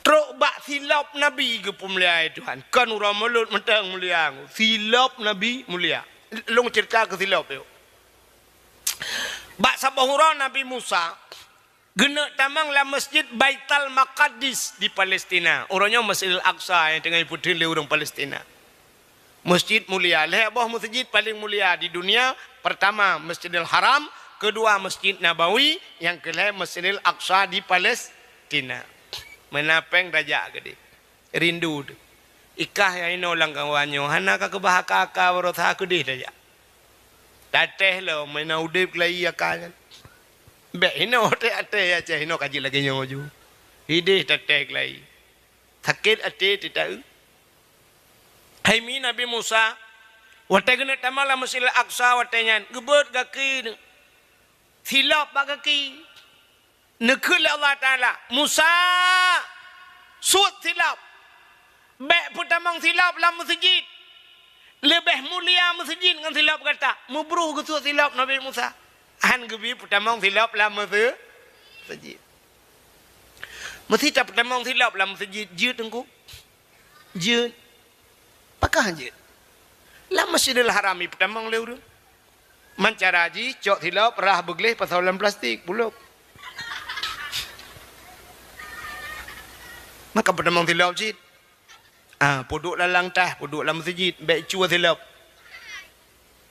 trok bak silop Nabi geupeumulia Tuhan. Kon uroe mulod mantong mulia, silop Nabi mulia. Lôn ceurita keu silop yuk. Bak saboh uroe Nabi Musa geuneuk tamong lam Masjid Baitul Maqdis di Palestina. Uroe nyoe Masjidil Aqsa nyang teungoh ipeutheun lé ureuëng Palestina. Masjid mulia, lhée boh masjid paleng mulia di dunia, pertama Masjidil Haram, keudua Masjid Nabawi, nyang keulhée Masjidil Aqsa di Palestina. Meunan péng tajak keudeh. Rindu teuh. I kah nyang inoe lam kawan nyoe, hana ka keubah aka-aka baroesa keudeh tajak. Tatéh lom, meunan udeb keulayi aka nyan. Bék inoe até-até Aceh inoe ka jeuet lagée nyoe ju. Ideh tatéh keulayi. Sakét até teuh taeu. Hai mi Nabi Musa, watée geuneuk tamong lam Masjidil Aqsa watée nyan, geubeuet gaki, silop bak gaki. Neukheun lé Allah Taala, "Musa, suet silop. Bék peutamong silop lam meuseujid. Leubeh mulia meuseujid ngon silop gata." Meubruh geusuet silop Nabi Musa. Hán geubi peutamong silop lam meuse-, meuseujid. Meusé tapeutamong silop lam meuseujid, jeuet teungku. Jeuet. Pakon jeuet? Lam Masjidil Haram ipeutamong lé ureuëng. Man cara jih, cok silop, rhah beugleh, pasoe lam plastik, bulok. Maka peutamong silop cit. Ah, peuduek lam langkah, peuduek lam meuseujid, bék cue silop.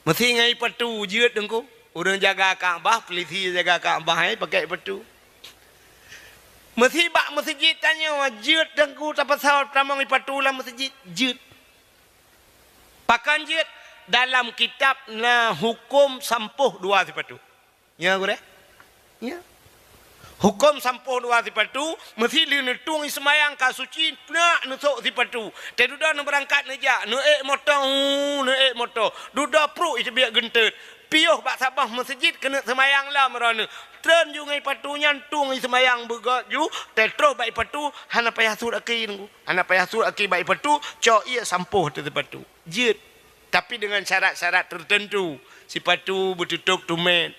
Meusé ngon ipatu jeuet teungku. Ureuëng jaga Ka'bah, polisi jaga Ka'bah, eh, pakai ipatu. Meusé bak meuseujid tanyoe jeuet teungku, tapasoe tamong ipatu lam meuseujid, jeuet. Pakon jeuet? Dalam kitab na huköm sampôh dua sipatu. Nya gurée? Nya. Huköm sampôh dua sipatu, meusé lheueh neutueng seumayang ka suci, peunak neusok sipatu. Teududoe neubeurangkat neujak, neuék moto, hu, neuék moto. Dudoe pruek iteubiet geunteut. Piôh bak saboh meuseujid keuneuk seumayang lom droeneuh. Treun ju ngon ipatu nyan tueng seumayang beugét ju, teutroh bak ipatu hana payah sut aki teungku. Hana payah sut aki bak ipatu, cok ié sampôh teuh sipatu. Jeuet. Tapi dengan syarat-syarat tertentu. Sipatu beututôp tumét.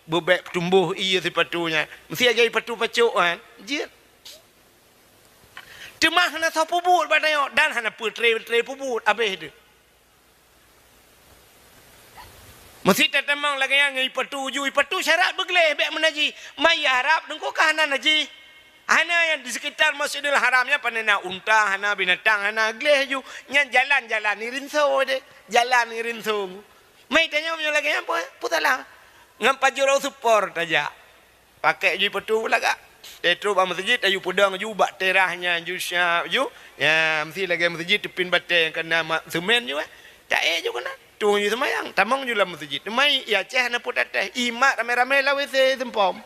Beubék tumboh ié sipatu nyan. Meusé lagée ipatu pacok kan? Jeuet. Teuma hana soe peubuet bak tanyoe dan hana peutre-tre peubuet abéh teuh. Meusé tatamong lagée nyan ngon ipatu ju, ipatu syarat beugleh bék meunajih. Maya Arab teungku ka hana najih. Hana nyang di sekitar Masjidil Haram nyan pane na unta, hana binatang, hana gleh ju. Nyan jalan-jalan ni rinso deh. Jalan ni rinso. Mai tanyoe meunyoe lagée nyan peue, peue salah? Ngon pajôh supor tajak. Pakai ju ipatu lagak. Teutroh bak meuseujid, tayue peudong ju bak teras nyan ju siap ju. Ya, meusé lagée meuseujid teupin batée nyang ka na ma-, seumén ju, eh. Taék ju keunan. Tueng ju seumayang, tamong ju lam meuseujid. Teumai, ya Aceh na peuet até. Imat ramé-ramé lam WC seumpom.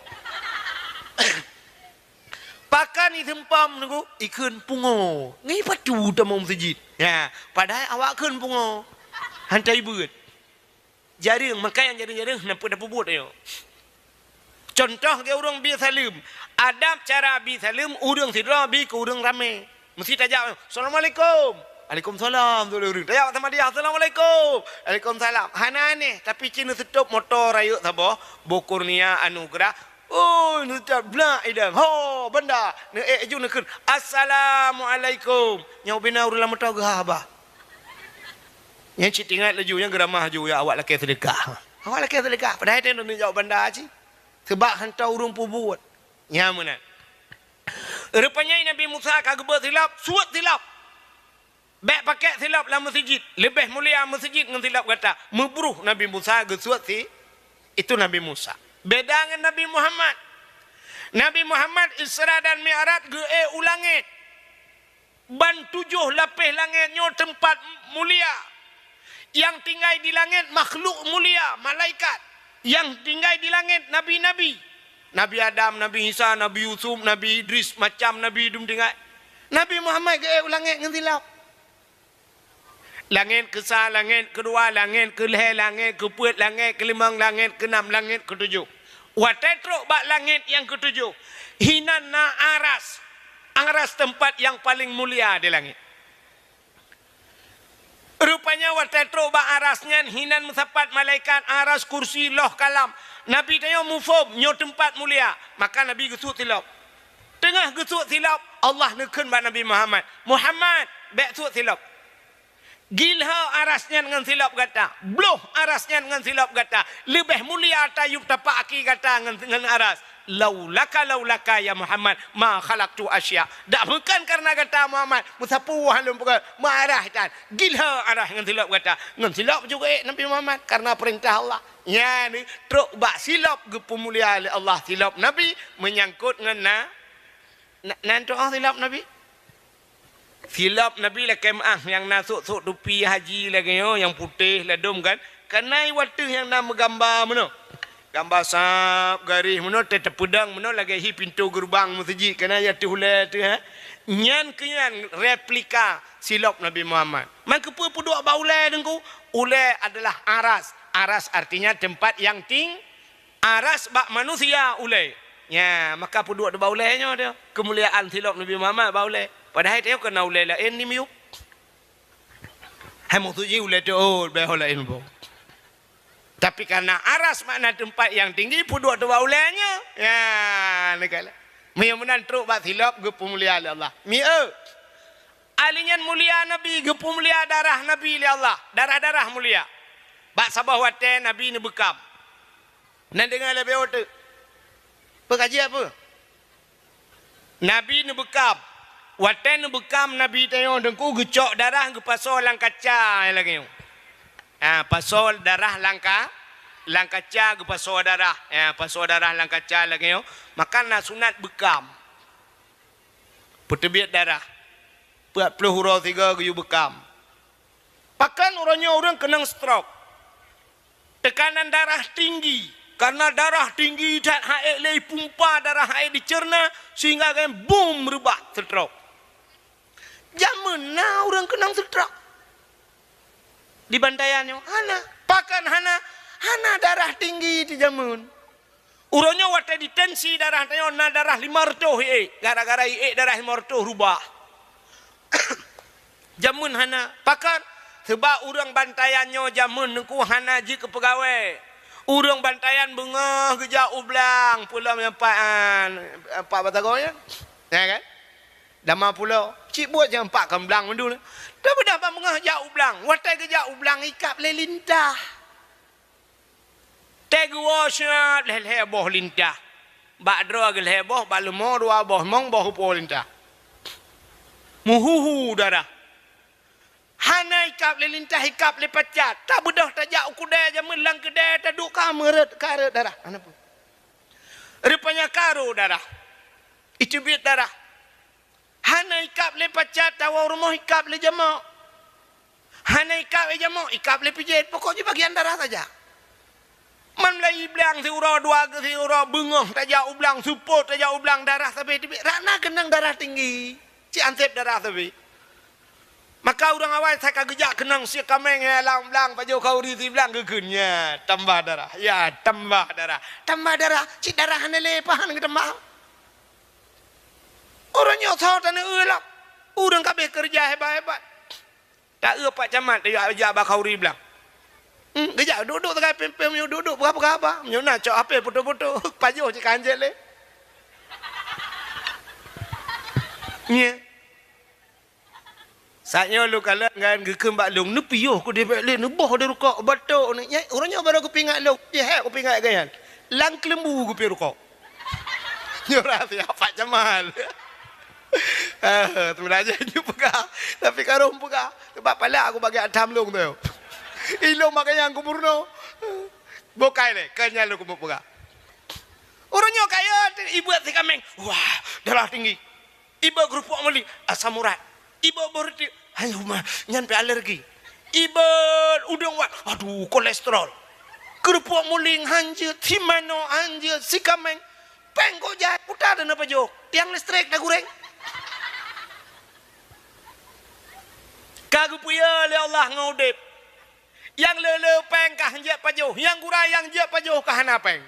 Pakon iseumpom teungku, ikheun pungo. Ngon ipatu tamong meuseujid. Ya, padahai awak kheun pungo. Hantai beuet. Jareueng, maka nyang jareueng-jareueng hana peue tapeubuet nyoe. Contoh lagée ureuëng bi saleuem. Adab cara bi saleuem ureuëng sidroe bi keu ureuëng ramé. Meusé tajak, "Assalamualaikum." "Waalaikumsalam," tu lé ureuëng. Tajak sama dia, "Assalamualaikum." "Waalaikumsalam." Hana aneh, tapi cit neuseutôp moto rayeuk saboh, boh Kurnia Anugerah. Oh, neuseutôp blak idang. Ho, banda. Neuék ju neukheun, "Assalamualaikum." Nyoe bina ureuëng lam moto geuhah bah. Nyang cit ingat laju, nyang geuramah ju, ya awak lakée seudeukah. Awak lakée seudeukah, padahai teuh neujaweueb banda cit. Seubab hantom ureuëng peubuet. Nyan meunan. Rupanya Nabi Musa ka geubeuet silop, suet silop. Bèk pakèk silop lam meuseujid, leubeh mulia meuseujid ngon silop gata. Meubruh Nabi Musa geusuet si, itu Nabi Musa. Beda ngon Nabi Muhammad. Nabi Muhammad Isra dan Mi'raj geuék u langét. Ban tujoh lapéh langét nyoe teumpat mulia. Nyang tinggai di langét makhluk mulia, malaikat. Nyang tinggai di langét nabi-nabi. Nabi Adam, Nabi Isa, Nabi Yusuf, Nabi Idris, macam nabi dum tinggai. Nabi Muhammad geuék u langét ngon silop. Langét keusa, langét keudua, langét keulhèe, langét keupeuet, langét keulimong, langét keunam, langét keutujoh. Watèe trok bak langét nyang keutujoh, hinan na aras. Aras teumpat nyang paleng mulia di langét. Rupanya watèe trok bak aras nyan hinan meusapat malaikat, aras, kursi, loh, kalam. Nabi tanyoe muphom nyoe teumpat mulia, maka Nabi geusuet silop. Teungoh geusuet silop, Allah neukheun bak Nabi Muhammad, "Muhammad, bèk suet silop. Gilhô aras nyan ngon silop gata, bloh aras nyan ngon silop gata, leubeh mulia tayueb tapak aki gata ngon, ngon aras. Laulaka, laulaka ya Muhammad, ma khalaqtu asya." Dak bukan karena gata Muhammad, meusapeue lôn peugah, meuaras tan. Gilhô aras ngon silop gata. Ngon silop juga ék Nabi Muhammad karena peurintah Allah. Nyan trok bak silop geupeumulia lé Allah, silop Nabi meunyangkot ngon na, na, nan tu'oh silop Nabi. Silop Nabi lakèe meu'ah nyang na sôk-sôk tupi haji lagèe nyoe, nyang putéh ladôm kan. Kana i watèe nyang na meugamba meunoe. Gamba sab garéh meunoe, teupeudong meunoe lagèe hi pintoe geureubang meuseujid, kana i ateueh ulèe teuh, ha. Nyan keuh nyan replika silop Nabi Muhammad. Man keupeue peuduek bak ulèe Teungku? Ulèe adalah aras. Aras artinya tempat yang ting-, Aras bak manusia ulèe. Nya, maka peuduek bak ulèe nyoe teuh. Keumuliaan silop Nabi Muhammad bak ulèe. Padahai teuh keu na ulèe laén di miyueb. Hai maksud jih ulèe teuh, oh, bèk ho laén boh. Tapi karena aras makna tempat yang tinggi, peuduek bak ulèe nyoe. Nya, neukalon. Meunyoe meunan trok bak silop geupeumulia lé Allah. Mieu. Ali nyan mulia Nabi, geupeumulia darah Nabi lé Allah. Darah-darah mulia. Bak saboh watèe Nabi neubeukam. Na deungoe lé beo teuk. Peue ka jeuet peue? Nabi neubeukam. Watèe neubeukam Nabi tanyoe Teungku geucok darah geupasoe lam kaca lagèe nyoe. Ha, pasoe darah lam ka-, lam kaca geupasoe darah. Ha, pasoe darah lam kaca lagèe nyoe. Maka na sunat beukam. Peuteubiet darah. Peuet ploh uroe sigoe geuyue beukam. Pakon uroe nyoe ureueng keunong stroke. Tekanan darah tinggi. Karena darah tinggi that han ék lé ipumpa darah han ék diceurna sehingga gen bum reubah stroke. Jameun na ureueng keunong stroke. Di Bantayan nyoe hana. Pakon hana? Hana darah tinggi di jameun. Uroe nyoe watèe ditensi darah tanyoe na darah limong reutôh iék, gara-gara iék darah limong reutôh rubah. Jameun hana. Pakon? Sebab ureueng Bantayan nyoe jameun Teungku hana jeuet keu peugawée. Ureueng Bantayan beungoh geujak u blang, peulom nyang pat, ah, pat batagong nyan. Ya kan? Dama pulo, cit buet nyang pat kon blang mandum. Tapi dah ban beungoh jak u blang. Watèe geujak u blang ikab lé lintah. Tée geuwoe siat lhèe-lhèe boh lintah. Bak droe geulhèe boh, bak leumo dua boh, limong boh upo lintah. Meuhu-hu darah. Hana ikab lé lintah, ikab lé pacat. Tabeudôh tajak u keudè jameun lam keudè taduek ka meureuet, ka reuet darah. Hana peue. Rupanya ka rô darah. Iteubiet darah. Hana ikab lé pacat, tawoe rumoh ikab lé jamok. Hana ikab lé jamok, ikab lé pijet. Pokok jih bagian darah saja. Man mulai blang siuroe, dua siuroe, beungoh tajak u blang, seupôt tajak u blang, darah sabe teubiet. Rak na keunong darah tinggi. Cit anseb darah sabe. Maka ureueng awai sa ka geujak keunong sie kaméng, ya, lam blang, pajoh khauri siblang geukheun, ya, tambah darah. Ya, tambah darah. Tambah darah, cit darah hana lé, pahan geutambah. Ureueng nyoe soe taneuk eu lom. Ureueng ka abéh keureuja hebat-hebat. Ta eu Pak Camat, tajak, jak bak khauri blang. Hmm, geujak duek-duek sagai péng-péng, meunyoe duek-duek peugah-peugah haba. Meunyoe na cok H P foto-foto, pajoh cit ka hanjeuet lé. Nyan. Saat nyoe lôn kalon kan geukheun bak lôn, neupiôh ku dibek lé, neuboh di rukok, batok ni. Nyan, ureueng nyoe baru geupeuingat lôn. Jih hek geupeuingat geuh nyan. Lam keuleumbu geupiôh rukok. Nyoe rahsia Pak Jamal. Eh, sebenarnya nyoe peugah, tapi ka rhom peugah. Sebab palak aku bagi atam lông tu. Ilông bagi nyang gubernur. Bukai lé, kan nyan lôn keuneuk peugah. Ureueng nyoe kaya, ibuet si kaméng, wah, darah tinggi. Iba keurupuk meulieng, asam urat. Iba boh reuti, hai huma, nyan pih alergi. Iba udeueng wat, aduh, kolesterol. Keurupuk meulieng hanjeuet, si manok hanjeuet, si kaméng. Péng kok jai, uta teuh neupajoh, tiang listrik taguréng. Ka geupeue lé Allah ngon udép. Nyang le-le péng ka hanjeuet pajoh, nyang gura nyang jeuet pajoh ka hana péng.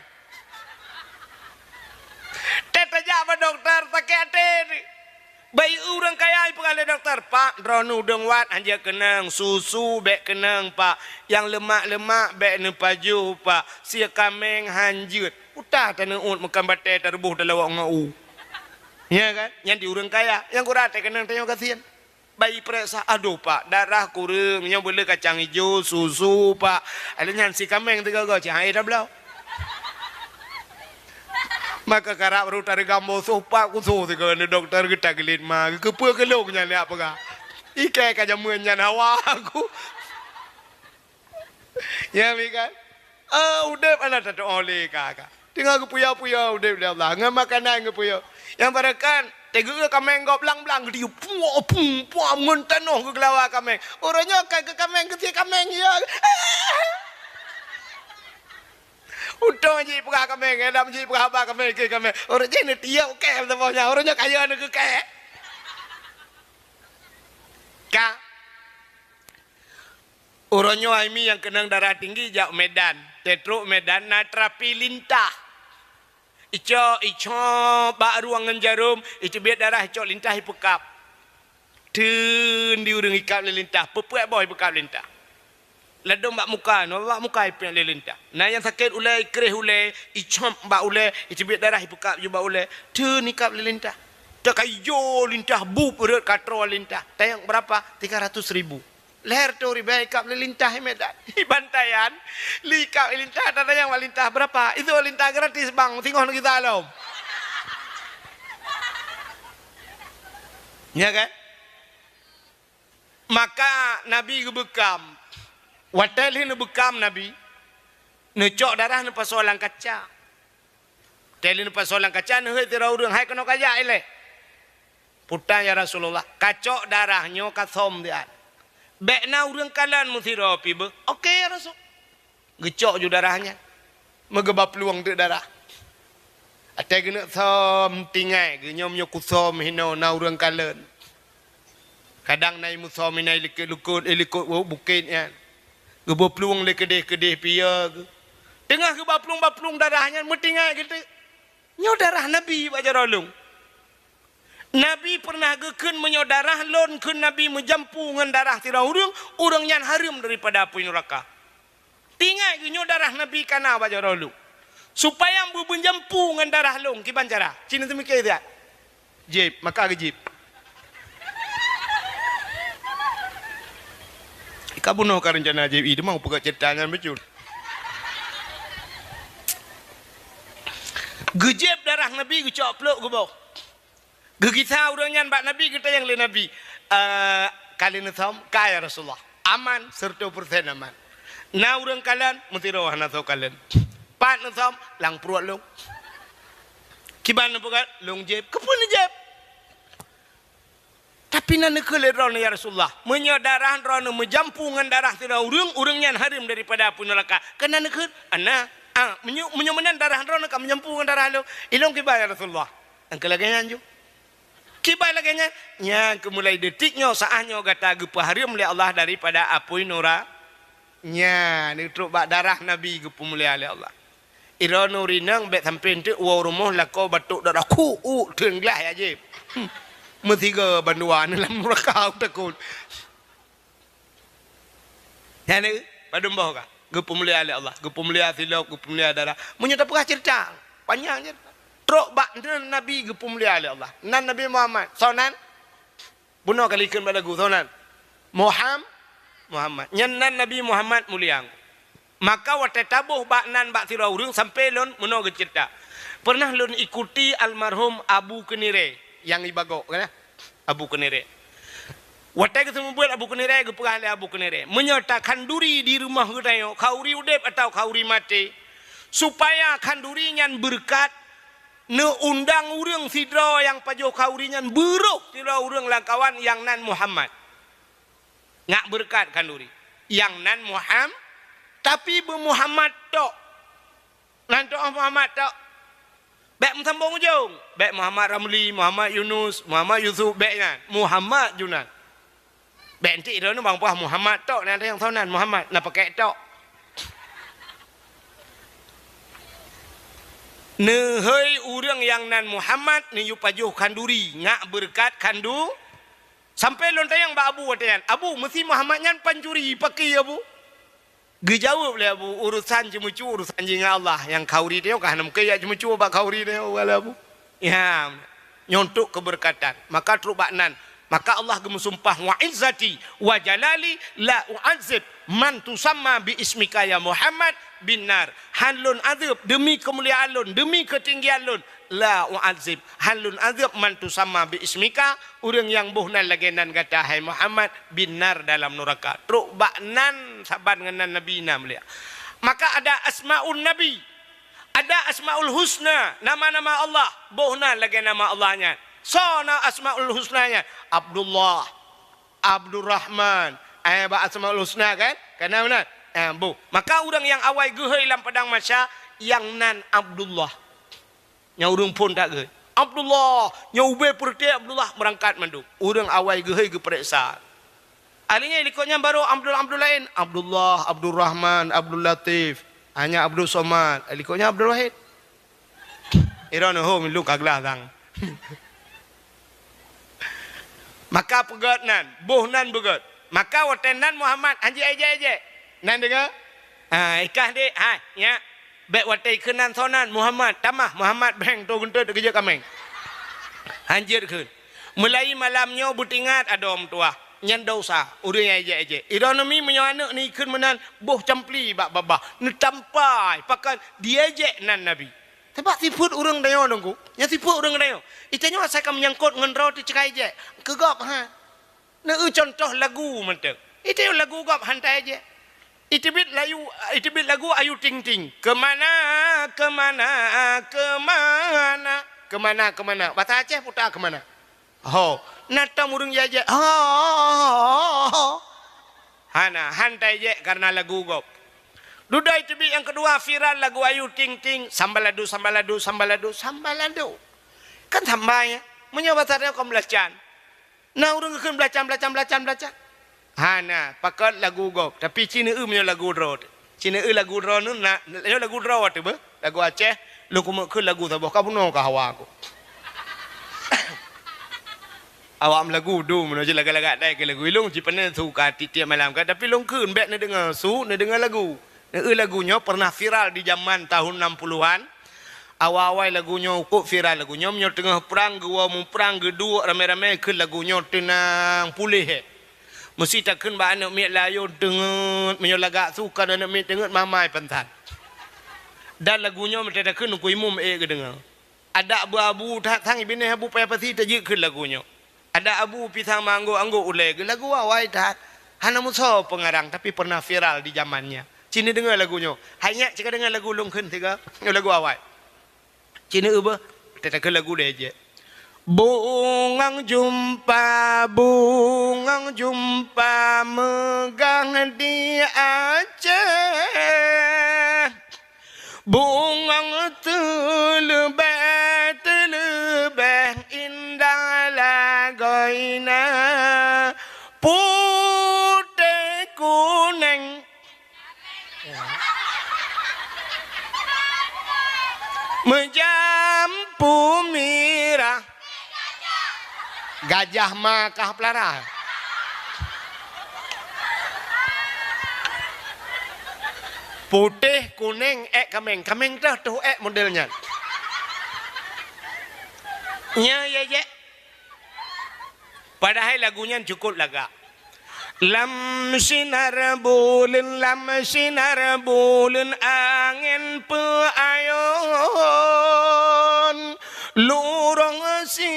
Teuh tajak bak dokto sakét até. Bayi ureueng kaya ipeugah lé dokto, "Pak, droeneuh udeueng wat hanjeuet keunong, susu bék keunong, Pak. Nyang leumak-leumak bék neupajoh, Pak. Sie kaméng hanjeuet." Uta taneuôt meukan batée tareuboh talawok ngon u. Ya kan? Nyan di ureueng kaya, nyang gura teuh keunong tanyoe gasien. Bayi peuriksa, "Aduh, Pak, darah kureueng, nyoe beuleu kacang ijo, susu, Pak." Lheueh nyan si kaméng teuga-ga, cit hai tabloe. Maka karab rot tareugam bosoh, Pak, kusoh teuga neu dokto geuta geulit ma, keupeue keulông nyan jak peugah. Ikée ka jameun nyan hawa aku. Ya, mi kan? Ah, udép hana tatu'oh lé ka, ka. Teungoh geupuya-puya udép lé Allah. Ngon makanan geupuya. Nyang barakan, teugeu kaméng gob blang-blang geudiu. Puak, pum, puak, ngon tanoh geugeulawa kaméng. Uroe nyoe ka keu kaméng, keu si kaméng, ya. Untông jih peugah kaméng, lam jih peugah haba kaméng, keu kaméng. Uroe jih neutiek kée saboh nyan. Uroe nyoe kaya neukeu kée. Ka. Uroe nyoe hai mi nyang keunong darah tinggi jak Medan. Teutrok Medan na terapi lintah. Icok, icok bak rueng ngon jarom, iteubiet darah, icok lintah ipeukab. Teun di ureueng ikab lé lintah, peupuek boh ipeukab lé lintah. Ladôm bak muka, nyoe bak muka ipiek lé lintah. Na nyang sakét ulée, ikréh ulée, icop bak ulée, iteubiet darah ipeukab ju bak ulée. Teun ikab lé lintah. Teuka ijo lintah, bup rhot ka troe lintah. Tayang berapa? Tiga ratus ribu. Lhèe reutôh ribèe ikab lé lintah i Medan. I Bantayan, lé ikab lé lintah, tanyong bak lintah, "Berapa?" "Itu lintah gratis, Bang, singoh neugisa lom." Ya kan? Maka Nabi geubeukam. Watèe lheueh neubeukam Nabi, neucok darah neupasoe lam kaca. Watèe lheueh neupasoe lam kaca, neuhôi sidroe ureueng, "Hai, keunoe kajak ilèe." "Peue tan, ya Rasulullah?" "Kacok darah nyoe kasöm siat. Bèk na ureueng kalon meusidroe pih beuh." "Oke, ya Rasul." Geucok ju darah nyan. Meugeuba plueng teuk darah. Watèe geuneuk söm, tinggai geuh, "Nyoe meunyoe kusöm hinoe na ureueng kalon." Kadang na i musöm inan i likot-likot, i likot bukét nyan. Geuba plueng lé keudeh-keudeh pih ya geuh. Teungoh geuba plueng, ba plueng darah nyan, meutinggai geuh teuk. Nyoe darah Nabi bak jaroe lôn. Nabi peureunah geukheun, "Meunyoe darah lôn," kheun Nabi, "meujampu ngon darah sidroe ureueng, ureueng nyan hareuem daripada apui nuraka." Tinggai geuh, nyoe darah Nabi ka na bak jaroe lôn. Supaya beumeujampu ngon darah lôn, kiban cara? Ci neuseumiké siat. Jieb, maka geujieb. Ka bunoe ka reuncana jieb, ih, teuma peugah ceurita nyan bacut. Geujieb darah Nabi, geucok plôk geuboh. Geugisa ureueng nyan bak Nabi, geutanyong lé Nabi, "Eh, ka lheueh neusöm?" "Ka, ya Rasulullah." "Aman, sireutoh persen aman. Na ureueng kalon, meusidroe hana soe kalon." "Pat neusöm?" "Lam pruet lôn." "Kiban neupeugah?" "Lôn jieb." "Keupeue neujieb?" "Tapi na neukheun lé droeneuh, ya Rasulullah, meunyoe darah droeneuh meujampu ngon darah sidroe ureueng, ureueng nyan hareuem daripada apui nuraka. Kan na neukheun?" "Ana." "Ah, meunyoe, meunyoe meunan darah droeneuh ka meujampu ngon darah lôn, ilôn kiban, ya Rasulullah?" Nyang keu lagèe nyan ju. Kiban lagèe nyan, nyang keu mulai detik nyoe, saát nyoe gata geupeuhareuem lé Allah daripada apui nura-, nyan, neutrok bak darah Nabi geupeumulia lé Allah. Droeneuh rinong bèk sampoe teuk woe rumoh lakoe batok darah, khu, u, teun glah ya jieb. Hmm. Meusigoe bandua neuh lam nuraka takot. Nyan, padum boh ka? Geupeumulia lé Allah, geupeumulia silop, geupeumulia darah. Meunyoe tapeugah ceurita, panyang ceurita. Trok bak nan Nabi geupeumulia lé Allah. Nan Nabi Muhammad, soe nan? Bunoe ka likheun bak lagu, soe nan? Muham-, Muhammad. Nyan nan Nabi Muhammad mulia. Maka watèe taboh bak nan bak sidroe ureueng, sampoe lôn meunoe geuceurita. Peureunah lôn ikuti almarhum Abu Keunirée. nyang ibagok kan? Abu Keunirek. Watée geuseumeubeuet Abu Keunirek, geupeugah lé Abu Keunirek, "Meunyoe takhanduri di rumoh geutanyoe, khanduri udeb atawa khanduri maté, supaya khanduri nyan beureukat, neuundang ureuëng sidroe nyang pajoh khanduri nyan, beuroh sidroe ureuëng lam kawan nyang nan Muhammad." Ngak beureukat khanduri. Nyang nan Muham-, tapi beu Muhammad tok. Nan tok Muhammad tok. Bék meusambong ujong. Bék Muhammad Ramli, Muhammad Yunus, Muhammad Yusuf, bék nyan. Muhammad ju nan. Bék nti droeneuh bang puah Muhammad tok, nan nyang soe nan Muhammad, na pakék tok. Neuhôi ureuëng nyang nan Muhammad, neuyue pajoh khanduri, ngak beureukat khandu-, Sampoe lôn tanyong bak Abu watée nyan, "Abu, meusi Muhammad nyan pancuri, pakri Abu?" Geujaweueb lé Abu, "Urosan ceumeucue, urosan jih ngon Allah. Nyang khanduri tanyoe ka hana meukeue jak ceumeucue bak khanduri tanyoe, Abu." Ya, nyoe untuk keubeureukatan. Maka trok bak nan, maka Allah geumeusumpah, "Wa izzati wa jalali la u'adzib man tusamma bi ismika ya Muhammad bin nar." Han lôn azeueb, deumi keumuliaan lôn, deumi keutinggian lôn, la u'adzib, han lôn azeueb man tusamma bi ismika, ureuëng nyang boh nan lagée nan gata, hai Muhammad, bin nar, dalam nuraka. Trok bak nan saban ngon nan Nabi na mulia. Maka ada asmaun Nabi, ada asmaul husna, nama-nama Allah, boh nan lagée nama Allah nyan. Soe na asmaul husna nyan? Abdullah, Abdurrahman. Eh, bak asmaul husna kan? Kana meunan? Eh, boh. Maka ureuëng nyang awai geuhôi lam padang mahsyar, nyang nan Abdullah. Nyang ureuëng phon that geuhôi, "Abdullah!" Nyang ubé peureute Abdullah meurangkat mandum. Ureuëng awai geuhôi geupareksa. Ahli nyan likot nyan barô Abdul, Abdul laén. Abdullah, Abdul Rahman, Abdul Latif. Hanya Abdul Somad. Likot nyan Abdul Wahid. Iron ho milu kaglah sang. Maka peugét nan, boh nan beugét. Maka watée nan Muhammad, han jeuet ejek-ejek. Nan deungoe? Ha, ikah dek, hai, nyak. Bék watée kheun nan soe nan, Muhammad, tamah, Muhammad, beng, to geunteut, geujak kaméng. Han jeuet kheun. Meulayi malam nyoe beutingat adoe meutuwah. Nyan desya, ureuëng nyang ejek-ejek. Ironomi meunyoe aneuëk ni kheun meunan, boh campli bak babah. Neutampai, pakon diejek nan Nabi. Sabab sifeuet ureuëng tanyoe Teungku, nyan sifeuet ureuëng tanyoe. Itanyoe asai ka meunyangkot ngon droe teuh ceukai jek. Keu gob ha. Neu contoh lagu mantong. Itanyoe lagu gob han ta ejek. Iteubiet layu, iteubiet lagu Ayu Ting Ting. Kemana, kemana, kemana. Kemana, kemana. Bahasa Aceh puta kemana. Ho, na tom ureuëng jajak. Ho, ho, ho, ho. Hana, han ta ejek karena lagu gob. Dudoe teubiet nyang keudua viral lagu Ayu Ting Ting, sambaladu, sambaladu, sambaladu, sambaladu. Kan samba nyan. Meunyoe basa tanyoe kon beulacan. Na ureuëng geukheun beulacan, beulacan, beulacan, beulacan. Hana, pakon lagu gob, tapi ci neu-eu meunyoe lagu droe teuh. Ci neu-eu lagu droe nyoe na, nyoe lagu droe teuh beuh, lagu Aceh, lôn keumeuk kheun lagu saboh ka bunoe ka hawa ku. Awak meulagu dum, meunyoe ci lagak-lagak dai keu lagu ilong, ci pane suka tiep-tiep malam ka, tapi lôn kheun bék neudeungoe su, neudeungoe lagu. Neu-eu lagu nyoe pernah viral di jaman tahun enam puluhan. Awai-awai lagu nyoe, ukot viral lagu nyoe, meunyoe teungoh prang, geuwoe muprang, geuduek ramé-ramé kheun lagu nyoe teunang puléh, eh. Meusi takheun bak aneuëk miet layôn teungeut, meunyoe lagak su kon aneuëk miet teungeut mamai pansan. Dan lagu nyoe meuteutakheun Teungku Imum ék geudeungoe. Adak beu abu that sang binéh Abu Paya Pasi tajeuet kheun lagu nyoe. Adak abu pisang meuanggôk-anggôk ulée geuh lagu awai that. Hana meusoe peungarang tapi pernah viral di jaman nyan. Ci neudeungoe lagu nyoe. Hai nyak, ci kadeungoe lagu lôn kheun sigoe. Nyoe lagu awai. Ci neu-eu beuh, teutakheun lagu lé jeh. Bungong jumpa, bungong jumpa meugah di Aceh. Bungong teuleubeh, teuleubeh indah lagoina, putéh kuneng. Meujampu mirah. Gajah ma kah peulara. Putéh, kuneng, ék kaméng. Kaméng teuh, teuh ék model nyan. Nyan ya, ya. Padahai lagu nyan cukup lagak. Lam sinar buleuen, lam sinar buleuen angén peuayon, lurong si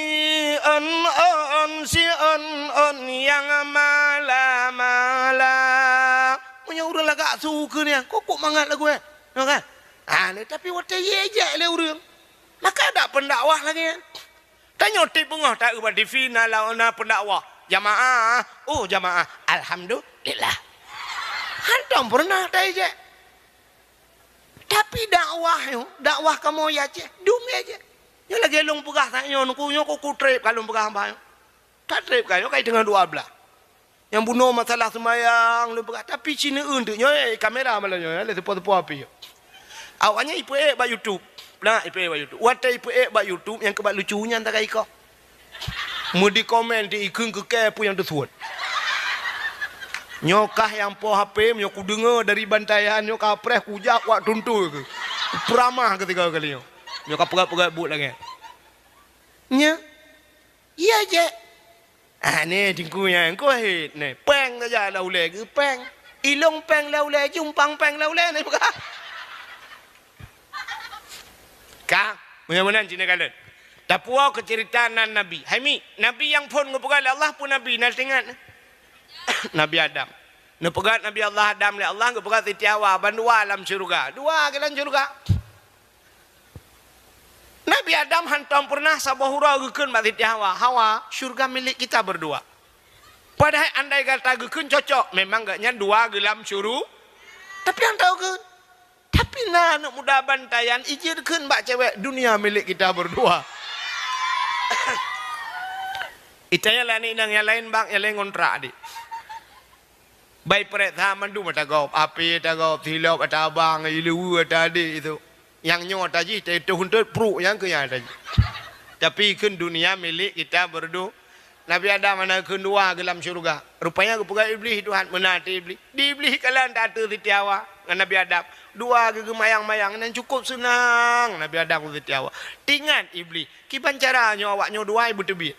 Su keu nyan, kok, kok mangat lagu nyan. Nyoe kan? Ha, ni, tapi watèe jijak lé ureueng, maka ada pendakwah lagèe nyan. Tanyoe tiep beungoh taeu bak T V na la-, na pendakwah. Jamaah, oh jamaah, alhamdulillah. Hantom pernah taijak. Tapi dakwah nyoe, dakwah kamoe i Aceh, dum i Aceh. Nyoe lagèe lôn peugah tanyoe, nyoe ku, nyoe ku, ku trép ka lôn peugah bak nyoe. Ka trép ka nyoe, ka i teungoh dua blah. Nyang bunoe masalah seumayang lôn peugah, tapi ci neueu teuk nyoe, eh, kamera malam nyoe, eh, lé seupôt-seupôt api. Awaknyan ipeuék bak YouTube. Nah, ipeuék bak YouTube. Watèe ipeuék bak YouTube, nyang keubat lucu nyan takai ikoh. Meudi komen di ikheun keu kèe peue nyang teusuet. Nyoe kah nyang po H P, meunyoe kudeungoe dari bantayan nyoe ka preh kujak wak tuntui keuh. Peuramah keuh tiga kali nyoe. Nyoe ka peugah-peugah buet lagèe. Nya. Iya, Cek. Ah, ni, Teungku nyan, engkau hit, ni. Péng saja lam ulèe geuh, péng. Ilong péng lam ulèe, jumpang péng lam ulèe, ni, bukan? Ka, mudah-mudahan cina kalon. Tapuwoe keu cerita nan Nabi. Hai Mi, Nabi nyang phon geupeugah lé Allah peue Nabi, na teuingat? Nabi Adam. Neupeugah Nabi Allah Adam lé Allah, geupeugah Siti Hawa, ban dua lam syeuruga. Dua geuh lam syeuruga. Nabi Adam hantom pernah saboh uroe geukheun bak Siti Hawa, "Hawa, syurga milik kita berdua." Padahai andai kata geukheun cocok, memang gobnyan dua geuh lam syuru-, tapi hantom geukheun. Tapi na aneuk muda bantayan ijeuet kheun bak cewek, "Dunia milik kita berdua." Itanya lah ni nang nyang laén bang, nyang laén ngontrak dik. Bai preh that mandum ata gob, api ata gob, silop ata abang, ileue ata adék itu. Nyang nyoe ata jih, teuh huntot pruk nyang keu nyang ata jih. Tapi kheun dunia milik kita berdu-, Nabi Adam hana kheun dua geuh lam syurga. Rupanya geupeugah Iblih Tuhan, meunan até Iblih. Di Iblih kalan tateue Siti Hawa ngon Nabi Adam. Dua geuh geumayang-mayang, nyan cukup seunang Nabi Adam ngon Siti Hawa. Tingat Iblih, kiban cara nyoe awak nyoe dua beuteubiet.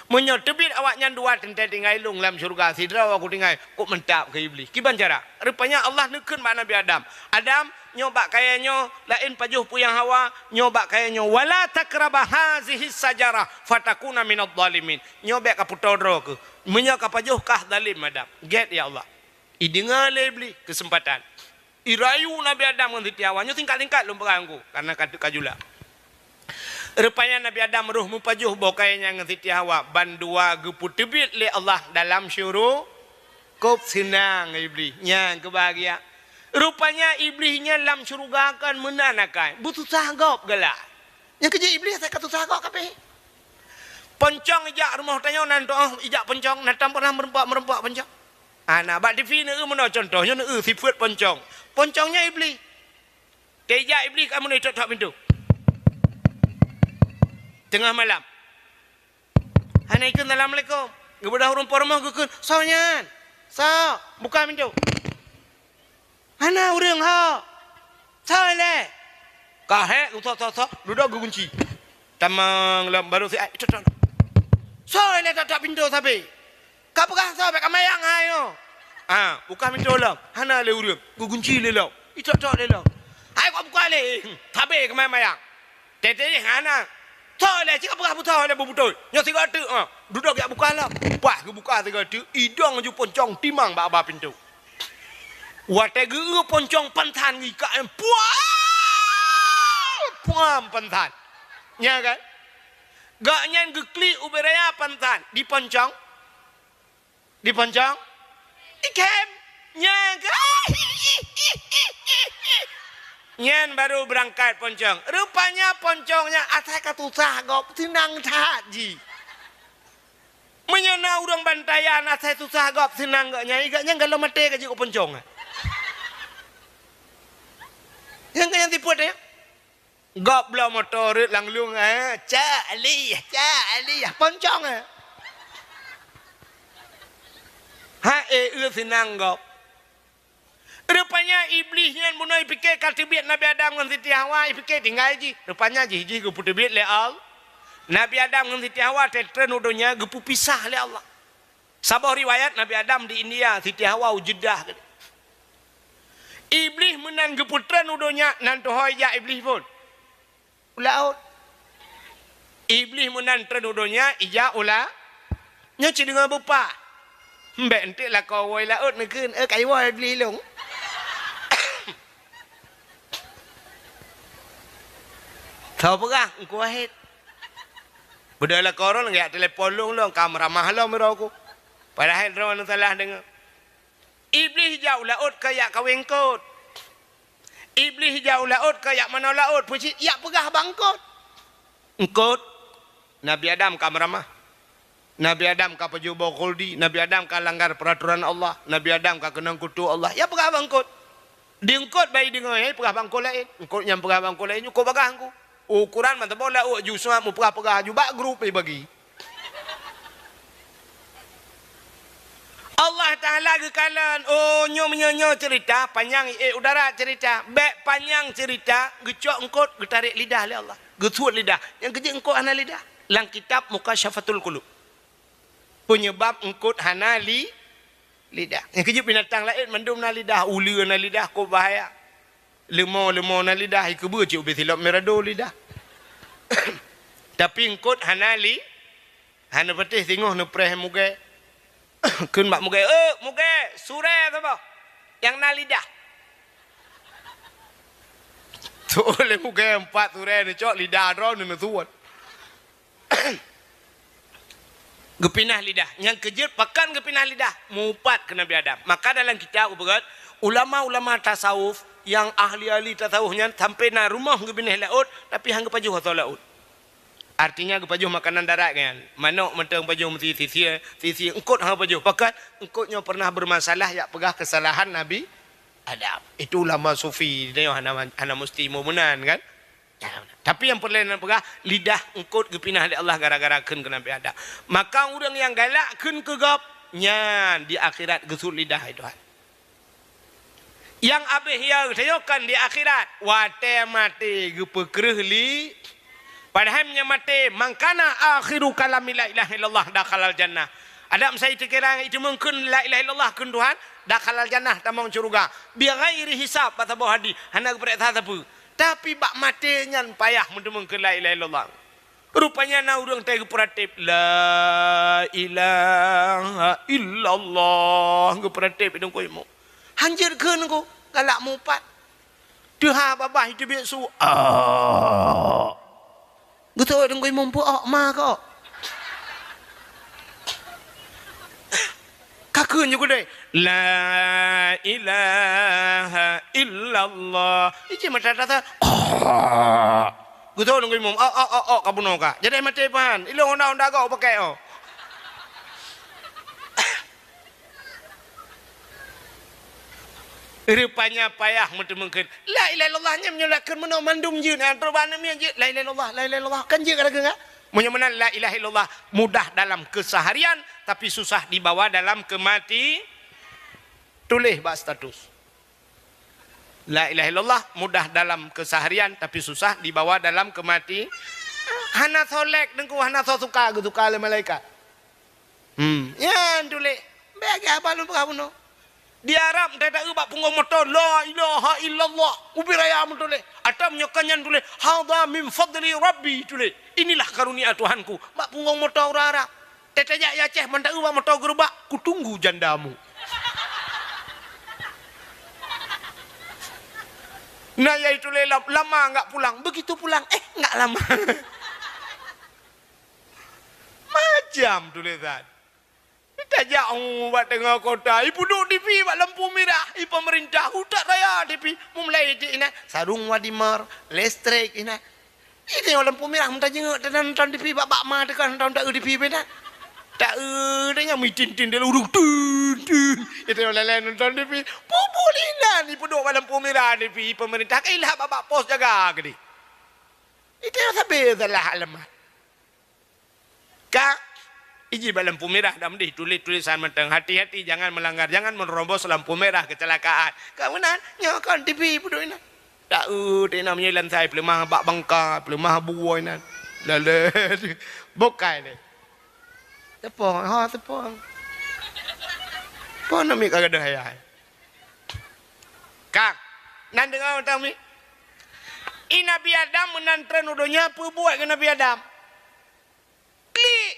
Meunyoe teubiet awaknyan dua teuntèe tinggai lôn lam syeuruga, sidroe ku tinggai, kok mantap keu Iblih. Kiban cara? Rupanya Allah neukheun bak Nabi Adam, "Adam, nyoe bak kayèe nyoe, laén pajoh peue nyang hawa, nyoe bak kayèe nyoe, wala taqraba hazihi syajarah, fatakuna minadh dhalimin." Nyoe bèk kapeutoe droe keuh. Meunyoe kapajoh kah zalim Adam. Gèt ya Allah. Ideungoe lé Iblih keuseumpatan. Irayu Nabi Adam ngon Siti Hawa. Nyoe singkat-singkat lôn peugah ngon ku, karena ka, ka jula. Rupanya Nabi Adam roh meupajoh boh kayèe nyan ngon Siti Hawa, ban dua geupeuteubiet lé Allah dalam syuru-, kop seunang Iblih. Nyan keubahagia. Rupanya Iblih nyan lam syeuruga kan meunan akai. Beususah gob galak. Nyang keujeuet Iblih asai ka susah gob kabeh. Poncong ijak rumoh tanyoe nan toh ijak poncong, nan tam pernah meureumpok-meureumpok poncong. Hana, bak T V neueu meunoe contoh, nyoe neueu sifeuet poncong. Poncong nyan Iblih. Teuijak Iblih ka meunoe tok-tok pintoe. Teungoh malam. Hana ikheun assalamualaikum. Geubeudôh ureueng po rumoh geukheun, "Soe nyan? Soe? Buka pintoe." Hana ureueng ho. Soe lé? Ka hék, soe, soe, soe, dudoe geugunci. Tamong lom, baru si ai, tok, tok, tok. Soe lé tok-tok pintoe sabe? Ka peugah soe bèk kamayang hai nyoe. Ah, buka pintoe lom. Hana lé ureueng, geugunci lé lom. Itok-tok lé lom. Hai kok buka lé. Sabe kamayang-mayang. Teuh-teuh hana. Soe lé, cit ka peugah busoe lé beubeutôi. Nyoe sigoe teuk, ha. Dudoe jak buka lom. Paih geubuka sigoe teuk, idong ju poncong timang bak ba pintoe. Watèe geu-eu poncong pansan geuikat, puam! Puam pansan. Nya kan? Gobnyan geuklik ubé raya pansan di poncong. Di poncong? Ikhém. Nyan ka. Nyan baru beurangkat poncong. Rupanya poncong nyan asai ka susah gob, seunang that jih. Meunyoe na ureueng bantayan asai susah gob, seunang gobnyan, i gobnyan galom até ka jeuet keu poncong. Nyang ka nyang sifeuet nyan. Gob bloe moto rhot lam lueng, eh, cak alih, cak alih, poncong, eh. Ha, eh, eu seunang gob. Rupanya Iblih nyan bunoe ipike ka teubiet Nabi Adam ngon Siti Hawa, ipike tinggai jih. Rupanya jih, jih geupeuteubiet lé Allah. Nabi Adam ngon Siti Hawa teutreun u donya geupeupisah lé Allah. Saboh riwayat Nabi Adam di India, Siti Hawa u Jeddah. Iblih meunan geupeutreun u donya, nan tuho ijak Iblih phon. U laôt. Iblih meunan treun u donya, ijak u la-, nyoe cit deungoe beupah. Mbek enteuk lakoe woe laôt neukheun, "Eh, ka iwoe Iblih lôn." Tho peugah, Teungku Wahid. Beudôh lakoe droe geujak telepon lôn, lôn ka meuramah lom droe ku. Padahai droe salah deungoe. Iblih jak u laôt ka jak kawé eungkôt. Iblih jak u laôt ka jak manoe laôt, peue cit jak peugah bak eungkôt. Eungkôt, Nabi Adam ka meuramah. Nabi Adam ka pajoh boh khuldi, Nabi Adam ka langgar peuratoran Allah, Nabi Adam ka keunong kutu Allah. Ya peugah bak eungkôt. Di eungkôt bai deungoe, ya peugah bak eungkôt laén. Eungkôt nyang peugah bak eungkôt laén, eungkôt bagah Teungku. Ukoran mantong boh laôt ju seuhat meupeugah-peugah ju bak grup bagi. Allah Taala geukalon, oh, nyoe meunyoe nyoe cerita, panyang, eh, udara cerita. Bèk panyang cerita, geucok eungkôt, geutarek lidah lé Allah. Geusuet lidah. Nyang keujeuet eungkôt hana lidah. Lam kitab Mukasyafatul Qulub. Peunyeubab eungkôt hana li-, lidah. Nyang keujeuet binatang laén mandum na lidah, uleue na lidah, kok bahaya. Leumo-leumo na lidah, ikeubeue cit ubé silop mirado lidah. Tapi eungkôt hana li-, hana patéh singoh neupreh mugée. Kheun bak mugée, "Eh, mugée, surée saboh nyang na lidah." Tu'oh lé mugée empat surée neucok lidah droe neuneuseuet. Geupinah lidah. Nyang keujeuet pakon geupinah lidah? Mupat keu Nabi Adam. Maka dalam kitab geupeugah, ulama-ulama tasawuf nyang ahli-ahli tasawuf nyan sampoe na rumoh geubinéh laôt, tapi han geupajoh asoe laôt. Artinya geupajoh makanan darat nyan. Manok mantong pajoh meusi sisier, sisier eungkôt han pajoh. Pakon eungkôt nyoe pernah bermasalah jak peugah keusalahan Nabi Adam. Itu ulama sufi, nyoe hana, hana musti meunan kan? Tapi nyang peureulée na peugah, lidah eungkôt geupinah lé Allah gara-gara kheun keu Nabi Adam. Maka ureuëng nyang galak kheun keu gob, nyan di akhirat geusuet lidah, hai Tuhan. Nyang abéh ya geutanyoe kan di akhirat, watée maté geupeukreueh li. Padahai meunyoe maté, "Man kana akhiru kalami la ilaha illallah dakhalal jannah." Adak meusai teukeurang iteumeung kheun la ilaha illallah kheun Tuhan, dakhalal jannah, tamong syeuruga. Bighairi hisab, bak saboh hadih, hana geupareksa sapeue. Tapi bak maté nyan payah meuteumeung kheun la ilaha illallah. Rupanya na ureuëng tai geupeuratéb, "La ilaha illallah," geupeuratéb i Teungku Imum. Han jeuet kheun Teungku, galak mupat. Teuha babah iteubiet su, "Ah." Geutôi Teungku Imum, "Peue ôk ma kok?" Ka kheun ju keudeh, "La ilaha illallah." Ije mata tasa. Geutôi Teungku Imum, "Ôk, ôk, ôk, ôk, ka bunoe ka. Jadi maté pahan. Ilong honda-honda gok pakai, oh." Rupanya payah meuteumeung kheun. La ilaha illallah nyan meunyoe lakheun meunoe mandum jeuet, nyang troh bak aneuk miet jeuet. La ilaha illallah, la ilaha illallah. Kan jeuet ka lakheun, kan? Meunyoe meunan la ilaha illallah mudah dalam keseharian, tapi susah dibawa dalam kemati-, tuléh bak status. La ilaha illallah mudah dalam keseharian, tapi susah dibawa dalam kemati-, hana soe like Teungku, hana soe suka, geusuka lé malaikat. Hmm, nyan tuléh. Bèk lagèe haba lôn peugah bunoe. Di Arab, entah ta-eu bak punggong moto, "La ilaha illallah." Ubé raya meutuléh. Atau meunyoe ka nyan tuléh, "Hadza min fadli Rabbi," tuléh. "Inilah karunia Tuhanku." Bak punggong moto ureueng Arab. Teuh tajak i Aceh, mantong bak moto geurubak, "Kutunggu jandamu." Nah, yaitu lé lam-, lama enggak pulang. Begitu pulang, eh, enggak lama. Macam tulisan. Tajak, oh, bak teungoh kota, ipeuduek TV bak lampu mirah, i pemerintah utak raya TV, meumulai ijak inan, sarung wadimar, listrik inan. Iteungoh lampu mirah, meutajenguk, teuka nonton TV, bak, bak ma teuka nonton, ta-eu TV beda. Ta-eu, teuka mitin-tin di lurung, tin, tin. Iteungoh lalai nonton TV, pupuk inan, ipeuduek bak lampu mirah TV, pemerintah, kailah bak, bak pos jaga keudeh. Iteungoh sabe salah alamat. Ka, iji bak lampu merah dah meudeh, tuléh tulisan mantong, "Hati-hati, jangan melanggar, jangan menerobos lampu merah, kecelakaan." Ka meunan, nyoe kon TV peuduek inan. Ta-eu, teuka meunyoe lansai peuleumah bak bangka, peuleumah buwoi inan. Lalu, bukai deh. Tepong, ha, tepong. Pon nami ka gadoh ayah. Kang, nan deungoe tami. I Nabi Adam meunan treun u donya, peubuet keu Nabi Adam. Klik.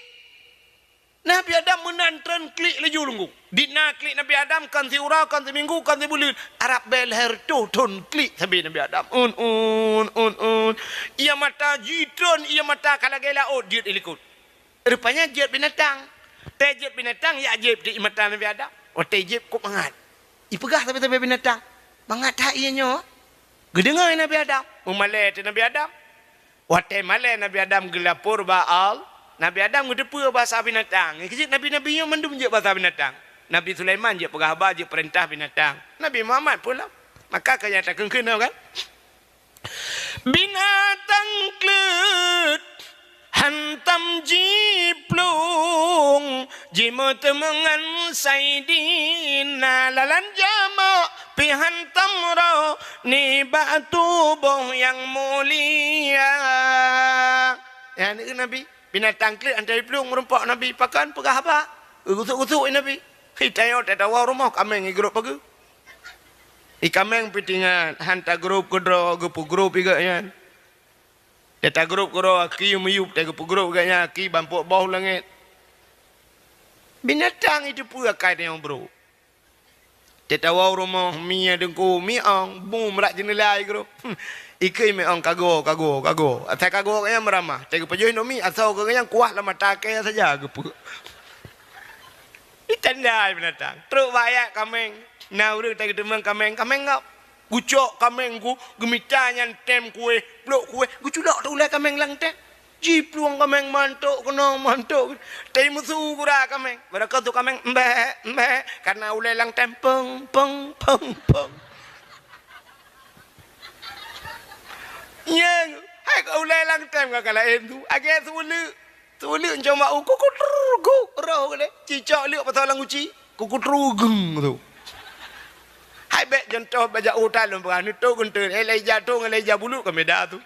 Nabi Adam meunan treun klik laju lunggu. Di na klik Nabi Adam kon siuroe, kon siminggu, kon sibuleuen. Arab bèe lhèe reutôh thon klik sabe Nabi Adam. Un, un, un, un. Ie mata jitreun, ie mata ka lagèe laôt jeuet i likot. Rupanya jeuet binatang. Teuh jeuet binatang, jak jieb di mata Nabi Adam. Watèe jieb kok mangat. Ipeugah sabe-sabe binatang, "Mangat that ie nyoe." Geudeungoe Nabi Adam. Meumalèe teuh Nabi Adam. Watèe malèe Nabi Adam geulapor bak Allah, Nabi Adam geuteupeue bahasa binatang. Nyang keuh jeuet nabi-nabi nyoe mandum jeuet bahasa binatang. Nabi Sulaiman jeuet peugah haba, jeuet peurintah binatang. Nabi Muhammad pula. Maka ka nyata kheun-kheun kan? Binatang kleuet hantam jiplueng, jimeuteumé ngon Saidina lalan jameuk, pih hantam roh nibak tuboh nyang mulia. Nyan kheun Nabi, binatang kleuet hantam jiplueng meurumpok Nabi, pakon peugah haba. Geugusuk-gusuk Nabi. Hi tanyoe tatawa rumoh kaméng i grôp pageue. I kaméng pih teuingat, han tagrôp keudroe, geupeugrôp i gobnyan. Tatagrôp keudroe, aki meuyueb, tageupeugrôp i gobnyan, aki bampok boh langét. Binatang iteupeue akai tanyoe brôk. Tatawa u rumoh, mi nyang teungku, mi ong, bu meurak jeuneula i grôp. Ikheun mi ong kago, kago, kago. Asai kago gobnyan meuramah, tageupajoh indomie, asoe gobnyan kuah lam mata kèe saja geupeu. Itanda binatang. Trok bak ayat kaméng. Na ureueng tageuteumé kaméng, kaméng ngap. Gucok kaméng gu, geumita nyan tem kuéh, plôk kuéh, geuculok teuh ulèe kaméng lam tem. Jiplueng kaméng mantok keunoe, mantok. Teuh meusu gura kaméng. Barô ka teuh kaméng, "Mbek, mbek." Karena ulèe lam tem, peng, peng, peng, peng. Nyang, hai ka ulèe lam tem ka laén teuh. Agak suleuk. Suleuk cuma u kukutruguk roh geude. Cicok leuk pasang lam guci. Kukutrugeng teuh. Hai bèk contoh bajak utai lôn peugah, neutok geunteuen, eh, Elijah tho ngon Elijah Bulut ka meda teuh.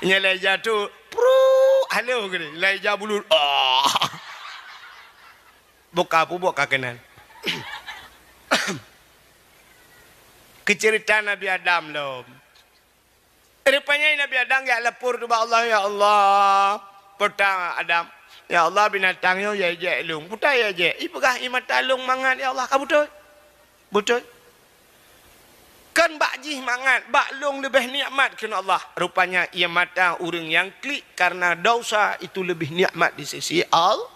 Nyan Elijah tho, pruuk, halo geude. Elijah Bulut, ah. Boh ka peubuet ka keunan. Keu ceurita Nabi Adam lom. Rupanya Nabi Adam jak lapor ubak Allah, "Ya Allah, peue ta Adam, ya Allah, binatang nyoe jijak lôn. Peue ta jijak? Ipeugah ie mata lôn mangat, ya Allah, ka beutôi." Beutôi. Kan bak jih mangat, bak lôn leubeh nikmat kheun Allah. Rupanya ie mata ureueng nyang klik karena dosa itu lebih nikmat di sisi Allah.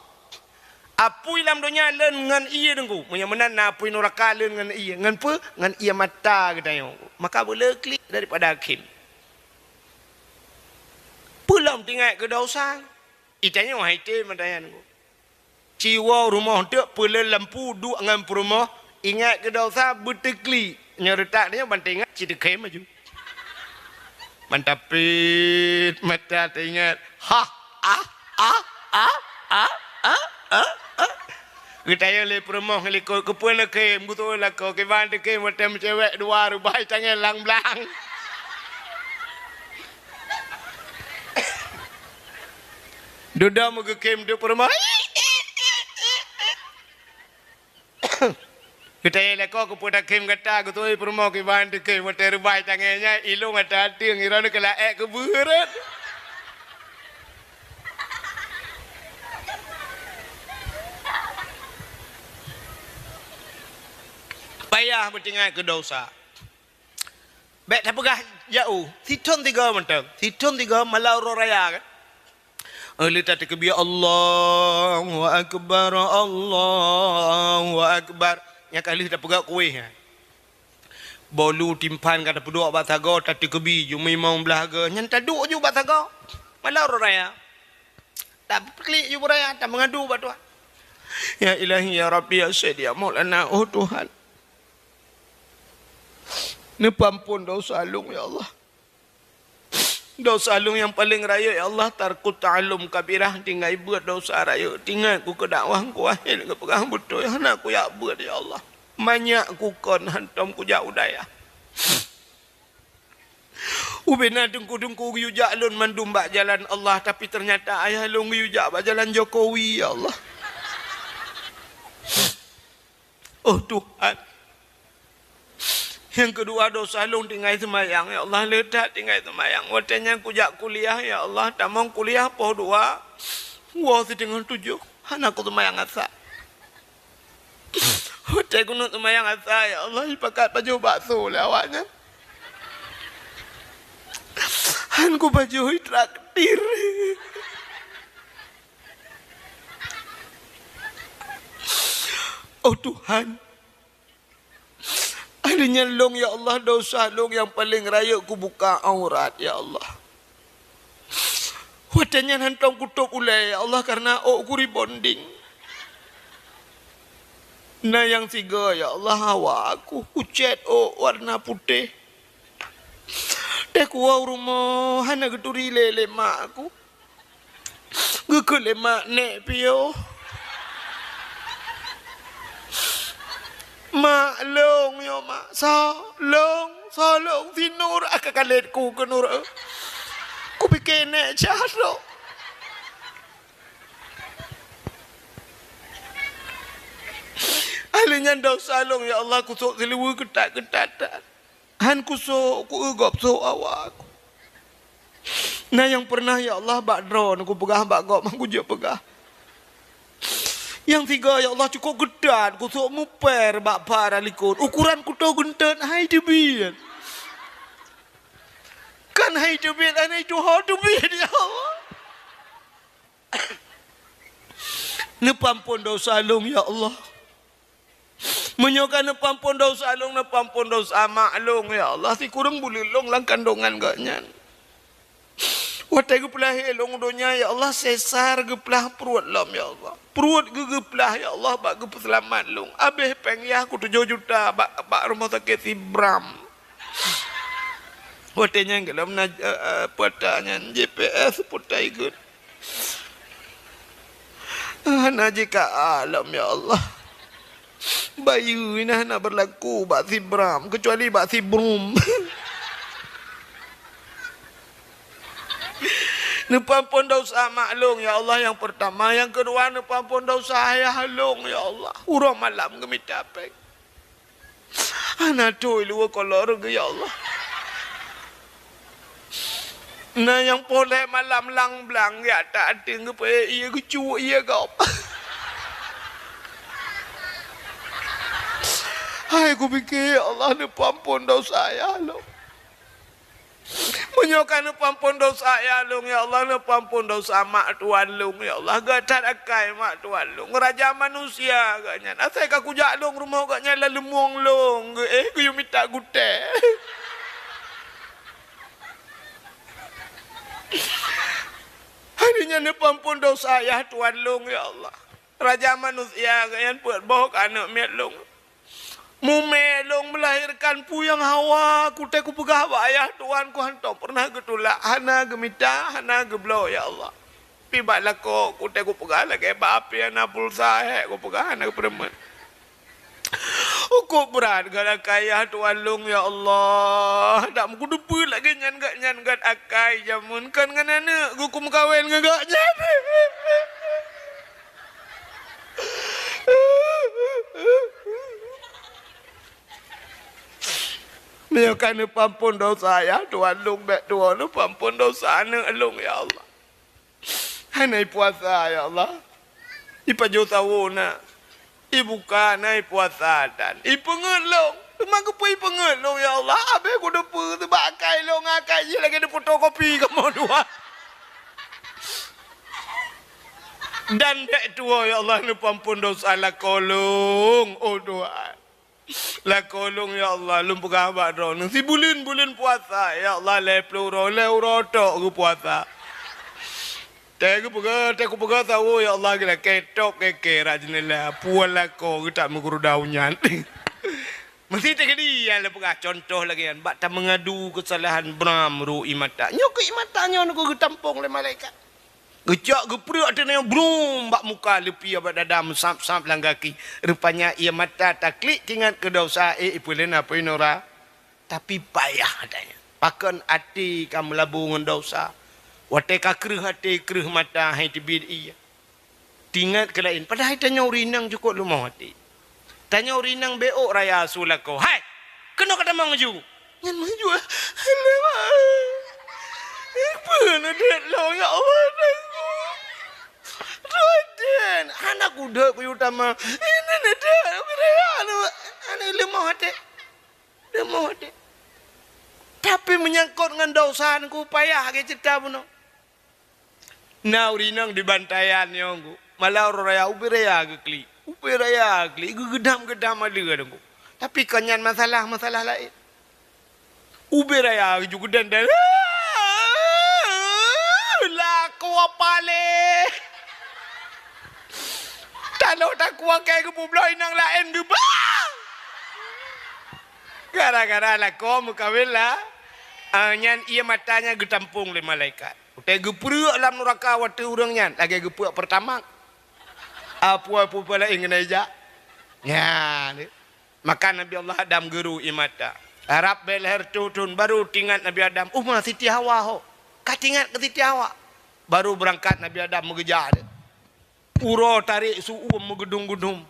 Apui lam donya lôn ngon ie teungku. Meunyoe meunan na apui nuraka lôn ngon ie. Ngon peue? Ngon ie mata geutanyoe. Maka beuleu klik daripada akhé. Peue lom teuingat keu dosa. Itanyoe hai tém mata nyan teungku. Ci woe rumoh teuk peuleueh lampu duek ngon peurumoh, ingat keu dosa beuteuklik. Nyoe reutak tanyoe ban teuingat ci teukhém laju. Ban tapét mata teuingat. Hah, ah, ah, ah. Geutanyong lé peurumoh ngon likot, "Keupeue neukhém?" Geutanyong lakoe, "Kiban teukhém watèe meucewek dua reubai tangèe lam blang." Dudoe meugeukhém teuk peurumoh. Geutanyong lakoe, "Keupeue takhém gata?" Geutanyong peurumoh, "Kiban teukhém watèe reubai tangèe nyan, ilôn ata ateueng, iroeneuh keu laèk keu beureut." Payah beuteuingat keu dosa. Bèk tapeugah jauh, sithôn tiga mantong. Sithôn tiga malam uroe raya kan. Lheueh tateukeubie, "Allahu Akbar, Allahu Akbar." Nyan ka lheueh tapeugah kuéh nyan. Bolu timphan ka tapeuduek bak sagoe, tateukeubie, jumeuimong blah goe. Nyan taduek ju bak sagoe. Malam uroe raya. Tapeukelik ju beuraya, tameungadu bak Tuhan. Ya Ilahi, ya Rabbi, ya Sayyidi, ya Maulana, oh Tuhan. Neupeuamphon dosa lôn, ya Allah. Dosa lôn nyang paleng rayeuk, ya Allah, tarkut ta'allum kabirah, tinggai beuet dosa rayeuk. Teuingat ku keu dakwah ku akhé geupeugah beutôi, hana kujak beuet, ya Allah. Manyak ku kon hantom kujak u dayah. Ubena teungku-teungku geuyue jak lôn mandum bak jalan Allah, tapi teunyata ayah lôn geuyue jak bak jalan Jokowi, ya Allah. Oh Tuhan. Nyang keudua, dosa lôn tinggai seumayang, ya Allah, le that tinggai seumayang. Watèe nyan kujak kuliah, ya Allah, tamong kuliah poh dua. Woe siteungoh tujoh, hana kuseumayang Asa. Watée keuneuk seumayang Asa, ya Allah, jipakat pajoh bakso lé awaknyan. Han kupajoh, jitraktir. Oh Tuhan, Hari nyan lôn, ya Allah, desya lôn nyang paleng rayeuk kubuka aurat, ya Allah. Watée nyan hantom kutôb ulée, ya Allah, kareuna ôk ku rebonding. Na nyang sigoe, ya Allah, hawa ku, kucét ôk warna putéh. Teuh kuwoe u rumoh hana geuturi lé, lé mak ku. Geukheun lé mak, "Nék piôh." "Mak, lôn nyoe, Mak." "Soe lôn? Soe lôn?" "Si Nur." Ah, ka kalét ku keu Nur, eh. Kupike nék cah lôn. Ahli nyan desya lôn, ya Allah, kusôk siluweue keutat-keutat. Han kusôk, kueu gob sôk awak ku. Na nyang peureunah, ya Allah, bak droeneuh kupeugah bak gob, han kujeuet peugah. Nyang sigoe, ya Allah, cukôp keutat, kusôk mupér bak para likot. Ukoran kuto geunteut, hai teubiet. Kan hai teubiet, hai tuho teubiet, ya Allah. Neupeuamphon desya lôn, ya Allah. Meunyoe ka neupeuamphon desya lôn, neupeuamphon desya mak lôn, ya Allah, sikureueng buleuen lôn lam kandongan gobnyan. Watée geupeulahé lôn u donya, ya Allah, sesar geuplah pruet lom, ya Allah. Pruet geuh geuplah, ya Allah, bak geupeuseulamat lôn. Abéh péng yah kutujoh juta bak, bak rumoh sakét Sibram. Watée nyan gohlom na, eh, eh, peuta nyan, J P S peuta ikot. Hana jika alam, ya Allah. Bayeue na hana beurlaku bak Sibram, keucuali bak Sibrum. Neupeuamphon desya mak lôn, ya Allah, nyang peurtama. Nyang keudua, neupeuamphon desya ayah lôn, ya Allah. Uroe malam geumita péng. Hana tui luweue kolor geuh, ya Allah. Na nyang poh lhée malam lang blang, ya, tak até geupeuék ié geucuk ié gob. Hai kupike, ya Allah, neupeuamphon desya ayah lôn. Meunyoe ka neupeuamphon desya ayah lôn, ya Allah, neupeuamphon desya mak tuan lôn, ya Allah. Gét that akai mak tuan lôn. Raja manusia gobnyan. Asai ka kujak lôn rumoh gobnyan lam leumueng lôn geuh, eh, geuyue mita gutée. Hari nyan neupeuamphon desya ayah tuan lôn, ya Allah. Raja manusia gobnyan peuet boh keu aneuk miet lôn. Mume lôn meulahirkan peue nyang hawa, kutée kupeugah bak ayah tuan ku hantom peureunah geutulak, hana geumita, hana geubloe, ya Allah. Pi bak lakoe kutée kupeugah lagée bak api hana pulsa, hék kupeugah hana geupeureumeun. Ukôb brat gét akai ayah tuan lôn, ya Allah. Dak meukudeupeue lagée nyan gét nyan gét akai jameun kon ngon aneuk geuh kumeukawen ngon gobnyan. Meunyoe ka neupeuamphon desya ayah tuan lôn, bék tuwoe neupeuamphon desya aneuk lôn, ya Allah. Hana ipuasa, ya Allah. Ipajoh sawoe na. Ibuka na ipuasa dan ipeungeuet lôn. Teuma keupeue ipeungeuet lôn, ya Allah? Abéh kudeupeue teubak akai lôn, akai jih lagée neufotokopi kamoe dua. Dan bék tuwoe, ya Allah, neupeuamphon desya lakoe lôn, oh Tuhan. Lakoe lôn, ya Allah, lôn peugah bak droeneuh. Sibuleuen-buleuen puasa, ya Allah, lhée ploh uroe, lhée uroe tok geupuasa. Teuh geupeugah, teuh kupeugah sawoe, ya Allah, geulakée tok kée-kée rot jeuneula. Puwoe lakoe geutak meuguruda nyan. Meusti teukeudi nyang lôn peugah contoh lagée nyan. Bak tameungadu keusalahan bram ru ié mata. Nyoe keu ié mata nyoe geuh geutampong lé malaikat. Geucok geupreuek ateueh nyoe brum bak muka, leupie bak dada, meusab-sab lam gaki. Rupanya ié mata taklik teuingat keu desya, eh, ipeuleueh na peue nura. Tapi payah ata nyan. Pakon até ka meulabu ngon desya. Watée ka kreueh até, kreueh mata, hai teubiet ié. Teuingat keu laén. Padahai tanyoe ureueng inong cukôp leumoh até. Tanyoe ureueng inong beu ôk raya su lakoe. Hai! Keunoe ka tamong laju! Nyan meuju, "Alah, peue neuduek lôn, ya Allah, Tuhanku? Hana kudhôt kuyue tamah. Ini ni deuh, ubé raya. Hana leumoh até. Leumoh até. Tapi meunyangkot ngon dosa nyoe payah lagée ceurita bunoe. Na ureuëng inong di bantaian nyoe nyoe. Malam uroe raya ubé raya geuklik. Ubé raya geuklik. Geugeudam-geudam aleue nyoe nyoe. Tapi kon nyan masalah-masalah laén. Ubé raya geujak geudan-dan. Lakoe paléh. Tanoh takue kée geupeubloe inong laén geubah. Gara-gara lakoe meukawen lah. Ah, nyan ié mata nyan geutampong lé malaikat. Utai geupreuek lam nuraka watée ureuëng nyan lagée geupreuek peurtamax. Apui-apui laén keuneuk ijak. Nyan. Maka Nabi Allah Adam geuru ié mata. Rab bée lhée reutôh thon baru teuingat Nabi Adam, "Uma Siti Hawa ho." Ka teuingat keu Siti Hawa. Baru beurangkat Nabi Adam meugeujak deuh. Uroe tarék su-uem meugeudum-geudum.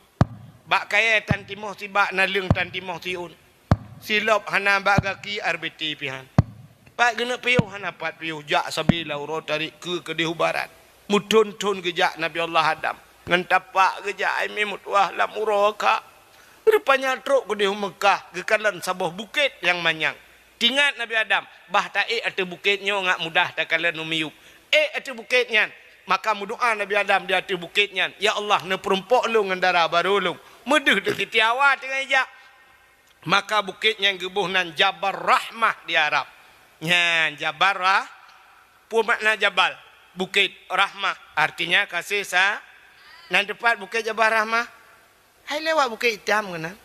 Bak kayée tan timoh sibak naleueng tan timoh siôn. Silop hana bak gaki R B T pihan. Pat geuneuk piôh hana pat piôh jak sabe lam uroe tarék keu keudeh u barat. Meuthon-thon geujak Nabi Allah Adam. Ngon tapak geujak ai mé meutuah lam uroe ka. Rupanya trok keudeh u Meukah geukalon saboh bukét nyang manyang. Teuingat Nabi Adam, bah taék ateueh bukét nyoe ngat mudah takalon u miyueb. Ék ateueh bukét nyan, maka meudoá Nabi Adam di ateueh bukét nyan, "Ya Allah, neupeurumpok lôn ngon dara barô lôn." Meudeuh deuh Siti Hawa teungoh ijak. Maka bukét nyan geuboh nan Jabal Rahmah di Arab. Nyan Jabal Rah-, peue makna Jabal? Bukét, Rahmah, artinya kasih sa-, nan teupat bukét Jabal Rahmah. Hai lewat Bukét Itam keunan.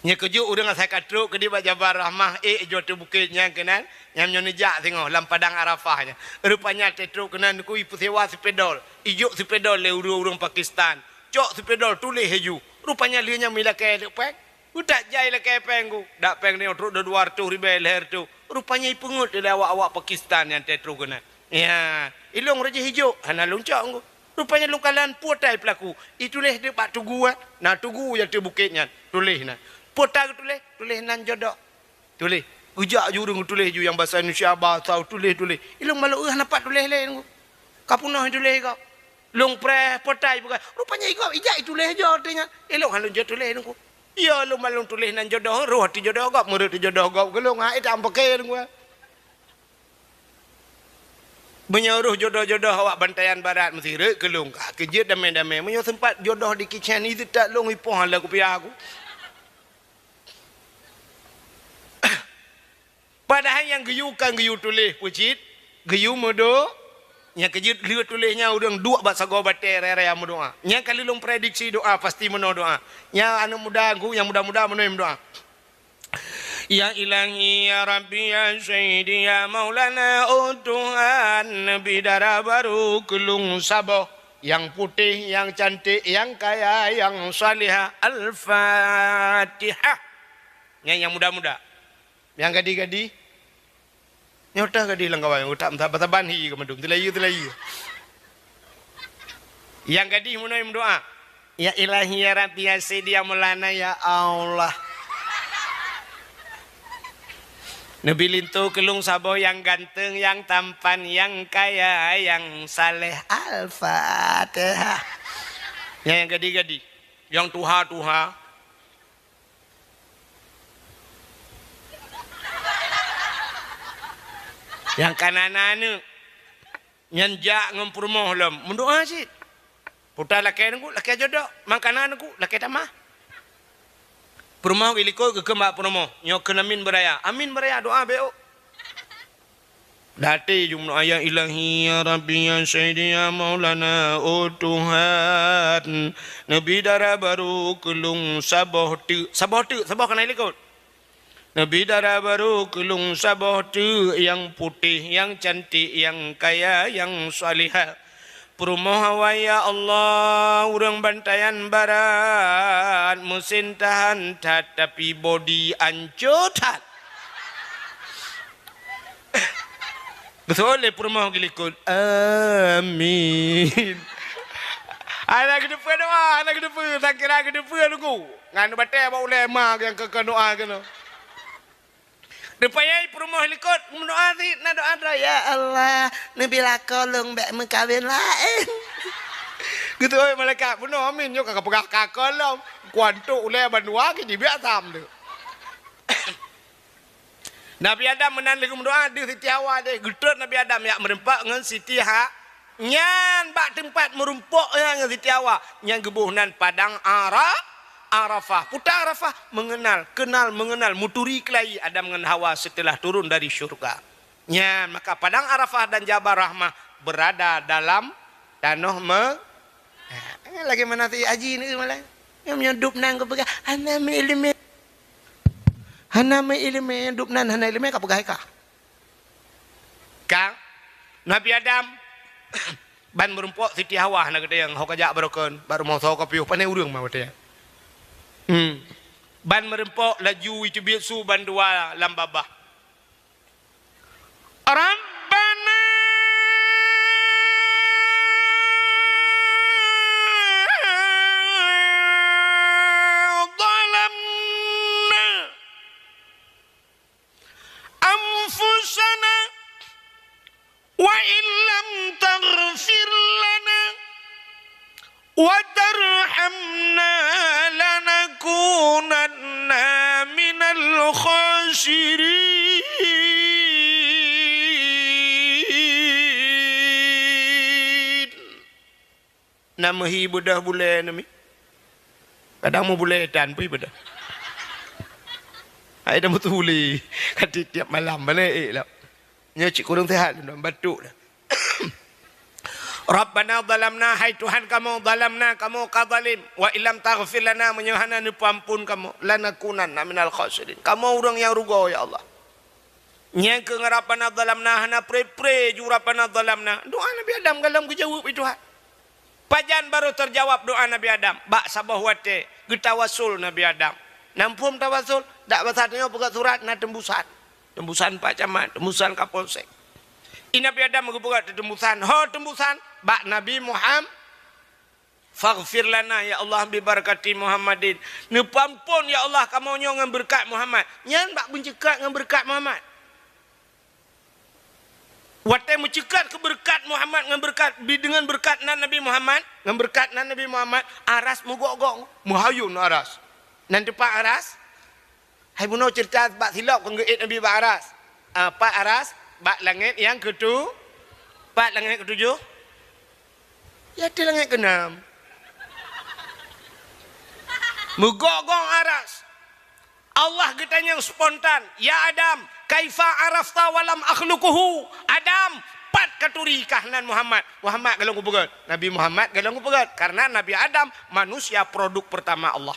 Nyoe keujeuet ureuëng asai ka trok keudeh bak Jabal Rahmah, ék jeuet ateueh bukét nyan keunan, nyan nyoe neujak singoh lam padang Arafah nyan. Rupanya teutrok keunan ku ipeusewa sipedol, ijok sipedol lé ureuëng-ureuëng Pakistan. Cok sipedol tuléh laju. Rupanya lheueh nyan meulakée deuek péng. Utak jai lakée péng ku. Dak péng nyoe trok dua reutôh ribée lhée reutôh. Rupanya ipeungeut lé awak-awak Pakistan nyang teutrok keunan. Ya, ilong raja hijok hana lôn cok ku. Rupanya lôn kalon peue tai peulaku. Ituléh deuek bak tugu, eh. Na tugu nyang teuh bukét nyan. Tuléh na. Peue tai geutuléh? Tuléh nan jodoh. Tuléh. Geujak ju ureuëng tuléh ju nyang basa Indonesia, basa tuléh-tuléh. Ilong malok hana pat tuléh lé ku. Ka peunoh tuléh gob. Lôn preh peue tai bukan. Rupanya igob ijak ituléh jo teuh nyan. Ilong hana lôn jeuet tuléh nungku. Iya lôn ban lôn tuléh nan jodoh, roh ateueh jodoh gob, meureuet ateueh jodoh gob keu lôn, ha, itam peuke nungku. Meunyoe roh jodoh-jodoh awak bantaian barat meusti reuet keu lôn ka, keujeuet damé-damé. Meunyoe seumpat jodoh di kicén, itu tak lôn ipoh lam kupiah aku. Padahai nyang geuyue kan geuyue tuléh peue cit, geuyue meudo-, nyang keujeuet lheueh tuléh nyan ureuëng duek bak sagoe batée raya-raya meudoá. Nyang ka lheueh lôn prediksi doá, pasti meunoe doá. Nyang aneuëk muda ku, nyang muda-muda meunoe meudoá. Ya Ilahi, ya Rabbi, ya Sayyidi, ya Maulana, oh Tuhan, neubi dara barô keu lôn saboh, nyang putéh, nyang cantik, nyang kaya, nyang salihah. Al-Fatihah. Nyan nyang muda-muda. Nyang gadih-gadih, nyoe teuh gadih lam kawan, utak meusaban-saban hi keu mandum, teulayi-teulayi. Nyang gadih meunoe meudoá, "Ya Ilahi, ya Rabbi, ya Sayyidi, ya Maulana, ya Allah. Neubi linto keu lôn saboh nyang ganteng, nyang tampan, nyang kaya, nyang saleh." Al-Fatihah. Nyang gadih-gadih, nyang tuha-tuha. Nyang ka na aneuëk, nyan jak ngon peurumoh lom, meudoá cit. Peue tai lakée nungku, lakée jodoh, makanan nungku, lakée tamah. Peurumoh geulikot geukheun bak peurumoh, nyoe kheun amin beuraya. Amin beuraya, doá bék ôk. Daté ju meudoá, "Ya Ilahi, ya Rabbi, ya Sayyidi, ya Maulana, oh Tuhan, neubi dara barô keu lôn saboh teuk." Saboh teuk, saboh ka na likot. "Neubi dara barô keu lôn saboh teuk, nyang putéh, nyang cantik, nyang kaya, nyang salihah." Peurumoh awai, "Ya Allah, ureuëng bantaian barat, meusin tahan that, tapi bodi ancô that." Geusoe lé peurumoh geulikot, "Amin." Hana geuteupeue doá, hana geuteupeue, sangkira geuteupeue lugu. Ngon batée bak ulée ma nyang keu, keu doá keunoe. Rupanya peurumoh likot meudoa cit, na doa droe, "Ya Allah, neubi lakoe lôn bék meukawen laén." Geuteuôt malaikat, "Bunoe amin, nyoe ka peugah ka kolom, kuantok ulée bandua keu jibiak tham tu." Nabi Adam meunan lheueh meudoa deuh Siti Hawa deh, geutrön Nabi Adam jak meureumpok ngon Siti Ha-, nyan bak teumpat meureumpok nyan ngon Siti Hawa, nyan geuboh nan padang Ara-, Arafah. Peue Arafah, mengenal, kenal, mengenal, meuturi keulayi Adam ngon Hawa setelah turun dari syurga. Nyan, maka padang Arafah dan Jabal Rahmah berada dalam tanoh me-, ha, lagée mana si haji ni malah. Nyang meunyoe dub nan geupeugah, "Hana meuileumé." Hana meuileumé, dub nan hana ileumé, ka peugah ka. Ka, Nabi Adam, ban meureumpok Siti Hawa hana geutanyong, ho ka jak barokon, bak rumoh soe ka piôh, pane ureuëng mah watée nyan. Hmm. Ban meureumpok laju iteubiet su bandua lam babah. Rabbana zalamna anfusana wa in lam taghfir lana wa tarhamna lanakunanna minal khasirin. Na meuhi beudôh bulée nami. Kadang meu bulée tan pih beudôh. Hai dah meutuli. Ka tiep-tiep malam balée ék lom. Nyoe cit kureueng seuhat lom, batuk dah. Rabbana zalamna, hai Tuhan kamoe, zalamna, kamoe ka zalim. Wa illam taghfir lana, meunyoe hana neupeuamphon kamoe, lanakunanna minal khasirin. Kamoe ureuëng nyang rugoe, ya Allah. Nyang keu ngon Rabbana zalamna hana pre-pre ju Rabbana zalamna. Doa Nabi Adam galom geujaweueb lé Tuhan. Pajan barô teujaweueb doa Nabi Adam? Bak saboh watée geutawasul Nabi Adam. Nam phom tawasul? Dak basa tanyoe peugah surat na teumbusan. Teumbusan Pak Camat, teumbusan Kapolsek. I Nabi Adam geupeugah teumbusan, ho teumbusan bak Nabi Muham-, "Faghfir lana ya Allah bi barakati Muhammadin." Neupeuamphon ya Allah kamoe nyoe ngon beureukat Muhammad. Nyan bak meuceukat ngon beureukat Muhammad. Watée meuceukat keu beureukat Muhammad ngon beureukat, bi deungon beureukat nan Nabi Muhammad, ngon beureukat nan Nabi Muhammad, aras meugok-gok, meuhayôn aras. Nan teumpat aras, hai bunoe ceurita bak silop kon geuék Nabi bak aras. Ah, pat aras, bak langét nyang keutu-, pat langét keutujoh. Ya, di langét keunam. Meugok-gok aras. Allah geutanyong spontan, "Ya Adam, kaifa arafta wa lam akhluquhu?" Adam, pat katuri kah nan Muhammad? Muhammad galom kupeugét. Nabi Muhammad galom kupeugét. Karena Nabi Adam manusia produk pertama Allah.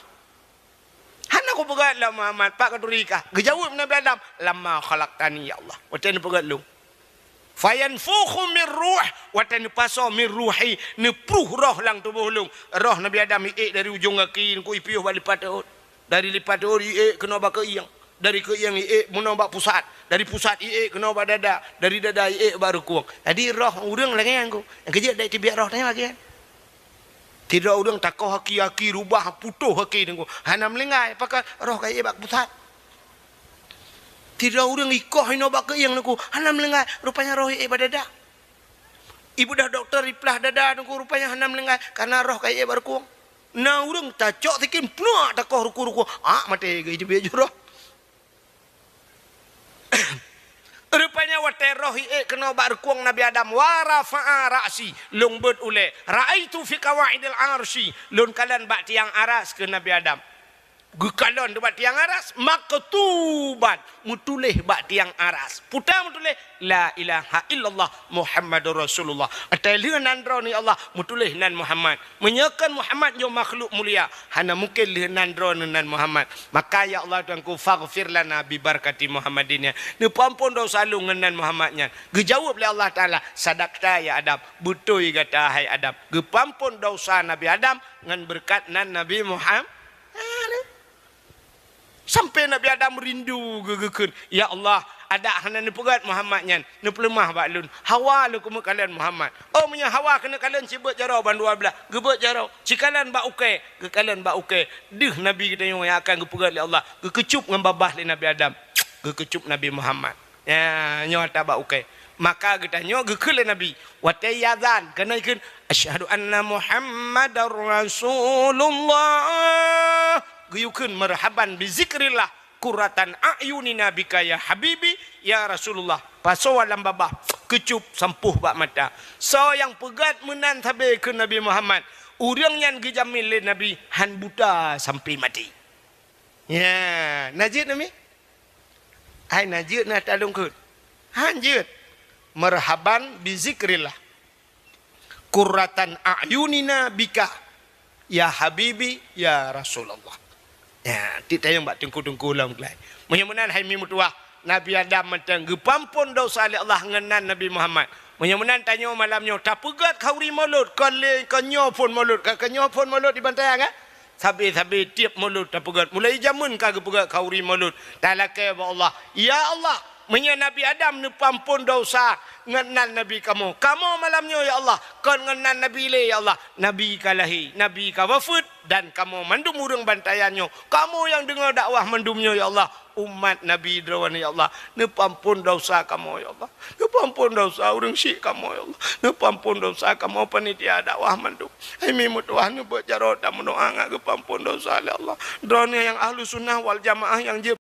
Hana kupeugét lom Muhammad, pat katuri kah? Geujaweueb Nabi Adam, "Lamma khalaqtani, ya Allah." Watée neupeugét lôn. Fayanfukhu min ruh, watée neupasoe min ruhi, neupruh roh lam tuboh lôn. Roh Nabi Adam iék dari ujong gaki, neuku ipiôh bak lipat teuôt. Dari lipat teuôt iék keunoe bak keuieng. Dari keuieng iék meunoe bak pusat. Dari pusat iék keunoe bak dada. Dari dada iék bak reukueng. Jadi roh ureuëng lagée nyan ku. Nyang keujeuet dak teubiet roh tanyoe lagée nyan. Sidroe ureuëng takoh aki-aki rubah putôh aki teungku. Hana meulinggai, pakon roh ka iék bak pusat. Sidroe ureuëng ikoh inoe bak keuieng teungku. Hana meulinggai, rupanya roh iék bak dada. Ibeudôh dokto iplah dada teungku, rupanya hana meulinggai, karena roh ka iék bak reukueng. Na ureuëng tacok sikin, pluak takoh reukueng-reukueng. Ah, maté geuh iteubiet ju roh. Rupanya watée roh iék keunoe bak reukueng Nabi Adam, wa rafa'a ra'si, lôn beuet ulée, ra'aitu fi qawaidil arsy, lôn kalon bak tiang aras keu Nabi Adam. Geukalon bak tiang aras, maktuban, meutuléh bak tiang aras. Peue meutuléh, "La ilaha illallah Muhammadur Rasulullah." Watée lheueh nan droeneuh ya Allah, meutuléh nan Muhammad. Meunyoe kon Muhammad nyoe makhluk mulia, hana mungken lheueh nan droeneuh nan Muhammad. Maka ya Allah Tuhanku, faghfir lana bi barakati Muhammadin nyan. Neupeuamphon desya lôn ngon nan Muhammad nyan. Geujaweueb lé Allah Taala, "Sadaqta ya Adam, beutôi gata hai Adam." Geupeuamphon desya Nabi Adam ngon beureukat nan Nabi Muhammad. Ha, lé. Sampai Nabi Adam rindu geu-, geukheun, "Ya Allah, adak hana neupeugét Muhammad nyan, neupeuleumah bak lôn. Hawa lôn keu meukalon Muhammad." Oh, meunyoe Hawa keuneuk kalon, sibeuet jaroe bandua blaih, geubeuet jaroe, sikalon bak ukée, geukalon bak ukée. Deuh Nabi geutanyoe nyang akan geupeugét lé Allah, geukeucup ngon babah lé Nabi Adam. Geukeucup Nabi Muhammad. Ya, nyoe ata bak ukée. Maka geutanyoe geukheun lé Nabi. Watée azan, keuneuk kheun, "Asyhadu anna Muhammadar Rasulullah." Geuyue kheun, "Marhaban bi zikrillah, qurratan a'yunina bika ya habibi, ya Rasulullah." Pasoe lam babah, keucup sampôh bak mata. Soe nyang peugét meunan sabe keu Nabi Muhammad, ureuëng nyan geujamin lé Nabi hán buta sampai maté. Ya, na jeuet nami? Hai na jeuet na talungkeut. Hán jeuet. Marhaban bi zikrillah. Qurratan a'yunina bika, ya habibi, ya Rasulullah. Ya, tiep tayong bak teungku-teungku lom geuh. Meunyoe meunan hai mi meutuwah, Nabi Adam mantong geupeuampon desya lé Allah ngon nan Nabi Muhammad. Meunyoe meunan tanyoe malam nyoe tapeugét khauri Maulud, kon lé kon nyoe phon Maulud, ka, ka nyoe phon Maulud di Bantayan, kan? Sabe-sabe tiep Maulud tapeugét. Mulai jameun ka geupeugét khauri Maulud. Talakée bak Allah, "Ya Allah, meunyoe Nabi Adam neupeuampon desya ngon nan Nabi kamoe, kamoe malam nyoe, ya Allah, kon ngon nan Nabi lé, ya Allah. Nabi ka lahé, Nabi ka wafeuet, dan kamoe mandum ureuëng Bantayan nyoe, kamoe nyang deungoe dakwah mandum nyoe, ya Allah, umat Nabi droeneuh, ya Allah, neupeuampon desya kamoe, ya Allah. Neupeuampon desya ureuëng syik kamoe, ya Allah. Neupeuampon desya kamoe panitia dakwah mandum." Hai mi meutuwah, neubeuet jaroe tameudoá ngat geupeuampon desya lé Allah. Droeneuh nyang ahlu sunnah wal jamaah nyang jeuet